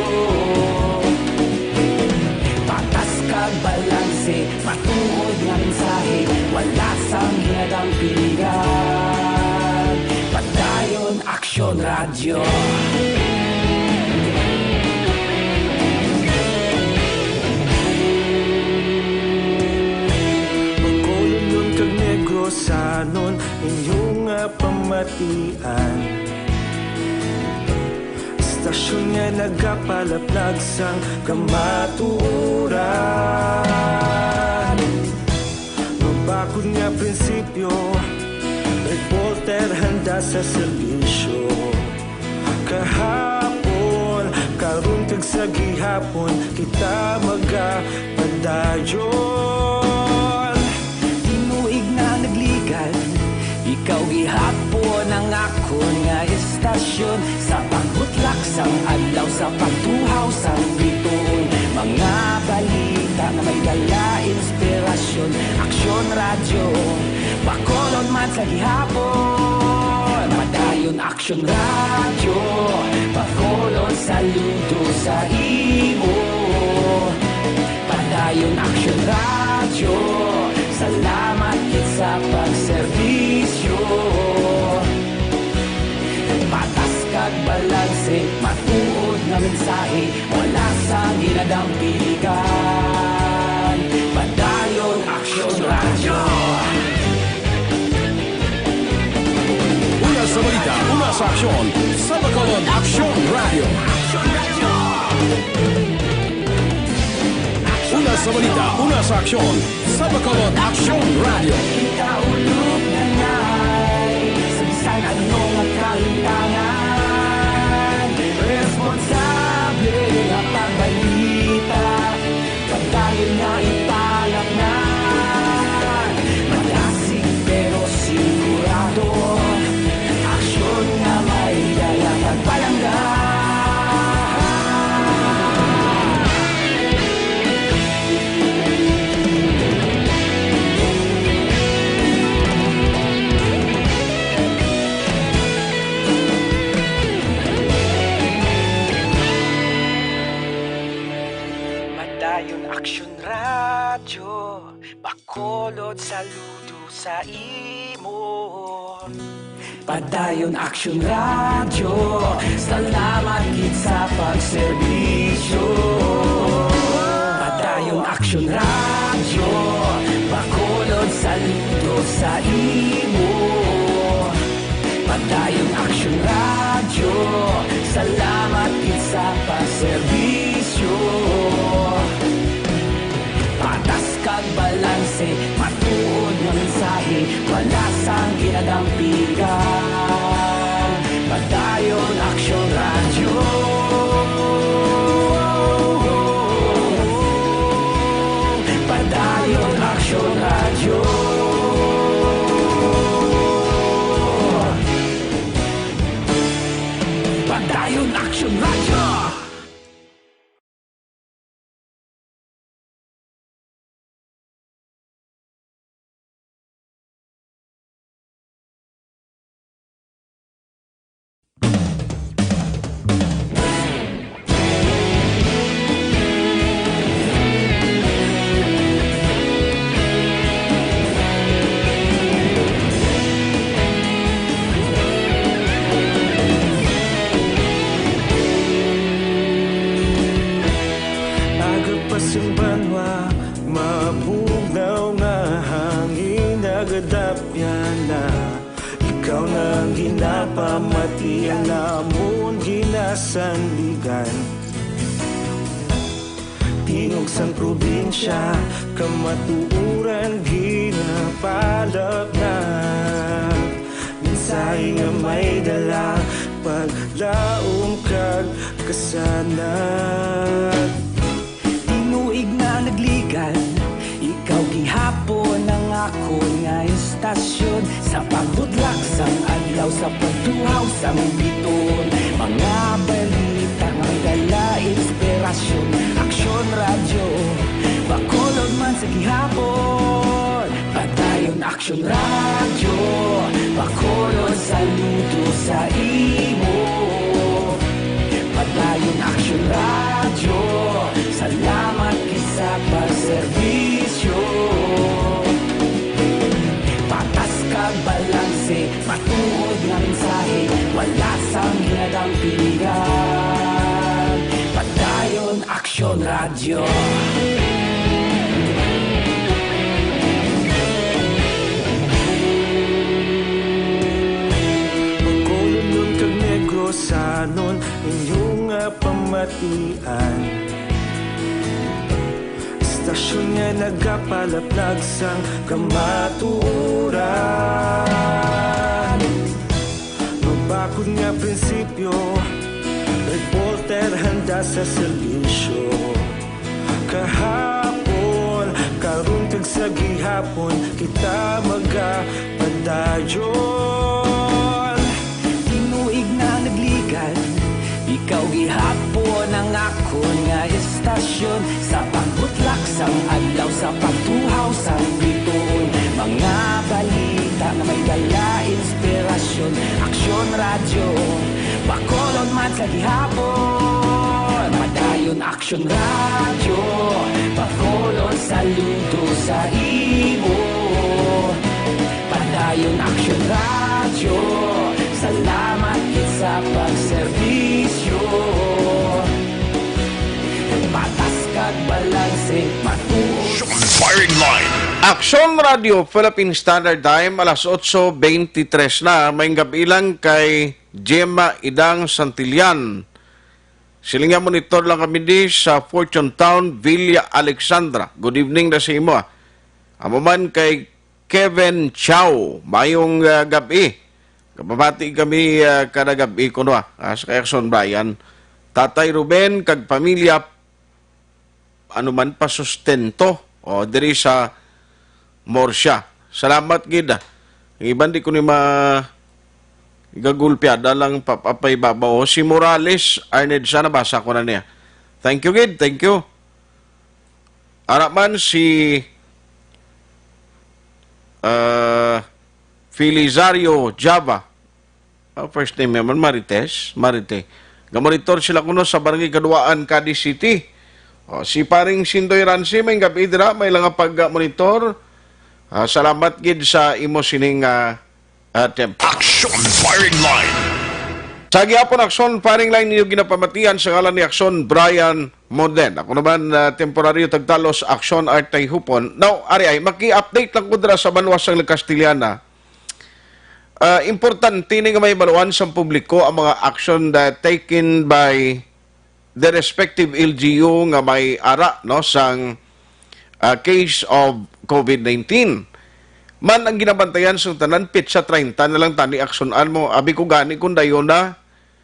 Patas kag balanse, matuod nga mensahe, wala sang ginadampingan. Padayon Aksyon Radyo. Bacolodnon kag Negrosanon, inyo nga pamatian. Istasyon nga nagapalaplag sang kamatuoran. Mabakod nga prinsipyo, reporter handa sa serbisyo. Kahapon, karon, kag sa gihapon, kita magapadayon. Tinuig na nagligan, ikaw gihapon ang akon nga istasyon. Sa pagbutlak sang adlaw, sa pagtuhaw sang bituon, mga balita nga may dala inspirasyon. Aksyon Radyo, Bacolod man sa gihapon. Padayon Aksyon Radyo, Bacolod, saludo sa imo. Padayon Aksyon Radyo, salamat gid sa pagserbisyo. Patas kag balanse, matuod nga mensahe, wala sang ginadampigan. Padayon Aksyon Radyo. Una sa balita, una sa aksyon, sa Bacolod Aksyon Radyo. Una sa balita, una sa aksyon, sa Bacolod Aksyon Radyo. Ikaulo na ngay, sa bisan ano nga kahitangan, responsable nga pagbalita, pagdayon nga ipalapnan, malasig Bacolod, saludo sa imo. Padayon Aksyon Radyo, salamat gid sa pagserbisyo. Padayon Aksyon Radyo, Bacolod, saludo sa imo. Padayon Aksyon Radyo, salamat gid sa pagserbisyo. Patas kag balanse, matuod nga mensahe, wala sang ginadampigan. Padayon Aksyon Radyo. Padayon Aksyon Radyo. Padayon Aksyon Radyo. Aga pa sing banwa, mabugnaw nga hangin nagadapyan na. Ikaw na ang ginapamati, ang amon ginasandigan. Tingog sang probinsya, kamatuoran ginapalapnag. Mensahe nga may dala, paglaom kag kasanag. Tinuig na nagligan, ikaw gihapon ang akon nga istasyon. Sa pagbutlak sang adlaw, sa pagtuhaw sang bituon, mga balita nga may dala inspirasyon. Aksyon Radyo, Bacolod man sa gihapon. Padayon Aksyon Radyo, Bacolod, saludo sa imo. Padayon Aksyon Radyo, salamat gid sa pagserbisyo. Patas kag balanse, matuod nga mensahe, wala sang ginadampigan. Padayon Aksyon Radyo. Bacolod kag Negrosanon, inyo nga pamatian. Istasyon nga nagapalaplag sang kamatuoran. Mabakod nga prinsipyo, reporter handa sa serbisyo. Kahapon, karon kag sa gihapon, kita magapadayon. Tinuig na nagligan, ikaw gihapon ang akon nga istasyon. Sa pagbutlak sang adlaw, sa pagtuhaw sang bituon, mga balita nga may dala inspirasyon. Aksyon Radyo, Bacolod man sa gihapon. Padayon Aksyon Radyo, Bacolod, saludo sa imo. Padayon Aksyon Radyo, salamat gid sa pagserbisyo. Patas kag balanse, matuod. Firing Line. Aksyon Radyo, Philippine Standard Time, alas otso beintitres na. Maayong gab-i lang kay Gemma Idang Santillan. Siling niya, monitor lang kami di sa Fortune Town, Villa Alexandra. Good evening na sa imo, ah. Amo man kay Kevin Chow, maayong, ah, gab-i. Kapamati kami, ah, kada gab-i kuno, ah, sa kay Aksyon Brian. Tatay Ruben kag pamilya, ano man pa sustento, o, diri sa Murcia. Salamat gid, ah. Ang iban di ko ni ma-, gagulpiada lang pa-, papaibabaw. O, si Morales Arned, sana basa ko na niya. Thank you gid, thank you. Ara man si, ah, Felizario Java. Ah, first name naman, Marites, Marite. Gamonitor sila kuno sa Barangay Kaduaan, Cadiz City. O, si paring Sindoy Ransi, maayong gab-i dira, may lang nga pag-monitor. Ah, salamat gid sa imo sining, ah, ah, tempo. Action Firing Line. Sa gihapon Action Firing Line ninyo ginapamatian sa ngalan ni Action Brian Monden. Ako naman, ah, temporaryo tagtalos Action Artay Hupon. Now, ari ay, maki-update lang ko dira sa banwa sang Castellana. Ah, importante ni nga may baluan sa publiko ang mga action that taken by the respective L G U nga may ara, no, sang, ah, case of COVID nineteen. Man ang ginabantayan sa tanan, petsa treinta na lang tani aksyonan mo. Abi ko gani kung dayon na,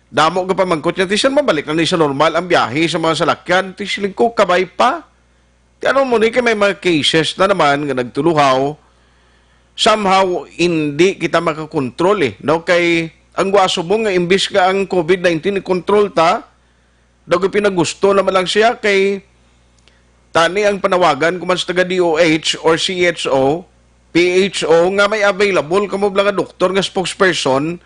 damo ka pamangkot niya, tisan mabalik na ni sa normal ang biyahe sa mga salakyan. Ti siling ko, kabay pa. Ti ano mo ni kay may mga cases na naman nga nagtuluhaw, somehow hindi kita makakontrol eh, no? Kay ang guaso mo nga imbis nga ang COVID nineteen i-control ta, daw pinagusto naman lang siya kay tani ang panawagan kuman sa taga D O H or C H O, P H O nga may available kamo bala nga doktor nga spokesperson,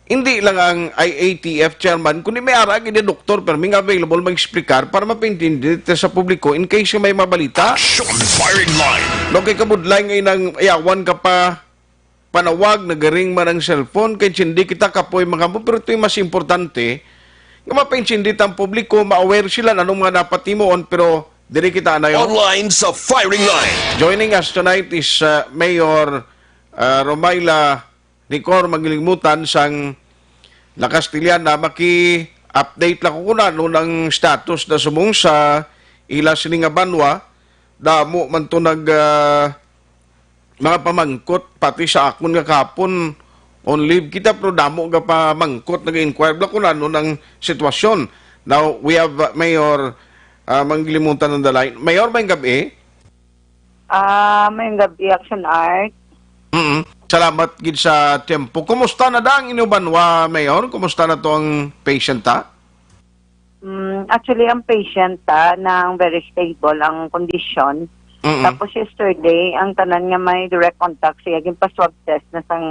hindi lang ang I A T F chairman, kundi may ara gid nga doktor permi nga available mag-explicar para mapaintindi ta sa publiko in case nga may mabalita. Action Firing Line. No, kay kabudlay nga inang yawan ka pa panawag, nagaring man ang cellphone, kay hindi kita kapoy mga mo, pero ito'y mas importante nga mapaintindi ta ang publiko, ma-aware sila na anong mga dapat himuon, pero diri kita anayon. Online sa Firing Line. Joining us tonight is, uh, Mayor, uh, Romayla Nicor Manglingmutan sang La Castellana. Maki-update lang ko kung ano ang status na subong sa ila sini nga banwa. Damo man to nag, ah, mga pamangkot, pati sa akon nga kahapon, on leave kita, pero damo nga pamangkot, nag-inquire bala kung ano ang sitwasyon. Now, we have, uh, Mayor, uh, Manglingmutan on the line. Mayor, maayong gab-i. Ah, maayong gab-i, Action Art. Mm. Salamat gid sa tempo. Kumusta na da ang inyo banwa, Mayor? Kumusta na to ang patient, ha? Mm, actually, ang patient ta nang very stable ang kondisyon. Mm-mm. Tapos yesterday, ang tanan nga may direct contact siya, ginpa-swab test na sang,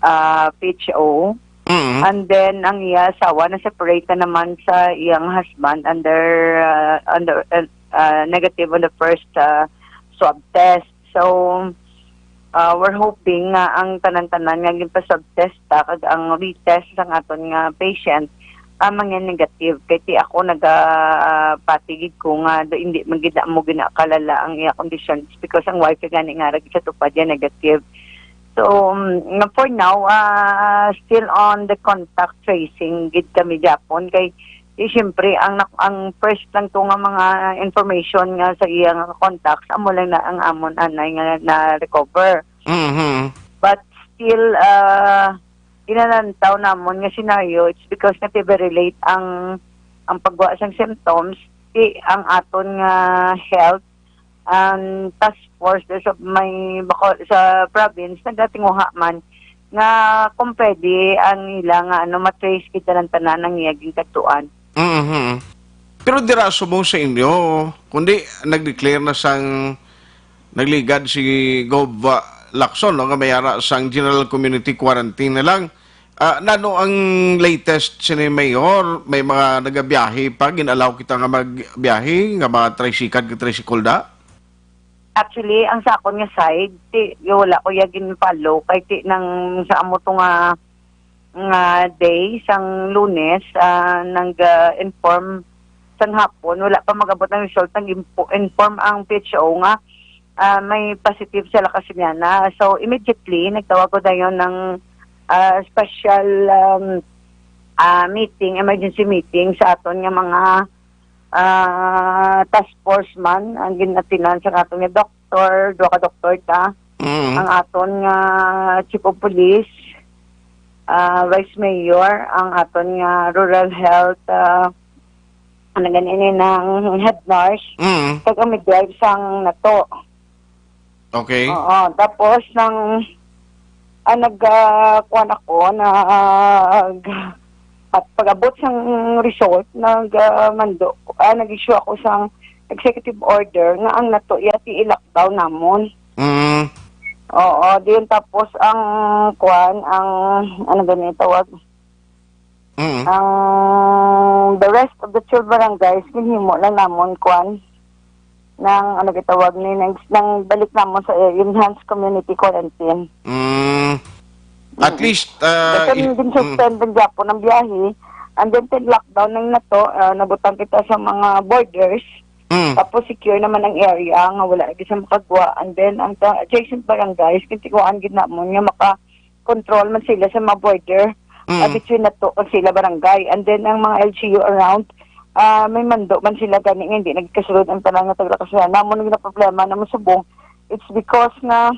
ah, P H O. Mm-mm. And then, ang iya asawa na-separate na naman sa iyang husband under, ah, under, ah, ah, negative on the first, ah, swab test. So, ah, we're hoping nga ang tanan-tanan nga ginpa-swab test ta kag ang retest sang aton nga patient, ah, mangin negative. Kay ti ako naga, ah, pati gid ko nga do, hindi man gid mo ginakalala ang iya conditions because ang wife gani nga ra gid sa tupad iya negative. So, um, nga for now, ah, still on the contact tracing gid kami gyapon kay, eh, siyempre, ang nak-, ang first lang to nga mga information nga sa iya nga contacts, amo lang na ang amon anay nga na-recover. Mhm. But still, ah, ginalantaw namon nga scenario, it's because nga very late ang, ang pagwa sang symptoms, ti ang aton nga health, ang task force sa may bako-, sa province, nagatinguha man nga kung pwede ang ila nga, ano, matrace kita ng tanan ang iya ginkadtuan. Mhm. Pero dira subong sa inyo, kundi nag-declare na sang nagligad si Gov, ah, Lacson, no, nga may ara sang general community quarantine na lang. Ah, nano ang latest sini, Mayor? May mga nagabiyahe pa, gin-allow kita nga magbiyahe, nga mga tricycle, ka tricycle da? Actually, ang sa akon nga side, ti, wala ko ya gin-follow, kay ti nang sa amo to nga, nga day, sang Lunes, ah, nag, ah, inform sang hapon, wala pa mag-abot ang result, nag-info-, inform ang P H O nga, ah, may positive sila kasi niya na. So, immediately, nagtawag ko dayon ng, ah, special, um, ah, meeting, emergency meeting sa aton nga mga, ah, task force man, ang ginatinan sa aton nga doktor, duha ka doktor ta, Mm. ang aton nga chief of police, ah, vice mayor, ang aton nga rural health, ah, ano gani ni, ng head nurse, Mm. kag ang midwife sang nato. Okay. Oo, tapos nang, ah, nag, ah, kuwan ako, nag, at pag-abot sang result, nag, ah, mando, ah, nag-issue ako sang executive order nga ang nato iya ti i-lockdown namon. Mm. Oo, diyon tapos ang kuwan, ang, ano gani tawag? Mm. Ang the rest of the twelve barangays, ginhimo lang namon, kuwan, ng, ano gitawag ni, ng, ng balik namon sa enhanced community quarantine. Mm. At Mm. least, ah, Kasi i-, din mm. suspend ang Japon ang biyahe, and then tin lockdown ng nato, ah, nabutang kita sa mga borders. Mm. Tapos secure naman ang area nga wala lagi sa makagwa. And then ang ta-, adjacent barangays, kitikuan gid namon nga maka-control man sila sa mga border, Mm. ah, between nato kag sila barangay. And then ang mga L G U around, ah, may mando man sila gani nga hindi nagkasulod ang tanan nga taga-Kasundanan. Namon nga problema namon subong, it's because nga,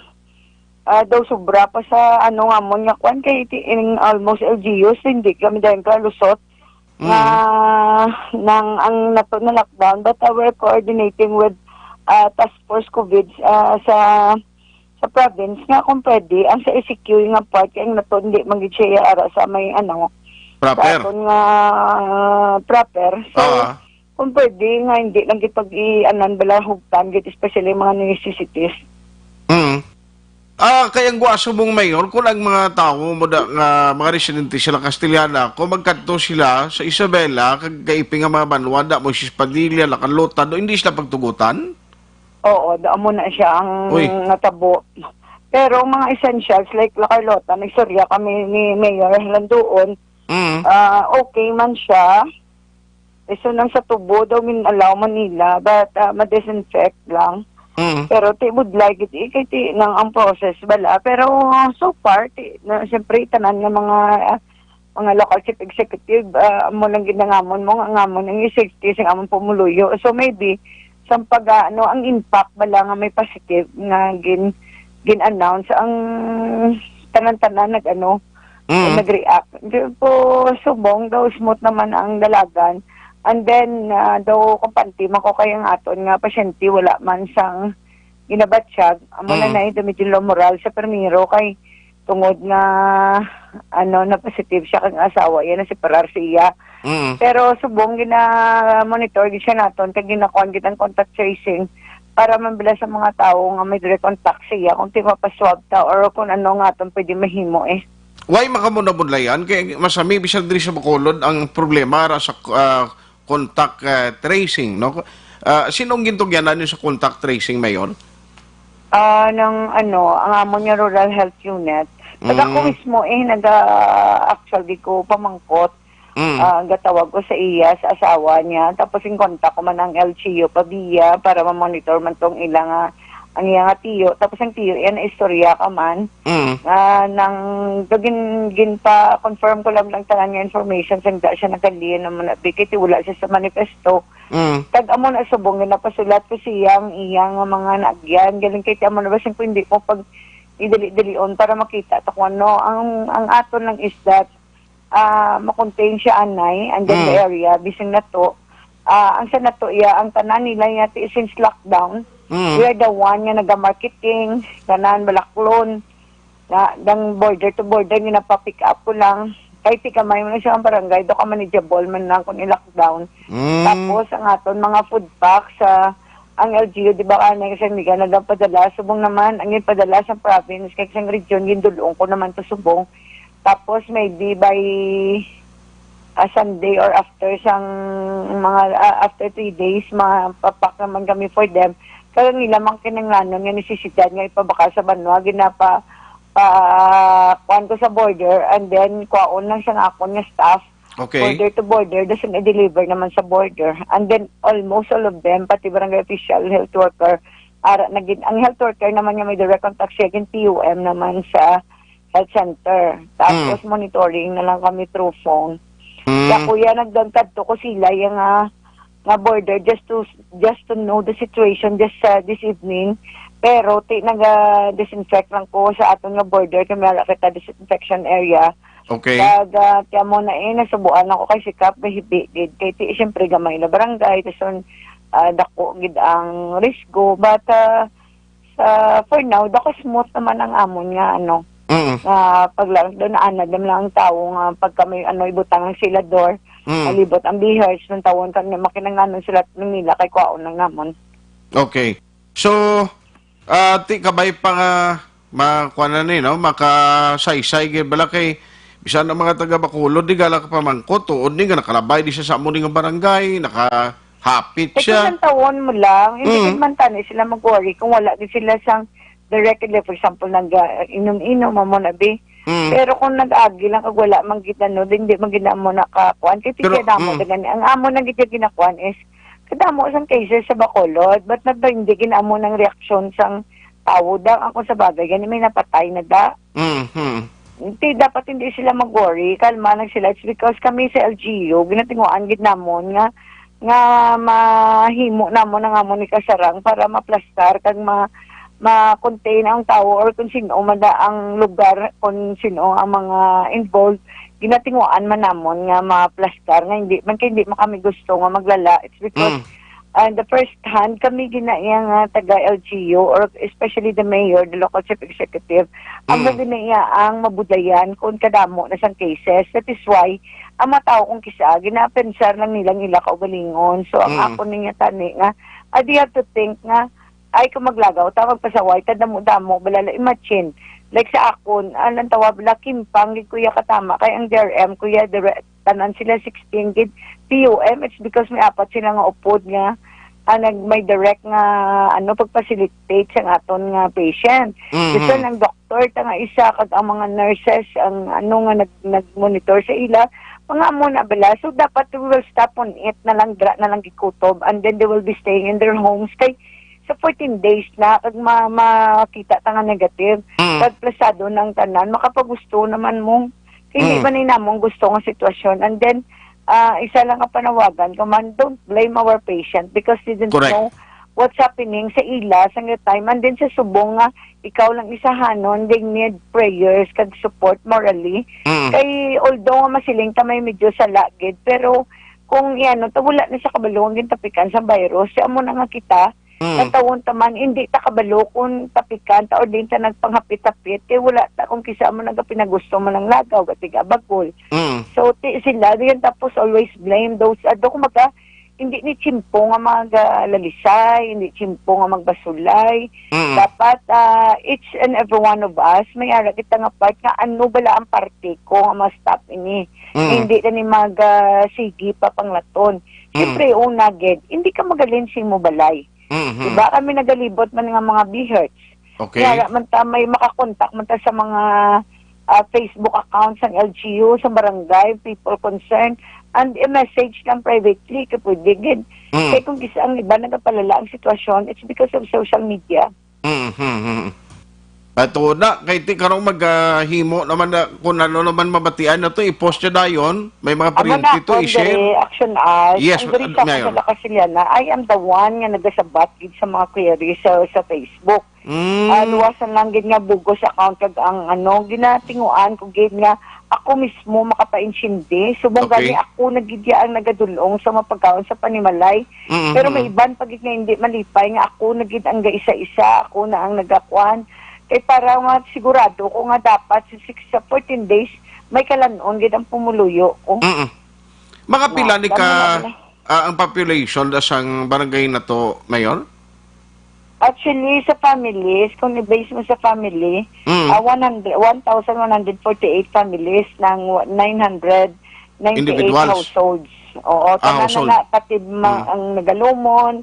ah, daw sobra pa sa ano nga mo nga kwan kay ti-, in almost L G Us, hindi kami dahil kalusot Mm. nga nang ang nato na lockdown, but, ah, we're coordinating with, ah, Task Force COVID, ah, sa, sa province nga kung pwede, ang sa E C Q nga part, kay ang nato hindi man gid siya ara sa may ano, sa Proper. aton nga, ah, proper. So, Ah. kung pwede nga hindi lang gid pag-i-anan bala hugtan gid, especially mga necessities. Mm. Ah, kay ang guaso mong mayor, kung ang mga tawo mo da, nga mga residente sila Castellana, kung magkadto sila sa Isabela, kag kaiping nga mga banwa, da Moises Padilla, Lacan-Lota, do, hindi sila pagtugutan? Oo, da mo na siya ang Uy. natabo. Pero mga essentials like La Carlota, nagsorya kami ni Mayor Landuon, Mm. ah, okay man siya. Eh, so nang sa tubo daw gin-allow man nila, but, ah, ma-disinfect lang. Mm. Pero ti budlay gid, eh, kay ti nang ang process bala. Pero so far, ti, na, siyempre, tanan nga mga, ah, mga local chief executive, ah, amo lang gid nangamon mo nga ngamon ang safety sa among pumuluyo. So maybe, sa pag, ah, ano, ang impact bala nga may positive nga gin-, gin-announce ang tanan-tanan nag-ano, Mm. nag-react. Di ko subong daw smooth naman ang dalagan. And then, ah, daw kampante man ko kay ang aton nga pasyente wala man sang ginabatyag. Amo na Mm. na ito medyo low moral sa primero kay tungod nga, ano, na positive siya kag asawa iya, nasiparar siya. Mm. Pero subong gina-monitor gid siya naton kag ginakuan gid ang contact tracing para mabila sa mga tawo nga may direct contact siya kung ti mapaswab ta or kung ano nga aton pwede mahimo eh. Why makamunabunlayan? Kay masami, bisan diri sa Bacolod, ang problema ra sa, ah, contact, ah, tracing, no? Ah, sinong gintugyanan niyo sa contact tracing, Mayor? Ah, ng ano, ang amon nga Rural Health Unit. Pag ako Mm. mismo eh, naga-, actually ko pamangkot. Mm. Ah, gatawag ko sa iya, sa asawa niya. Tapos in contact ko man ang L G U pa biya para ma-monitor man tong ila nga, ang iya nga tiyo. Tapos ang tiyo, yan, istorya ka man. Mm. Ah, nang, gin-, ginpa-confirm ko lang lang tanan nga information, sang da siya nagkaliyan naman na, kay ti wala siya sa manifesto. Mm. Kag amo na subong, ginapasulat ko siya ang iya nga mga naagyan. Galing kay ti amo na ba siyang hindi ko pag idali-dalion para makita ta kung ano. Ang, ang aton lang is that, ah, ma-contain siya anay, and then the Mm. area, bising nato. Ah, ang sa nato, iya, ang tanan nila niya, ti-, since lockdown, Mm. we are the one nga naga-marketing, tanan, balaklon, na, dang border to border, ginapa-pick up ko lang. Kay ti kamay mo na siya ang barangay, do ka manageable man lang kung i-lockdown. Mm. Tapos, ang aton mga food packs, ah, ang L G U, di ba, kanay sa Miga, nagapadala, subong naman, ang ipadala sa province, kay sa region, gindulong ko naman to subong. Tapos, maybe by, ah, Sunday or after sang mga, ah, after three days, mapapak naman kami for them. Kaya nila mang kinanglanon nga nisisidad nga ipabakal sa banwa, ginapa-, pa, kuan ko sa border, and then kuhaon lang siya nga akon nga staff, Okay. border to border, dason i-deliver naman sa border. And then, almost all of them, pati barangay official, health worker, ara na gid. Ang health worker naman nga may direct contact siya, gin T U M naman sa health center. Tapos, Mm. monitoring na lang kami through phone. Mm. Kaya, kuya, nagdagkadto ko sila, yung, ah, nga border just to, just to know the situation just, uh, this evening. Pero ti naga-disinfect lang ko sa aton nga border, kay may ara kita disinfection area. Okay. Kag, ah, ti amo na eh, nasubuan ako kay sikap, mahibi gid. Kay ti, siyempre, gamay na barangay, tapos, ah, dako gid ang risgo. But, ah, sa, for now, dako smooth naman ang amon nga, ano, Mm. nga pagla-, doon naanad naman lang ang tao nga pagka may, ano, ibutang ang selador, Mm. malibot ang bihars, ng tawon kami, makinanganon sila nila kay kwaon lang namon. Okay. So, ah, ti kabay pa nga makuha na ni, no? Makasaysay gid bala kay bisan ang mga taga Bacolod, di gala ka pamangkot, tuod ni nga nakalabay di sa, sa amo ni nga barangay, naka, Hapit Kay siya. Kung ang tawon mo lang, hindi Mm. gid man tani sila mag-worry kung wala gid sila sang directly, for example, nag-inom-inom, amo na, bi. Mm. Pero kung nag-agi lang kag wala man gid, ano, di, di man gid amo nakakuan. Kay Pero, tigyan namo mm. na gani. Ang amo na gid yung ginakuan is, kadamo sang cases sa Bacolod, but not ba hindi gid amo nang reaksyon sang tao, da, ang kung sa bagay, gani may napatay na, da. Mm, mm. Hindi, dapat hindi sila mag-worry. Kalma lang sila. It's because kami sa L G U, ginatinguan gid namon nga, nga mahimo namon ang amon ni kasarang para maplastar kag ma-, ma-contain ang tao or kung sino man da ang lugar, kung sino ang mga involved. Ginatinguan man namon nga maplastar nga hindi man kay hindi man kami gusto nga maglala. It's because Mm. And the first hand, kami ginaiya nga taga L G U or especially the mayor, the local chief executive, amo Mm. ginaiya ang mabudayan kung kadamo na sang cases. That is why, ang mga tao kung kisa, ginapensar lang nilang ila kaugalingon. So, ang Mm. ako niya tani nga, ah, they have to think nga, ay, kung maglagaw ta, magpasaway ta, damo-damo, balala, imagine, like sa akon, ang tawag, lakimpang, gid kuya katama, kay ang D R M, kuya, dire-, tanan sila sixteen gid P U M, it's because may apat sila nga upod nga, ah, nag-, may direct nga, ano, pag-facilitate sa aton nga patient. Mhm. Bisan ang doktor ta nga isa, kag ang mga nurses, ang, ano, nga nag-, nag-monitor sa ila, mga amo na bala. So, dapat we will stop on it na lang, dra na lang gikutob, and then they will be staying in their homes. Kay, sa fourteen days na, kag ma-, makita ta nga negative, Mm. kag plasado na ang tanan, makapagusto naman mo. Kay hindi Mm. man ni namong gusto nga sitwasyon. And then, ah, isa lang ang panawagan, come on, don't blame our patient because they didn't Correct. know what's happening sa ila sa nga time. And then sa subong nga ikaw lang isahanon, they need prayers kag support morally. Mm. Kay although nga masiling ta may medyo sala gid, pero kung iano ta, wala na siya kabalo ang gintapikan sa virus. Siya mo na nga kita, Mm. Natawon ta man, hindi ta kabalo kung tapikan ta o din ta nagpanghapit-hapit, kay wala ta kung kisa mo nagapinagusto man ang lagaw, gatiga bagol. Mm. So, ti sila, diyan tapos always blame those, ado, kumbaga, hindi ni tsimpo nga magalalisay, hindi tsimpo nga magbasulay. Mm. Dapat, ah, each and every one of us, may ara kita nga part nga ano bala ang parte ko nga ma-stop ini. Mm. Hindi na ni magasigi pa panglaton. Mm. Siyempre, una gid, hindi ka magaling sa imo balay. Mhm. Diba? Kami nagalibot man nga mga BHERTs. Okay. Kaya man ta may makakontak man ta sa mga, ah, Facebook accounts sang L G U, sa barangay, people concerned, and i-message lang privately kay pwede gid. Mm. Kay kung kis-, ang iba nagapalala ang sitwasyon, it's because of social media. Mhm. Ato na, kay ti karong maghimo naman na kung ano naman mabatian na to, i-post niya dayon. May mga Amo na, printed to, ako, i-share. Diri, Action Art. Yes, Ang diri uh, sa Mayor. Kasila Kasiliana, I am the one nga nagasabat gid sa mga queries sa, sa Facebook. Mm. Ah, luwasan lang gid nga bugos account kag ang ano, ginatinguan ko gid nga ako mismo makapaintindi. Subong Okay. gani ako na gid ya ang nagadulong sa mga pagkaon sa panimalay. Mm-hmm. Pero may iban pa gid nga hindi malipay nga ako na gid ang gaisa-isa, ako na ang nagakuan. Kay para nga sigurado ko nga dapat sa six, sa fourteen days, may kalan-on gid ang pumuluyo ko. Mm-mm. Mga pila Na, ni damo ka, na pala. ah, ang population da sang barangay na to, Mayor? Actually, sa families, kung i-base mo sa family, Mm. ah, one hundred, one thousand one hundred forty-eight families ng nine hundred ninety-eight Individuals. households. Oo, Ah, tanan na household. na, pati ma-, Mm. ang nagalumon,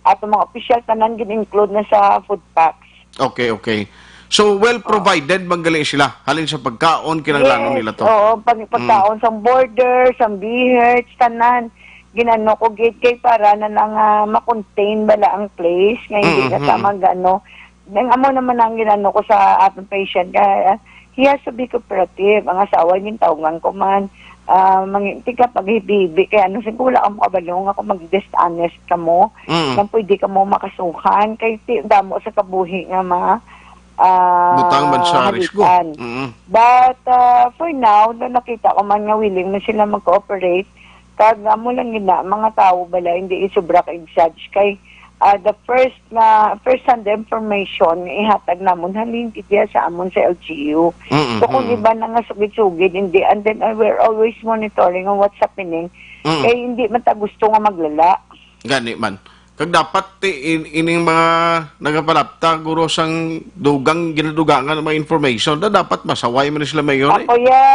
at ang mga opisyal, tanan gin-include na sa food packs. Okay, okay. So, well Oo. provided man gali sila. Halin sa pagkaon, kinahanglanon Yes, nila to. oo, pag-, Mm. pagkaon sa border, sa BHERTs, tanan. Ginano ko gid kay para na lang, ah, ma-contain bala ang place, nga hindi Mm, na sa mm. mag-, ano. Nang amo naman ang ginano ko sa atong patient, nga, ah, he has to be cooperative. Ang asawa, gintawgan ko man, ah, mangi-, tika paghibibi, kay ano, sing wala ka makabalo nga kung mag-dishonest ka mo, Mm. nang pwede ka mo makasuhan, kay ti-, damo sa kabuhi nga mga, ah, Butang man sa risgo. halitan. Mm. But, ah, for now, no, nakita ko man nga willing man sila mag-cooperate, kag amo lang gid na, mga tao bala, hindi isubra ka i-judge kay, ah, the first na, first hand information nga ihatag namon halin gid ya sa amon sa L G U. Mm, So, kung mm. iba na nga sugid-sugid, hindi, and then, uh, we're always monitoring on what's happening. Mm. Kay hindi man ta gusto nga maglala. Gani man. Kag dapat ti-, in-, ining mga nagapalapta, guro, sang dugang ginadugangan ang mga information, da dapat masaway man sila, Mayor, eh. Ako, ya,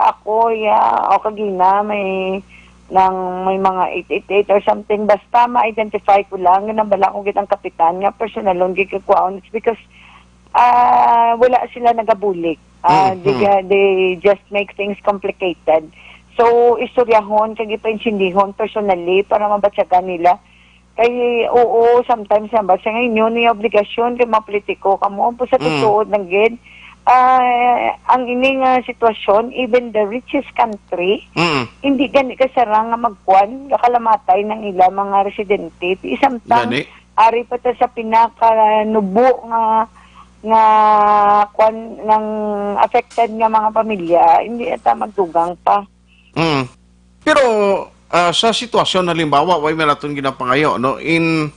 ako, ya. O, kagina, may, nang may mga eight eight eight or something. Basta ma-identify ko lang, ginambala ko gid ang kapitan nga personalon gid ko kuwaon. It's because ah, wala sila nagabulig. Ah, they, Mhm. they just make things complicated. So, istoryahon kag ipaintindihon personally para mabatyagan nila. Kay, oo, sometimes na ba sa ngayon, yun yung obligasyon kay mga politiko. Kamo po sa Mm. tutuod lang gid. Ah, ang ini nga sitwasyon, even the richest country, Mm. hindi gani kasarang nga magkuan, kakalamatay ng ila mga residente. Isamtang Gani. ari pa ta sa pinakanubo nga, nga kwan, nang affected nga mga pamilya, hindi ata magdugang pa. Mm. Pero, ah, sa sitwasyon, halimbawa, way man naton ginapangayo, no? In,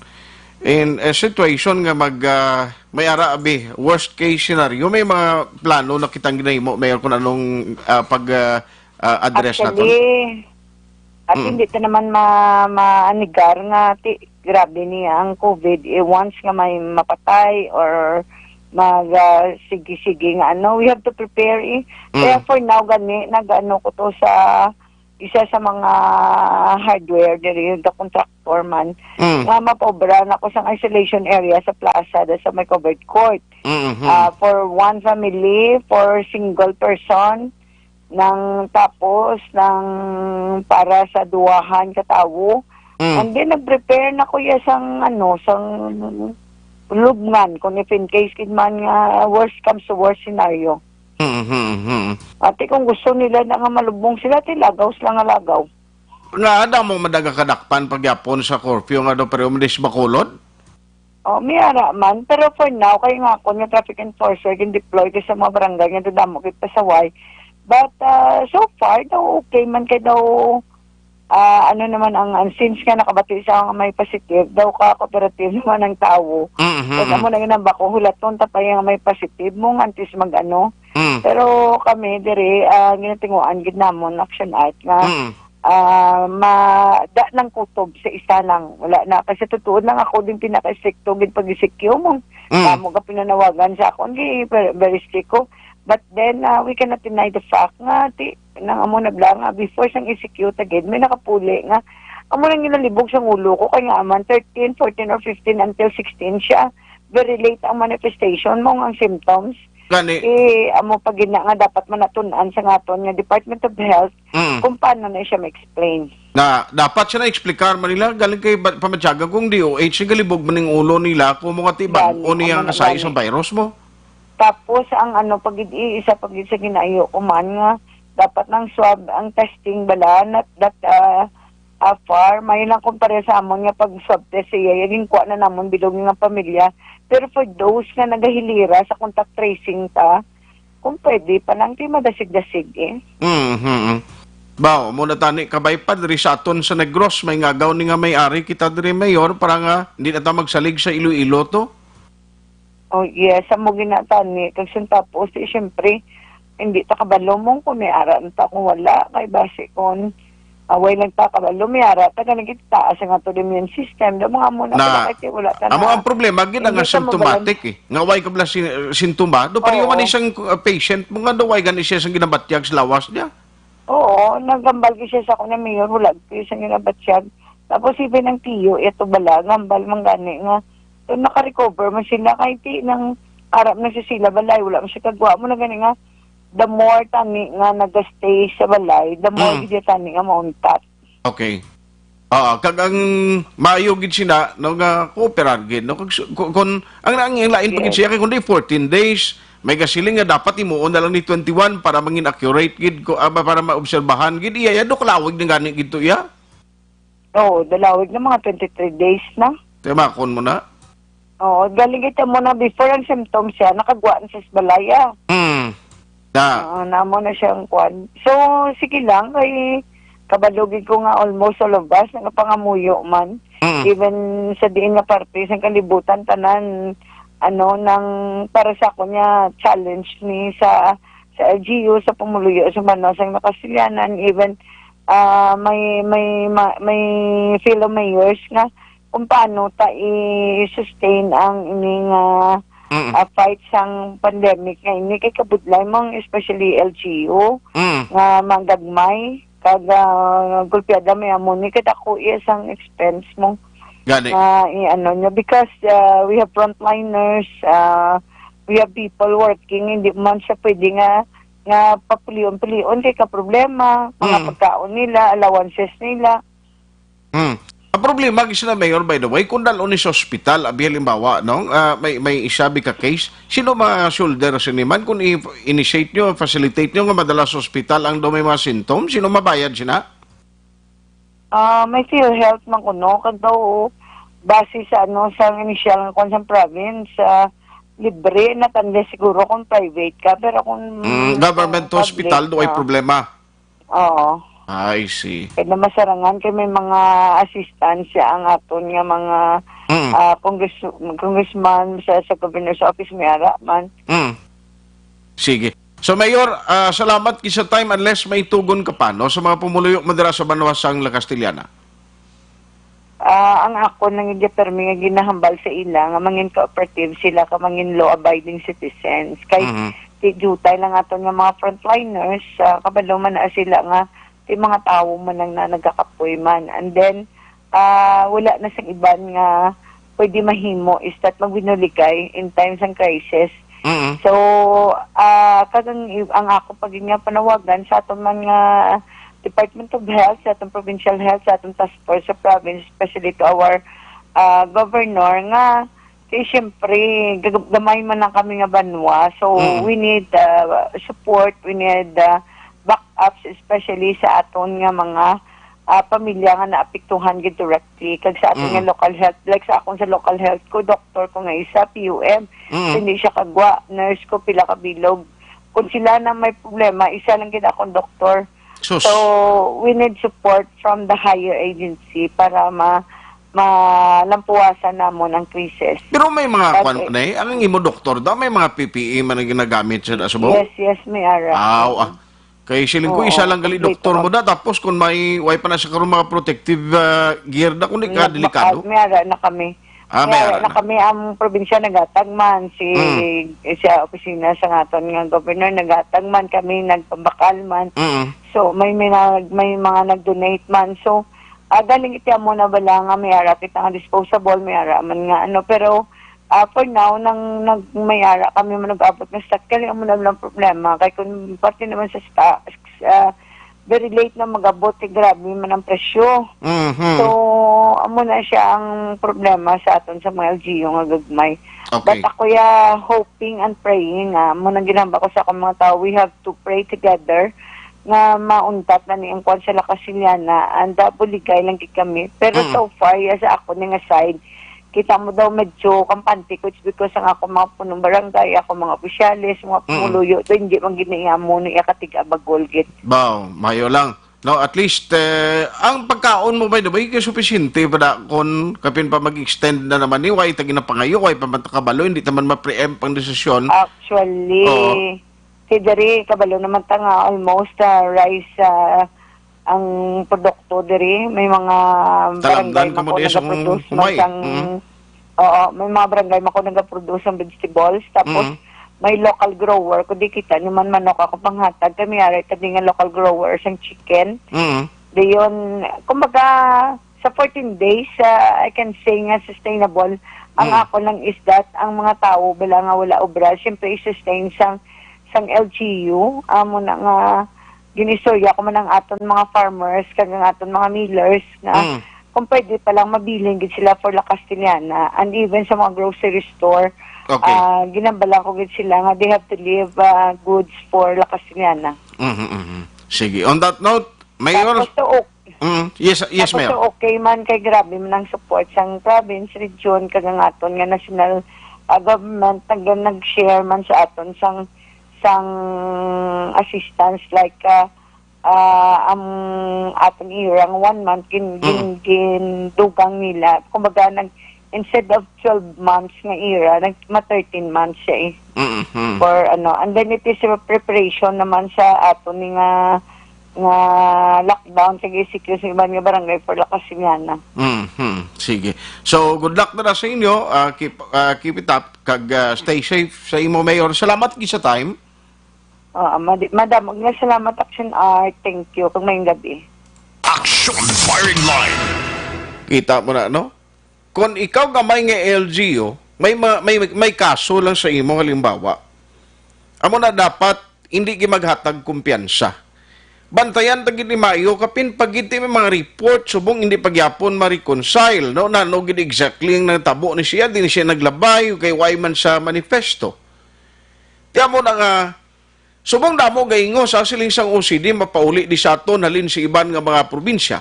in a situation nga mag, ah, may ara abi, worst case scenario, may mga plano na kitang ginahimo, Mayor, kung anong, ah, pag, ah, ah, address naton? Actually, at Mm. hindi ta naman ma-, maanigar nga ti-, grabe niya ang covid. Eh, once nga may mapatay or mag, ah, sige-sige nga ano, we have to prepare eh. Kaya Mm. for now, gani, nag-ano ko to sa isa sa mga hardware diri, the contractor man, Mm. nga mapobra na ko sang isolation area sa plaza, da sa may covered court. Mm-hmm. Ah, for one family, for single person, nang tapos, nang para sa duwahan ka tawo. Mm. And then, nag-prepare na ko ya sang, ano, sang lubngan, kung if in case gid man nga worst comes to worst scenario. Mhm, mhm. Ati, kung gusto nila na nga malubong sila, ti lagaw sila nga lagaw. Nga, ada mo madaga kadakpan pagyapon sa curfew nga do, pero madis Bacolod? Oh, may ara man. Pero for now, kay nga ako nga traffic enforcer, gin-deploy ko sa mga barangay nga dadamo kay pasaway. But, ah, so far, daw okay man kay daw, ah, ano naman ang, ang since nga nakabati sa nga may positive, daw ka cooperative naman ang tawo. Mhm, So, mhm. amo na yun ang bako, hulaton ta pa yung may positive mo nga antes mag-ano. Mm. Pero kami, diri, ah, ginatinguan gid namon, Action Art, nga, Mm. ah, ma-, da nang kutob sa isa lang. Wala na. Kasi tutuod lang ako din pinaka-estrikto gid pag-E C Q mo. Mm. Kamo ka pinanawagan sa akon, di, very, very strict ko. But then, ah, we cannot deny the fact nga, ti, nang amo na bla nga, before sang E C Q ta gid, may nakapuli nga, amo nang ginalibog sa ulo ko, kay nga man, thirteen, fourteen, or fifteen until sixteen siya. Very late ang manifestation mo, ang symptoms. Gani. Eh, amo pa gid na nga dapat manatun-an sa ngaton nga Department of Health Mm. kung paano na siya ma-explain. Na dapat siya na-explicar man nila, galing kay ba-, pamatyagan kung D O H, galibog man ning ulo nila, kung mga tiban, Gani, o niya amo na nga size gani. ang virus mo. Tapos, ang ano, pag i-, isa pag sa ginaayo ko man nga, dapat nang swab ang testing bala, not that, ah, ah, far. May lang kumpara sa amon nga pag swab test siya, yung kuha na namon bilog nga pamilya. Pero for those nga nagahilira sa contact tracing ta, kung pwede pa lang, di madasig-dasig eh. Mm-hmm. Baw, mo na tani kabay pa diri sa aton sa Negros, may ngagaw ni nga may ari kita diri, Mayor, para nga hindi na ta magsalig sa Iloilo to. Oh, yes, amo gina tani. Kag sun tapos, eh, siyempre, hindi ta kabalo mo kung may ara na ta kung wala. Kay basi kung away lang ta kabalo, may ara ta, ganun kita taas ang ato immune system. Do mga amo na Na, pala kasi wala ta amo na. ang problema, gid nga Hindi ta symptomatic mabalan- eh. Nga way ka bala sin-, sintoma. Do pareho Oo. man isang, uh, patient mo nga do way gani siya sang ginabatyag sa lawas niya. Oo, nagambal gyud siya sa akon nga, "Mayor, wala gyud siya ginabatyag." Tapos even ang tiyo, ito bala, gambal man gani nga, so, naka-recover man sila, kay ti nang arap na sa sila balay, wala man siya kagwa mo na gani nga, the more tani nga nagastay sa balay, the more Mm. gid tani nga mauntat. Okay. Ah, kag ang maayo gid sina, no, nga kooperar gid, no? Kag su-, ku-, kun, ang, ang, ang lain pa gid Yes. siya, kay kundi fourteen days, may gasiling nga dapat imuon na lang ni twenty-one para mangin accurate gid ko, ah, para maobserbahan gid iya, iya, do kalawig na gani gid to iya? Oo, dalawig na mga twenty-three days na. Timakon mo na? Oo, galing kita mo na before ang symptoms siya, nakagwa na siya sa balaya. Hmm. Na. Oo, namo na siyang kwan. So, sige lang, kay kabalo gid ko nga almost all of us nagapangamuyo man. Mm. Even sa diin nga parte sa kalibutan, tanan, ano, nang para sa ako niya, challenge ni sa, sa L G U, sa pumuluyo sa banwa sang Makasilianan, even, ah, may, may, ma-, may fellow mayors nga kung paano ta i-sustain ang ini nga, Mm. ah, fight sang pandemic nga ini kay kabudlay mo, especially L G U, Mm. nga manggagmay, pag, ah, gulpiada may amo ni, kay dako iya sang expense mo. Gani. Ah, i-ano nyo, because, ah, we have frontliners, ah, we have people working, hindi man siya pwede nga, nga papulion-pulion kay ka problema, mga Mm. pagkaon nila, allowances nila. Mm. Ang problema, gis na, Mayor, by the way, kung dalon ni sa ospital, abi, halimbawa, no? Ah, may, may isa bi ka case, sino ma-shoulder sini man? Kung i-initiate nyo, facilitate nyo nga madala sa ospital ang daw may mga symptoms, sino mabayad sina? Ah, may PhilHealth man kuno, kag daw, base sa, ano, sa initial nga kwan sa province, ah, libre na tanda siguro kung private ka, pero kung Mm, government public, hospital, do ay ah, problema. Oo. I see. Kaya na masarangan kay may mga assistance siya ang aton nga mga, Mm. ah, congress-, congressman sa, sa governor's office, may ara man. Mm. Sige. So, Mayor, ah, salamat kisa time, unless may tugon ka pa, no, sa mga pumuluyo mo dira sa banwa sang La Castellana. Ah, ang ako nang gid permi nga ginahambal sa ila nga mangin cooperative sila ka mangin law-abiding citizens. Kay Mhm. ti jutay lang aton nga mga frontliners, ah, kabalo man na sila nga ti mga tawo man lang na nagakapoy man. And then, ah, wala na sing iban nga pwede mahimo is that magbinuligay in times ng crisis. Mm. So, ah, kag ang, ang ako pa gid nga panawagan sa aton man nga Department of Health, sa aton provincial health, sa aton task force sa province, especially to our, ah, governor, nga kay siyempre, gag-, gamay man lang kami nga banwa. So, Mm. we need, ah, support, we need, ah, backups, especially sa aton nga mga, ah, pamilya nga naapektuhan gid directly. Kag sa aton Mm. nga local health, like sa akon sa local health ko, doktor ko nga isa, P U M. Mm. Hindi siya kagwa, nurse ko, pila ka bilog. Kung sila na may problema, isa lang gid akong doktor. Sus. So, we need support from the higher agency para ma-, malampuwasan namon ang crisis. Pero may mga But, kwan, eh, na eh, ang imo doktor daw, may mga P P E man ang ginagamit sa, sa buhok? Yes, yes, may ara. Aw, ah. Kay siling ko, Oo, isa lang gali kompleto doktor mo ka. Da, tapos kung may, way pa na sa karon mga protective, ah, gear da, kung di ka Nagbakal, delikado. May ara na kami. Ah, may May ara ara na na. Kami, ang probinsya nagatag man, si, Mm. sa opisina sa ngaton nga governor, nagatag man kami, nagpabakal man. Mm. So, may, may, nag-, may mga nag-donate man. So, ah, galing iti amo na bala nga may ara kita nga disposable, may ara man nga ano. Pero, ah, for now, nang nag-, may ara kami man nag-abot nga stock, galing amo na lang problema. Kay kung parte naman sa sta-, ah, very late na mag-abot, eh, grabe man ang presyo. Mhm. So, amo na siya ang problema sa aton sa mga L G U nga gagmay. Okay. But ako ya hoping and praying, ah, amo nang ginhamba ko sa akong mga tao, we have to pray together nga mauntat na ni ang kwan sa La Castellana, and, ah, buligay lang gid kami. Pero Mm. so far, ya sa ako ni nga side, kita mo daw medyo kampante ko, it's because ang ako mga punong barangay, ako mga opisyales, mga Mm. pumuluyo, to hindi man gid na iya mo, na iya katig-abagol gid. Baw, mayo lang. No, at least, eh, ang pagkaon mo, by the way, kay sufisyente pa da kon kapin pa mag-extend na naman ni, way ta ginapangayo, way pa man ta kabalo, hindi ta man ma-preempt ang desisyon. Actually, Oo. kay diri, kabalo naman ta nga almost, ah, rice, ah, ang produkto diri. May mga Talamnan barangay ka mo man ko di sa nagaproduce man humay. Sang, Mm. Oo, may mga barangay man ko nagaproduce sang vegetables. Tapos, Mm. may local grower. Kung di kita naman manok ako panghatag, kami aray kami nga local grower sang chicken. Mm. Dayon, kumbaga, sa fourteen days, ah, I can say nga sustainable. Ang Mm. ako lang is that, ang mga tao, bala nga wala obra, siyempre, i-sustain sang, sang L G U, amo na nga, ginistorya ko man ang aton mga farmers, kag ang aton mga millers, nga Mm. kung pwede pa lang, mabilin gid sila for La Castellana, and even sa mga grocery store, Okay. ah, ginambala ko gid sila nga they have to leave, ah, goods for La Castellana. Mhm, mhm. Sige. On that note, Mayor. Tapos to, ok-, Mm, yes, yes, tapos Mayor. To, okay man, kay grabe man ang support sang province, region, kag ang aton nga national, ah, government, nag-, nag-share man sa aton sang, sang assistance, like, ah, ah, ang aton ira nga one month, gin-, gin-, Mm. gindugang nila. Kumbaga, nag-, instead of twelve months nga ira, nag-, ma thirteen months siya eh. Mm, mm. For ano, and then it is a preparation naman sa aton ni nga, nga lockdown, kag E C Q sa iban nga barangay for La Castellana. Mm, mm. Sige. So, good luck na sa inyo. Ah, keep, ah, keep it up. Kag, ah, stay safe sa imo, Mayor. Salamat gid sa time. Oo, madi-, madam, nga salamat, Action Art. Thank you. Kung may gabi. Action Firing Line. Kita mo na, no? Kung ikaw gamay nga L G U, may, ma- may, may kaso lang sa imo, halimbawa. Amo na dapat, hindi gid maghatag kumpiyansa. Bantayan ta gid ni maayo, kapin pagiti may mga report, subong hindi pagyapon ma-reconcile, no? Nano gid exactly ang nagtabo ni siya, din siya naglabay, kay why man sa manifesto. Tiyan mo na nga, subong damo gaingo sa siling sang O C D, mapauli di sa aton halin sa iban nga mga probinsya.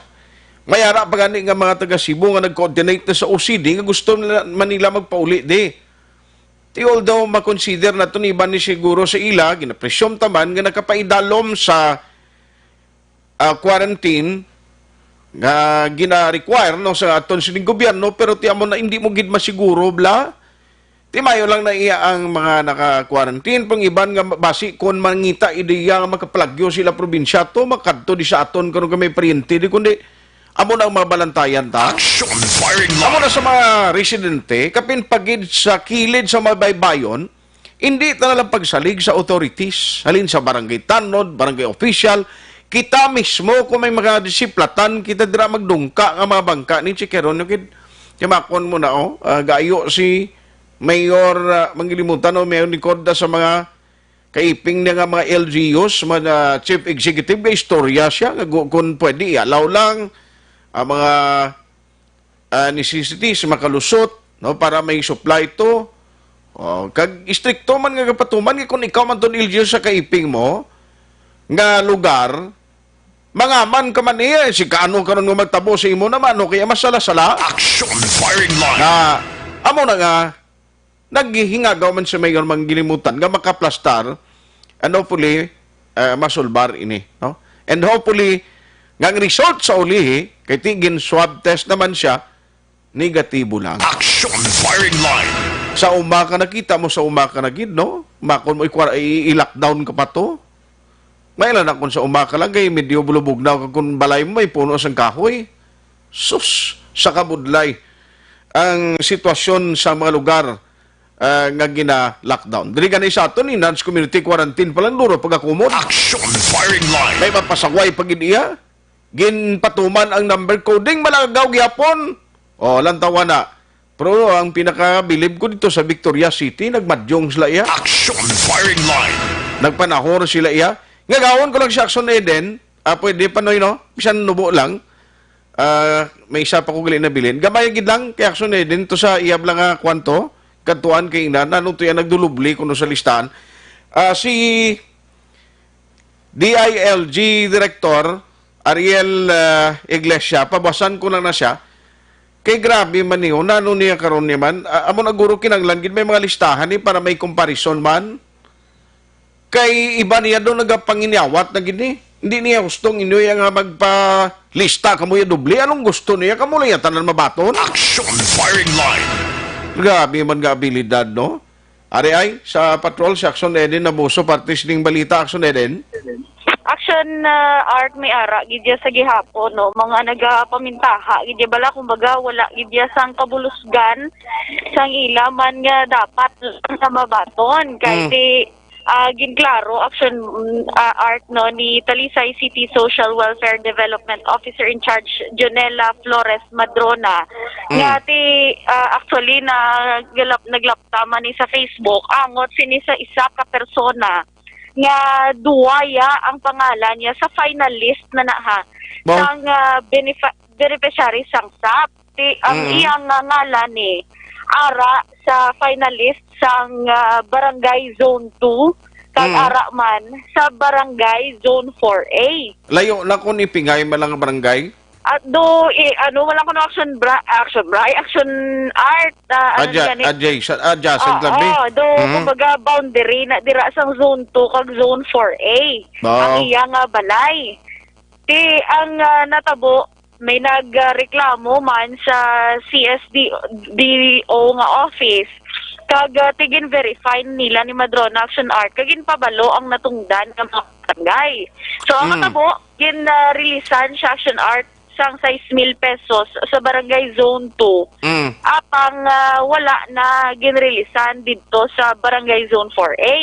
May ara pa gani nga mga taga Cebu nga nag-coordinate na sa O C D nga gusto nila, man nila magpauli di. Ti although makonsider naton iban ni siguro sa ila, ginapresume taman nga nakapaidalom sa ah, quarantine nga gina-require, no, sa aton sining gobyerno, pero ti amo na hindi mo gid masiguro, bla. Ti mayo lang na iya ang mga naka-quarantine, pang iban nga basi kon mangita ideya nga makaplagyo sila probinsya to, makadto di sa aton karon kami paryente di, kundi amo na ang mga balantayan ta. Action Firing Amo Line. Na sa mga residente, kapin pagid sa kilid sa mga baybayon, hindi ta na lang pagsalig sa authorities, halin sa barangay tanod, barangay official, kita mismo kung may mga disiplatan, kita dira magdungka nga mga bangka ni Chiqueron. Kid, timakon mo na, oh, ah, gayo si Mayor, ah, Manggilimutan, oh, Mayor Nicorda sa mga kaiping niya nga mga L G Us, mga chief executive, nga istorya siya, nga gu- kung pwede, i-allow lang ang mga ah, necessities, makalusot, no, para may supply to. Oh, kag istrikto man nga kapatuman nga kung ikaw man to, L G U, sa kaiping mo nga lugar, mangaman ka man niya, si kaano karon nga magtabo sa imo naman, no, kaya masala-sala. Action Firing Line. Na, amo na nga, naghihingagaw man si Mayor Manggilimutan nga makaplastar, and hopefully, eh, masulbar ini, no? And hopefully, nga ang result sa ulihi, kay ti gin swab test naman siya, negatibo lang. Action Firing Line. Sa uma ka nakita mo, sa uma ka na gid, no? Makon mo ikwar-, i- i-lockdown ka pa to. May lang na kung sa uma ka lang, kay medyo bulubugnaw ka kung balay mo may puno sang kahoy. Sus, sa kabudlay ang sitwasyon sa mga lugar, ah, nga gina-lockdown. Diri gani sa aton, enhanced community quarantine pa lang, duro pag-akumod. Action Firing Line. May mapasaway pa gid iya. Ginpatuman ang number coding, malagaw gyapon. O, lantawan na. Pero ang pinakabilib ko dito sa Victoria City, nagmadyong sila iya. Action Firing Line. Nagpanahor sila iya. Nga gawon ko lang si Action Eden, ah, pwede pa, Noy, no? Bisan nubo lang. Ah, may isa pa ko gali nabilin. Gamay gid lang kay Action Eden to sa iyab lang nga kwanto. Kadtuan kay ina, nanong to yan nagdulubli kuno sa listahan. Ah, si D I L G Director Ariel, ah, Iglesia, pabasan ko lang na siya. Kay grabe man niyo, nano niya karon niya man, ah, amo na guro kinanglan gid may mga listahan ni para may comparison man. Kay iba niya daw nagapanginyawat na gid ni. Hindi niya hustong inyo nga magpalista kamo ya doble. Anong gusto niya? Kamo lang ya tanan mabaton? Action Firing Line. Grabe man nga abilidad, no? Ari ay, sa patrol, si Action Eden Nabuso, parte sining balita, Action Eden. Action, ah, Art, may ara gid ya sa gihapon, no, mga nagapamintaha gid ya bala, kumbaga wala gid ya sang kabulusgan sang ila man nga dapat lang nga mabaton kay Mm. ti, ah, ginklaro, Action, mm, ah, Art, no, ni Talisay City Social Welfare Development Officer in Charge Jonella Flores Madrona, Mm. nga ti, ah, actually na galap, naglapta man ni sa Facebook angot sini sa isa ka persona nga duwa ya ang pangalan niya sa final list na na, ha, Wow. sang, ah, benefa- beneficiary sang sap. Ti, ang Mm. iyang, ah, ngalan ni ara sa final list sang, ah, Barangay Zone two kag Mm. ara man sa Barangay Zone four A. Layo na kung ipingay man lang ang barangay. At do, eh, ano, wala ko na Action Bra, Action Bra, ay, Action Art, ah, ano Adja, yan, eh? adjacent, adjacent Ah, lang, be. ah, do, Mhm. kumbaga, boundary na dira sang Zone two kag Zone four A. Wow. Ang iya nga balay. Ti, ang, ah, natabo, may nagreklamo man sa C S D O nga office. Kag, ah, ti gin-verify nila ni Madrona Action Art, kag ginpabalo ang natungdan nga mga barangay. So, ang Mm. natabo, gin-releasan siya Action Art sang sais mil pesos sa Barangay Zone two, Mm. apang, ah, wala na ginreleasan didto sa Barangay Zone four A.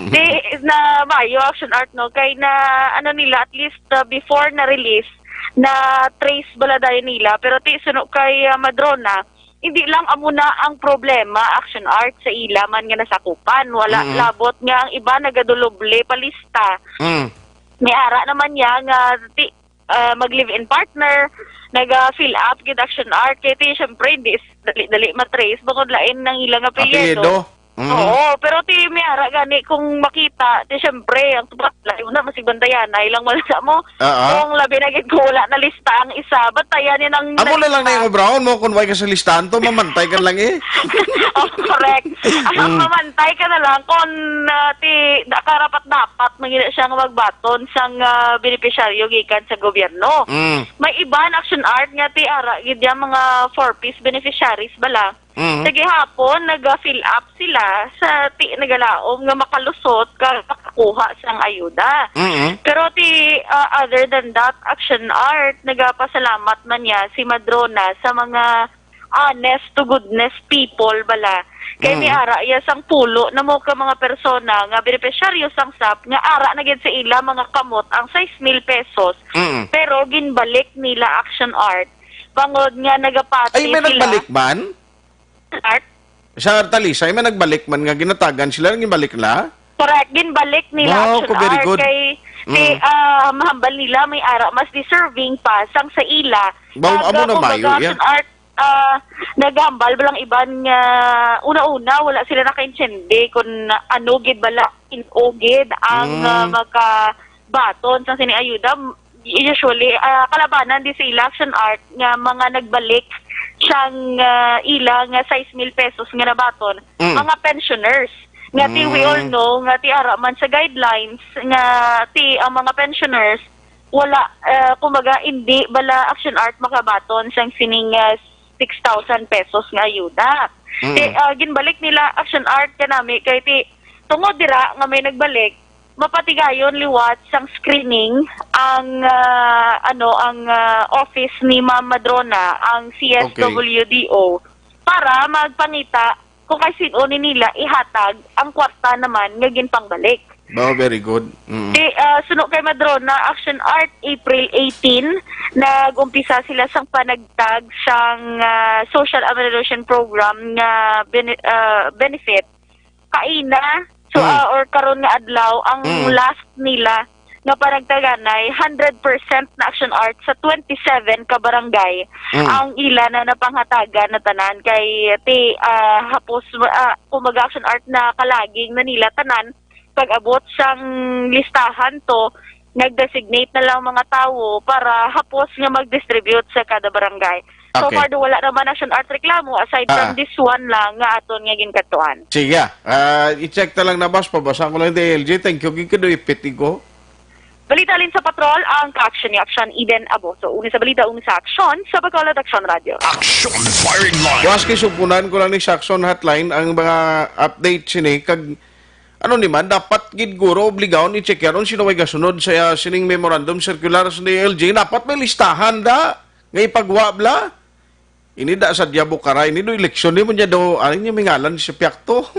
Di na maayo, Action Art, no? Kay na, ano nila, at least, ah, before na-release, na-trace bala dayon nila. Pero ti, suno kay, ah, Madrona, hindi lang amo na ang problema, Action Art, sa ila man nga nasakupan. Wala Mm. labot nga ang iba nagaduloble pa lista. Mm. May ara naman niya nga ti, ah, mag-live-in partner, naga-fill up gid, Action Art. Kay ti, syempre, hindi s-, dali-dali matrace, bangod lain ang ilang apelyido. Apelyido. Mm. Oo, pero ti, may ara gani kung makita, ti, syempre, ang tupat, layo na, masigbantayan, ay lang wala sa mo. Oo. Kung labi na gid kung wala na lista ang isa, batayan yun ang Amo na lang na lista. Yung obrahon mo, kung way ka sa listahan to, mamantay ka lang eh. Oh, correct. Ang Mm. mamantay ka na lang kung, ah, ti, da-, karapat-dapat, mangina siya nga magbaton sang, ah, benepisyaryo gikan sa gobyerno. Mm. May iban, Action Art, nga ti ara gid yang mga four Ps beneficiaries bala. Mm. Sa gihapon, naga-fill up sila sa ti-, nagalaom nga makalusot ka makakuha sang ayuda. Mm. Pero ti, ah, other than that, Action Art, nagapasalamat man niya si Madrona sa mga honest to goodness people bala. Kay Mm. may ara iya sang pulo na mo ka mga persona nga benepisyaryo sang sap nga ara na gid sa ila mga kamot ang sais mil pesos. Mm. Pero ginbalik nila, Action Art, bangod nga nagapati Ay, may sila. Nagbalik man? Art? Sa Talisay, may nagbalik man nga ginatagan sila, ginbalik na? Correct, ginbalik nila, Wow, Action ko very Art, good. Kay, kay, Mm. ah, mahambal nila may ara mas deserving pa sang sa ila. Wow, amo na kumbaga, mayo, yeah. Action Art, ah, naghambal ba lang iban nga una-una, wala sila nakaintindi kung ano gid bala, in-o gid ang, Mm. ah, makabaton sang sini ayuda. Usually, ah, kalabanan di sa ila, Action Art, nga mga nagbalik sang, ah, ila nga sais mil pesos nga nabaton, Mm. mga pensioners. Nga ti, we all Mm. know nga ti ara man sa guidelines nga ti ang mga pensioners wala, ah, kumbaga, hindi bala, Action Art, makabaton sang sining, ah, six thousand pesos nga ayuda. Mm. Ti, ah, ginbalik nila, Action Art, kanami kay ti tungod dira nga may nagbalik, mapatigayon liwat sang screening ang, ah, ano, ang, ah, office ni Ma'am Madrona, ang C S W D O, Okay. para magpangita kung kay sin-o ni nila ihatag ang kwarta naman nga ginpangbalik. Wow, very good. Mm. Di, ah, suno kay Madrona, Action Art, April eighteen, nag-umpisa sila sang panagtag sang, ah, social amelioration program nga bene-, ah, benefit kaina. So, Mm. ah, or karon nga adlaw, ang Mm. last nila nga panagtaganay, hundred percent na Action Art sa twenty-seven ka barangay Mm. ang ila na napanghatagan na tanan kay ti, ah, hapos, ah, kumbaga, Action Art, na kalaging na nila tanan pag-abot sang listahan to, nag-designate na lang mga tawo para hapos nga mag-distribute sa kada barangay. So Okay. far, do wala naman, Action Art, reklamo aside from Ah. this one lang nga aton nga ginkadtuan. Sige, ah, i-check ta lang na, boss. Pabasa ko lang, D L G. Thank you. Gid ka do ipit ko. Balita halin sa patrol, ang ka-action ni Action Eden Aboso. Una sa balita, una sa aksyon, sa Bacolod Action Radio. Action Firing Line. Buwas kay sugpunan ko lang ni sa Action Hotline ang mga update sini kag ano ni man, dapat gid guro obligahon i-check yaron sino may gasunod sa, ah, sining memorandum circular sa D L G. Dapat may listahan da nga ipagwa bla. Ini da sa Diabo Karay, ini do eleksyon, di mo niya do, ano niya may ngalan si Piakto?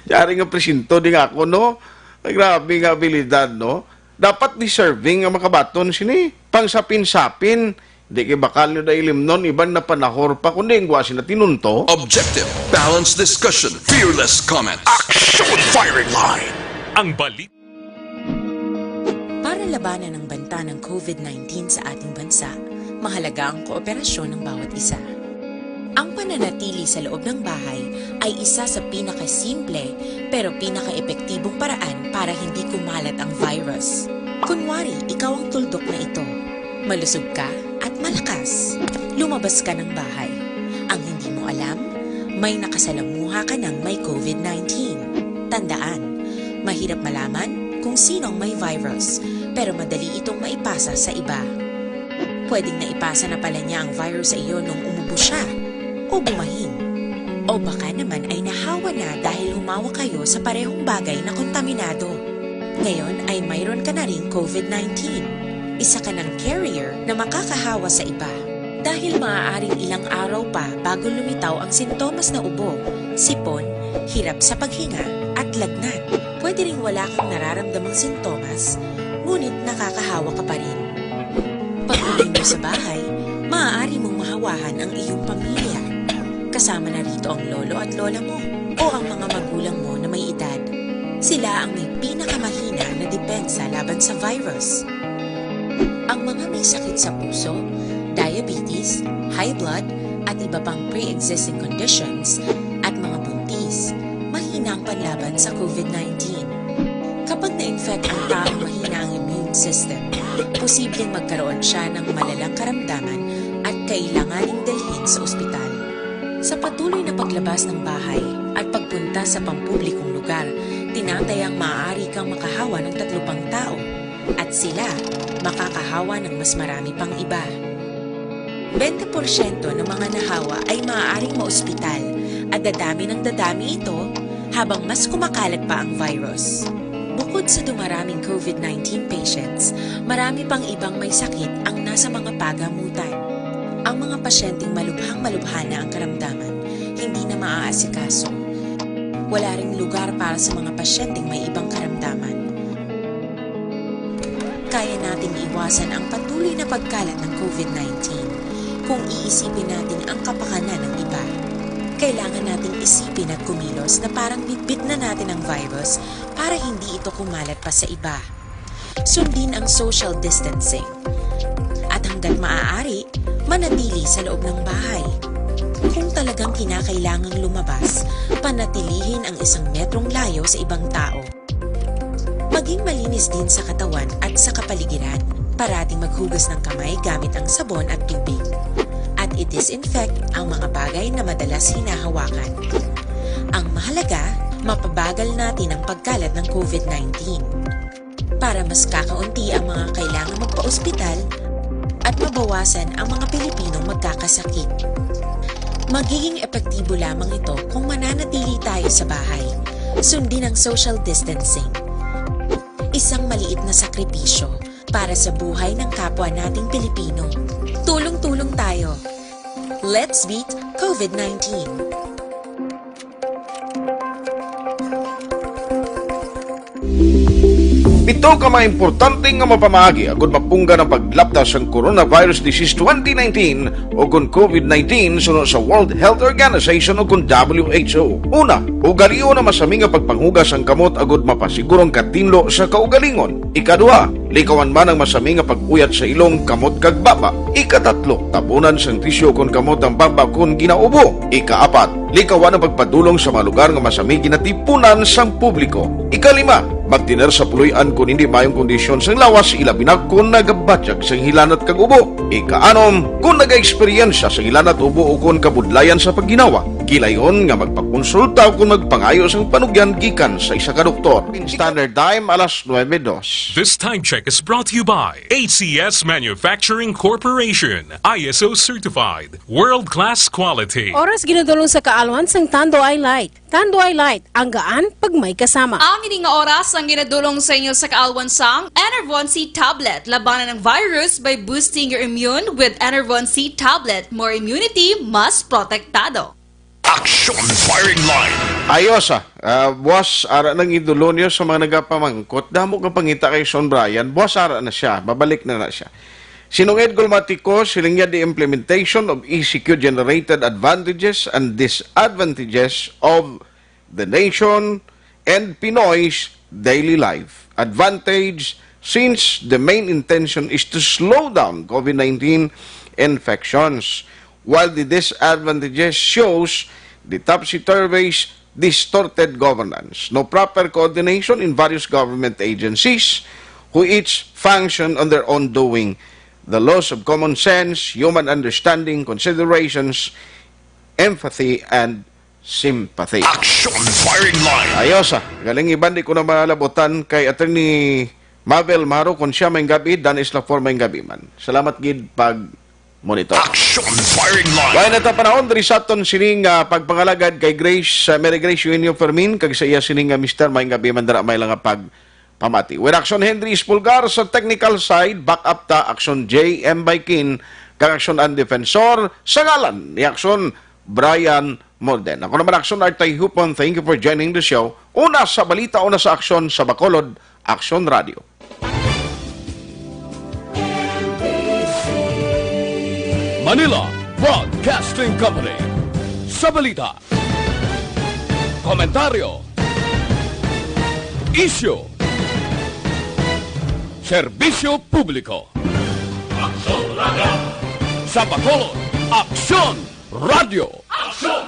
Yari nga presinto di nga ako, no? Ay, grabe nga abilidad, no? Dapat deserving ang makabaton sini. Pang sapin-sapin, di kay bakal nyo da ilimnon, iban na panahor pa, kundi ang guwa sila tinunto. Objective, balanced discussion, fearless comment. Action Firing Line. Ang balik. Para labanan ang banta ng covid nineteen sa ating bansa, mahalaga ang kooperasyon ng bawat isa. Ang pananatili sa loob ng bahay ay isa sa pinakasimple pero pinakaepektibong paraan para hindi kumalat ang virus. Kunwari, ikaw ang tuldok na ito. Malusog ka at malakas. Lumabas ka ng bahay. Ang hindi mo alam, may nakasalamuha ka ng may covid nineteen. Tandaan, mahirap malaman kung sino ang may virus, pero madali itong maipasa sa iba. Pwedeng naipasa na pala niya ang virus sa iyo nung umubo siya o bumahing. O baka naman ay nahawa na dahil humawak kayo sa parehong bagay na kontaminado. Ngayon ay mayroon ka na ring covid nineteen. Isa ka ng carrier na makakahawa sa iba. Dahil maaaring ilang araw pa bago lumitaw ang sintomas na ubo, sipon, hirap sa paghinga, at lagnat, pwede ring wala kang nararamdamang sintomas, ngunit nakakahawa ka pa rin. Pag-uwi mo sa bahay, maaari mong mahawahan ang iyong pamilya. Kasama na rito ang lolo at lola mo o ang mga magulang mo na may edad. Sila ang may pinakamahina na depensa laban sa virus. Ang mga may sakit sa puso, diabetes, high blood, at iba pang pre-existing conditions, at mga buntis, mahina ang panlaban sa COVID nineteen. Kapag na-infect ang taong mahina ang immune system, posibleng magkaroon siya ng malalang karamdaman at kailanganing dalhin sa ospital. Sa patuloy na paglabas ng bahay at pagpunta sa pampublikong lugar, tinatayang maaari kang makahawa ng tatlo pang tao at sila makakahawa ng mas marami pang iba. Bente porsyento ng mga nahawa ay maaaring maospital at dadami ng dadami ito habang mas kumakalat pa ang virus. Bukod sa dumaraming COVID nineteen patients, marami pang ibang may sakit ang nasa mga pagamutan. Ang mga pasyenteng malubhang-malubha na ang karamdaman, hindi na maaasikaso. Wala ring lugar para sa mga pasyenteng may ibang karamdaman. Kaya nating iwasan ang patuloy na pagkalat ng COVID nineteen kung iisipin natin ang kapakanan ng iba. Kailangan nating isipin at kumilos na parang bitbit na natin ang virus para hindi ito kumalat pa sa iba. Sundin ang social distancing. At hanggat maaari, manatili sa loob ng bahay. Kung talagang kinakailangang lumabas, panatilihin ang isang metrong layo sa ibang tao. Maging malinis din sa katawan at sa kapaligiran. Parating maghugas ng kamay gamit ang sabon at tubig. At i-disinfect ang mga bagay na madalas hinahawakan. Ang mahalaga, mapabagal natin ang pagkalat ng COVID nineteen. Para mas kakaunti ang mga kailangan magpa-ospital at mabawasan ang mga Pilipinong magkakasakit. Magiging epektibo lamang ito kung mananatili tayo sa bahay. Sundin ang social distancing. Isang maliit na sakripisyo para sa buhay ng kapwa nating Pilipino. Tulong-tulong tayo. Let's beat COVID nineteen. Pito ka mga importante nga mapamaagi agud mapunggan ang paglapta sang coronavirus disease twenty nineteen o kon COVID nineteen suno sa World Health Organization o kon W H O. Una, ugalion ang masami nga pagpanghugas sang kamot agud mapasiguro ang katinlo sa kaugalingon. Ikaduha, likawan man ang masami nga pag-uyat sa ilong, kamot kag baba. Ikatatlo, tabunan sang tisyu kon kamot ang baba kon ginaubo. Ikaapat, likawan ang pagpadulong sa mga lugar nga masami ginatipunan sang publiko. Ikalima, magtener sa puloy-an kon hindi maayong kondisyon sang lawas, ilabi na kon nagabatyag sang hilanat kag ubo. Ikaanom, kon nagaeksperyensya sang hilanat, ubo o kon kabudlayan sa pagginawa, gilayon nga magpakonsulta o kon magpangayo sang panugyan gikan sa isa ka doktor. Standard Time, alas nuebe dos. This time check is brought to you by H C S Manufacturing Corporation, I S O certified, world-class quality. Oras ginadulong sa kaalwan sang Tanduay Light. Tanduay Light, ang gaan pag may kasama. Ang ini nga oras ang ginadulong sa inyo sa kaalwan sang Enervon C Tablet. Labanan ang virus by boosting your immune with Enervon C Tablet. More immunity, mas protektado. Action Firing Line. Ayos ah. Ah, buwas ara nang idulonyo sa mga nagapamangkot. Damo ka pangita kay Son Brian. Buwas ara na siya. Babalik na na siya. Sinungid Gulmatico, siling niya the implementation of E C Q generated advantages and disadvantages of the nation and Pinoy's daily life. Advantage, since the main intention is to slow down COVID nineteen infections, while the disadvantages shows the topsy-turvy's distorted governance, no proper coordination in various government agencies who each function on their own doing, the loss of common sense, human understanding, considerations, empathy, and sympathy. Action Firing Line. Ayos ah, galing iban di ko na malabutan kay Attorney Mabel Maro kung siya may gabi, Dan Islafor may gabi man. Salamat gid pag monitor. Action Firing Line. Kaya na ta panahon diri sa aton sining uh, pagpangalagad kay Grace, uh, Mary Grace Eugenio Fermin kag sa iya sining uh, Mister may gabi man dira may lang nga pag pamati. With Action Henry Espulgar sa technical side, back up ta Action J M Baikin, kag Action ang defensor sa ngalan ni Action Brian Morden. Ako naman Action Artay Hupon, thank you for joining the show. Una sa balita, una sa aksyon sa Bacolod, Action Radio. Manila Broadcasting Company. Sa balita, komentaryo, isyu, serbisyo publiko. Aksyon Radio. Sa Bacolod, Aksyon Radio. Aksyon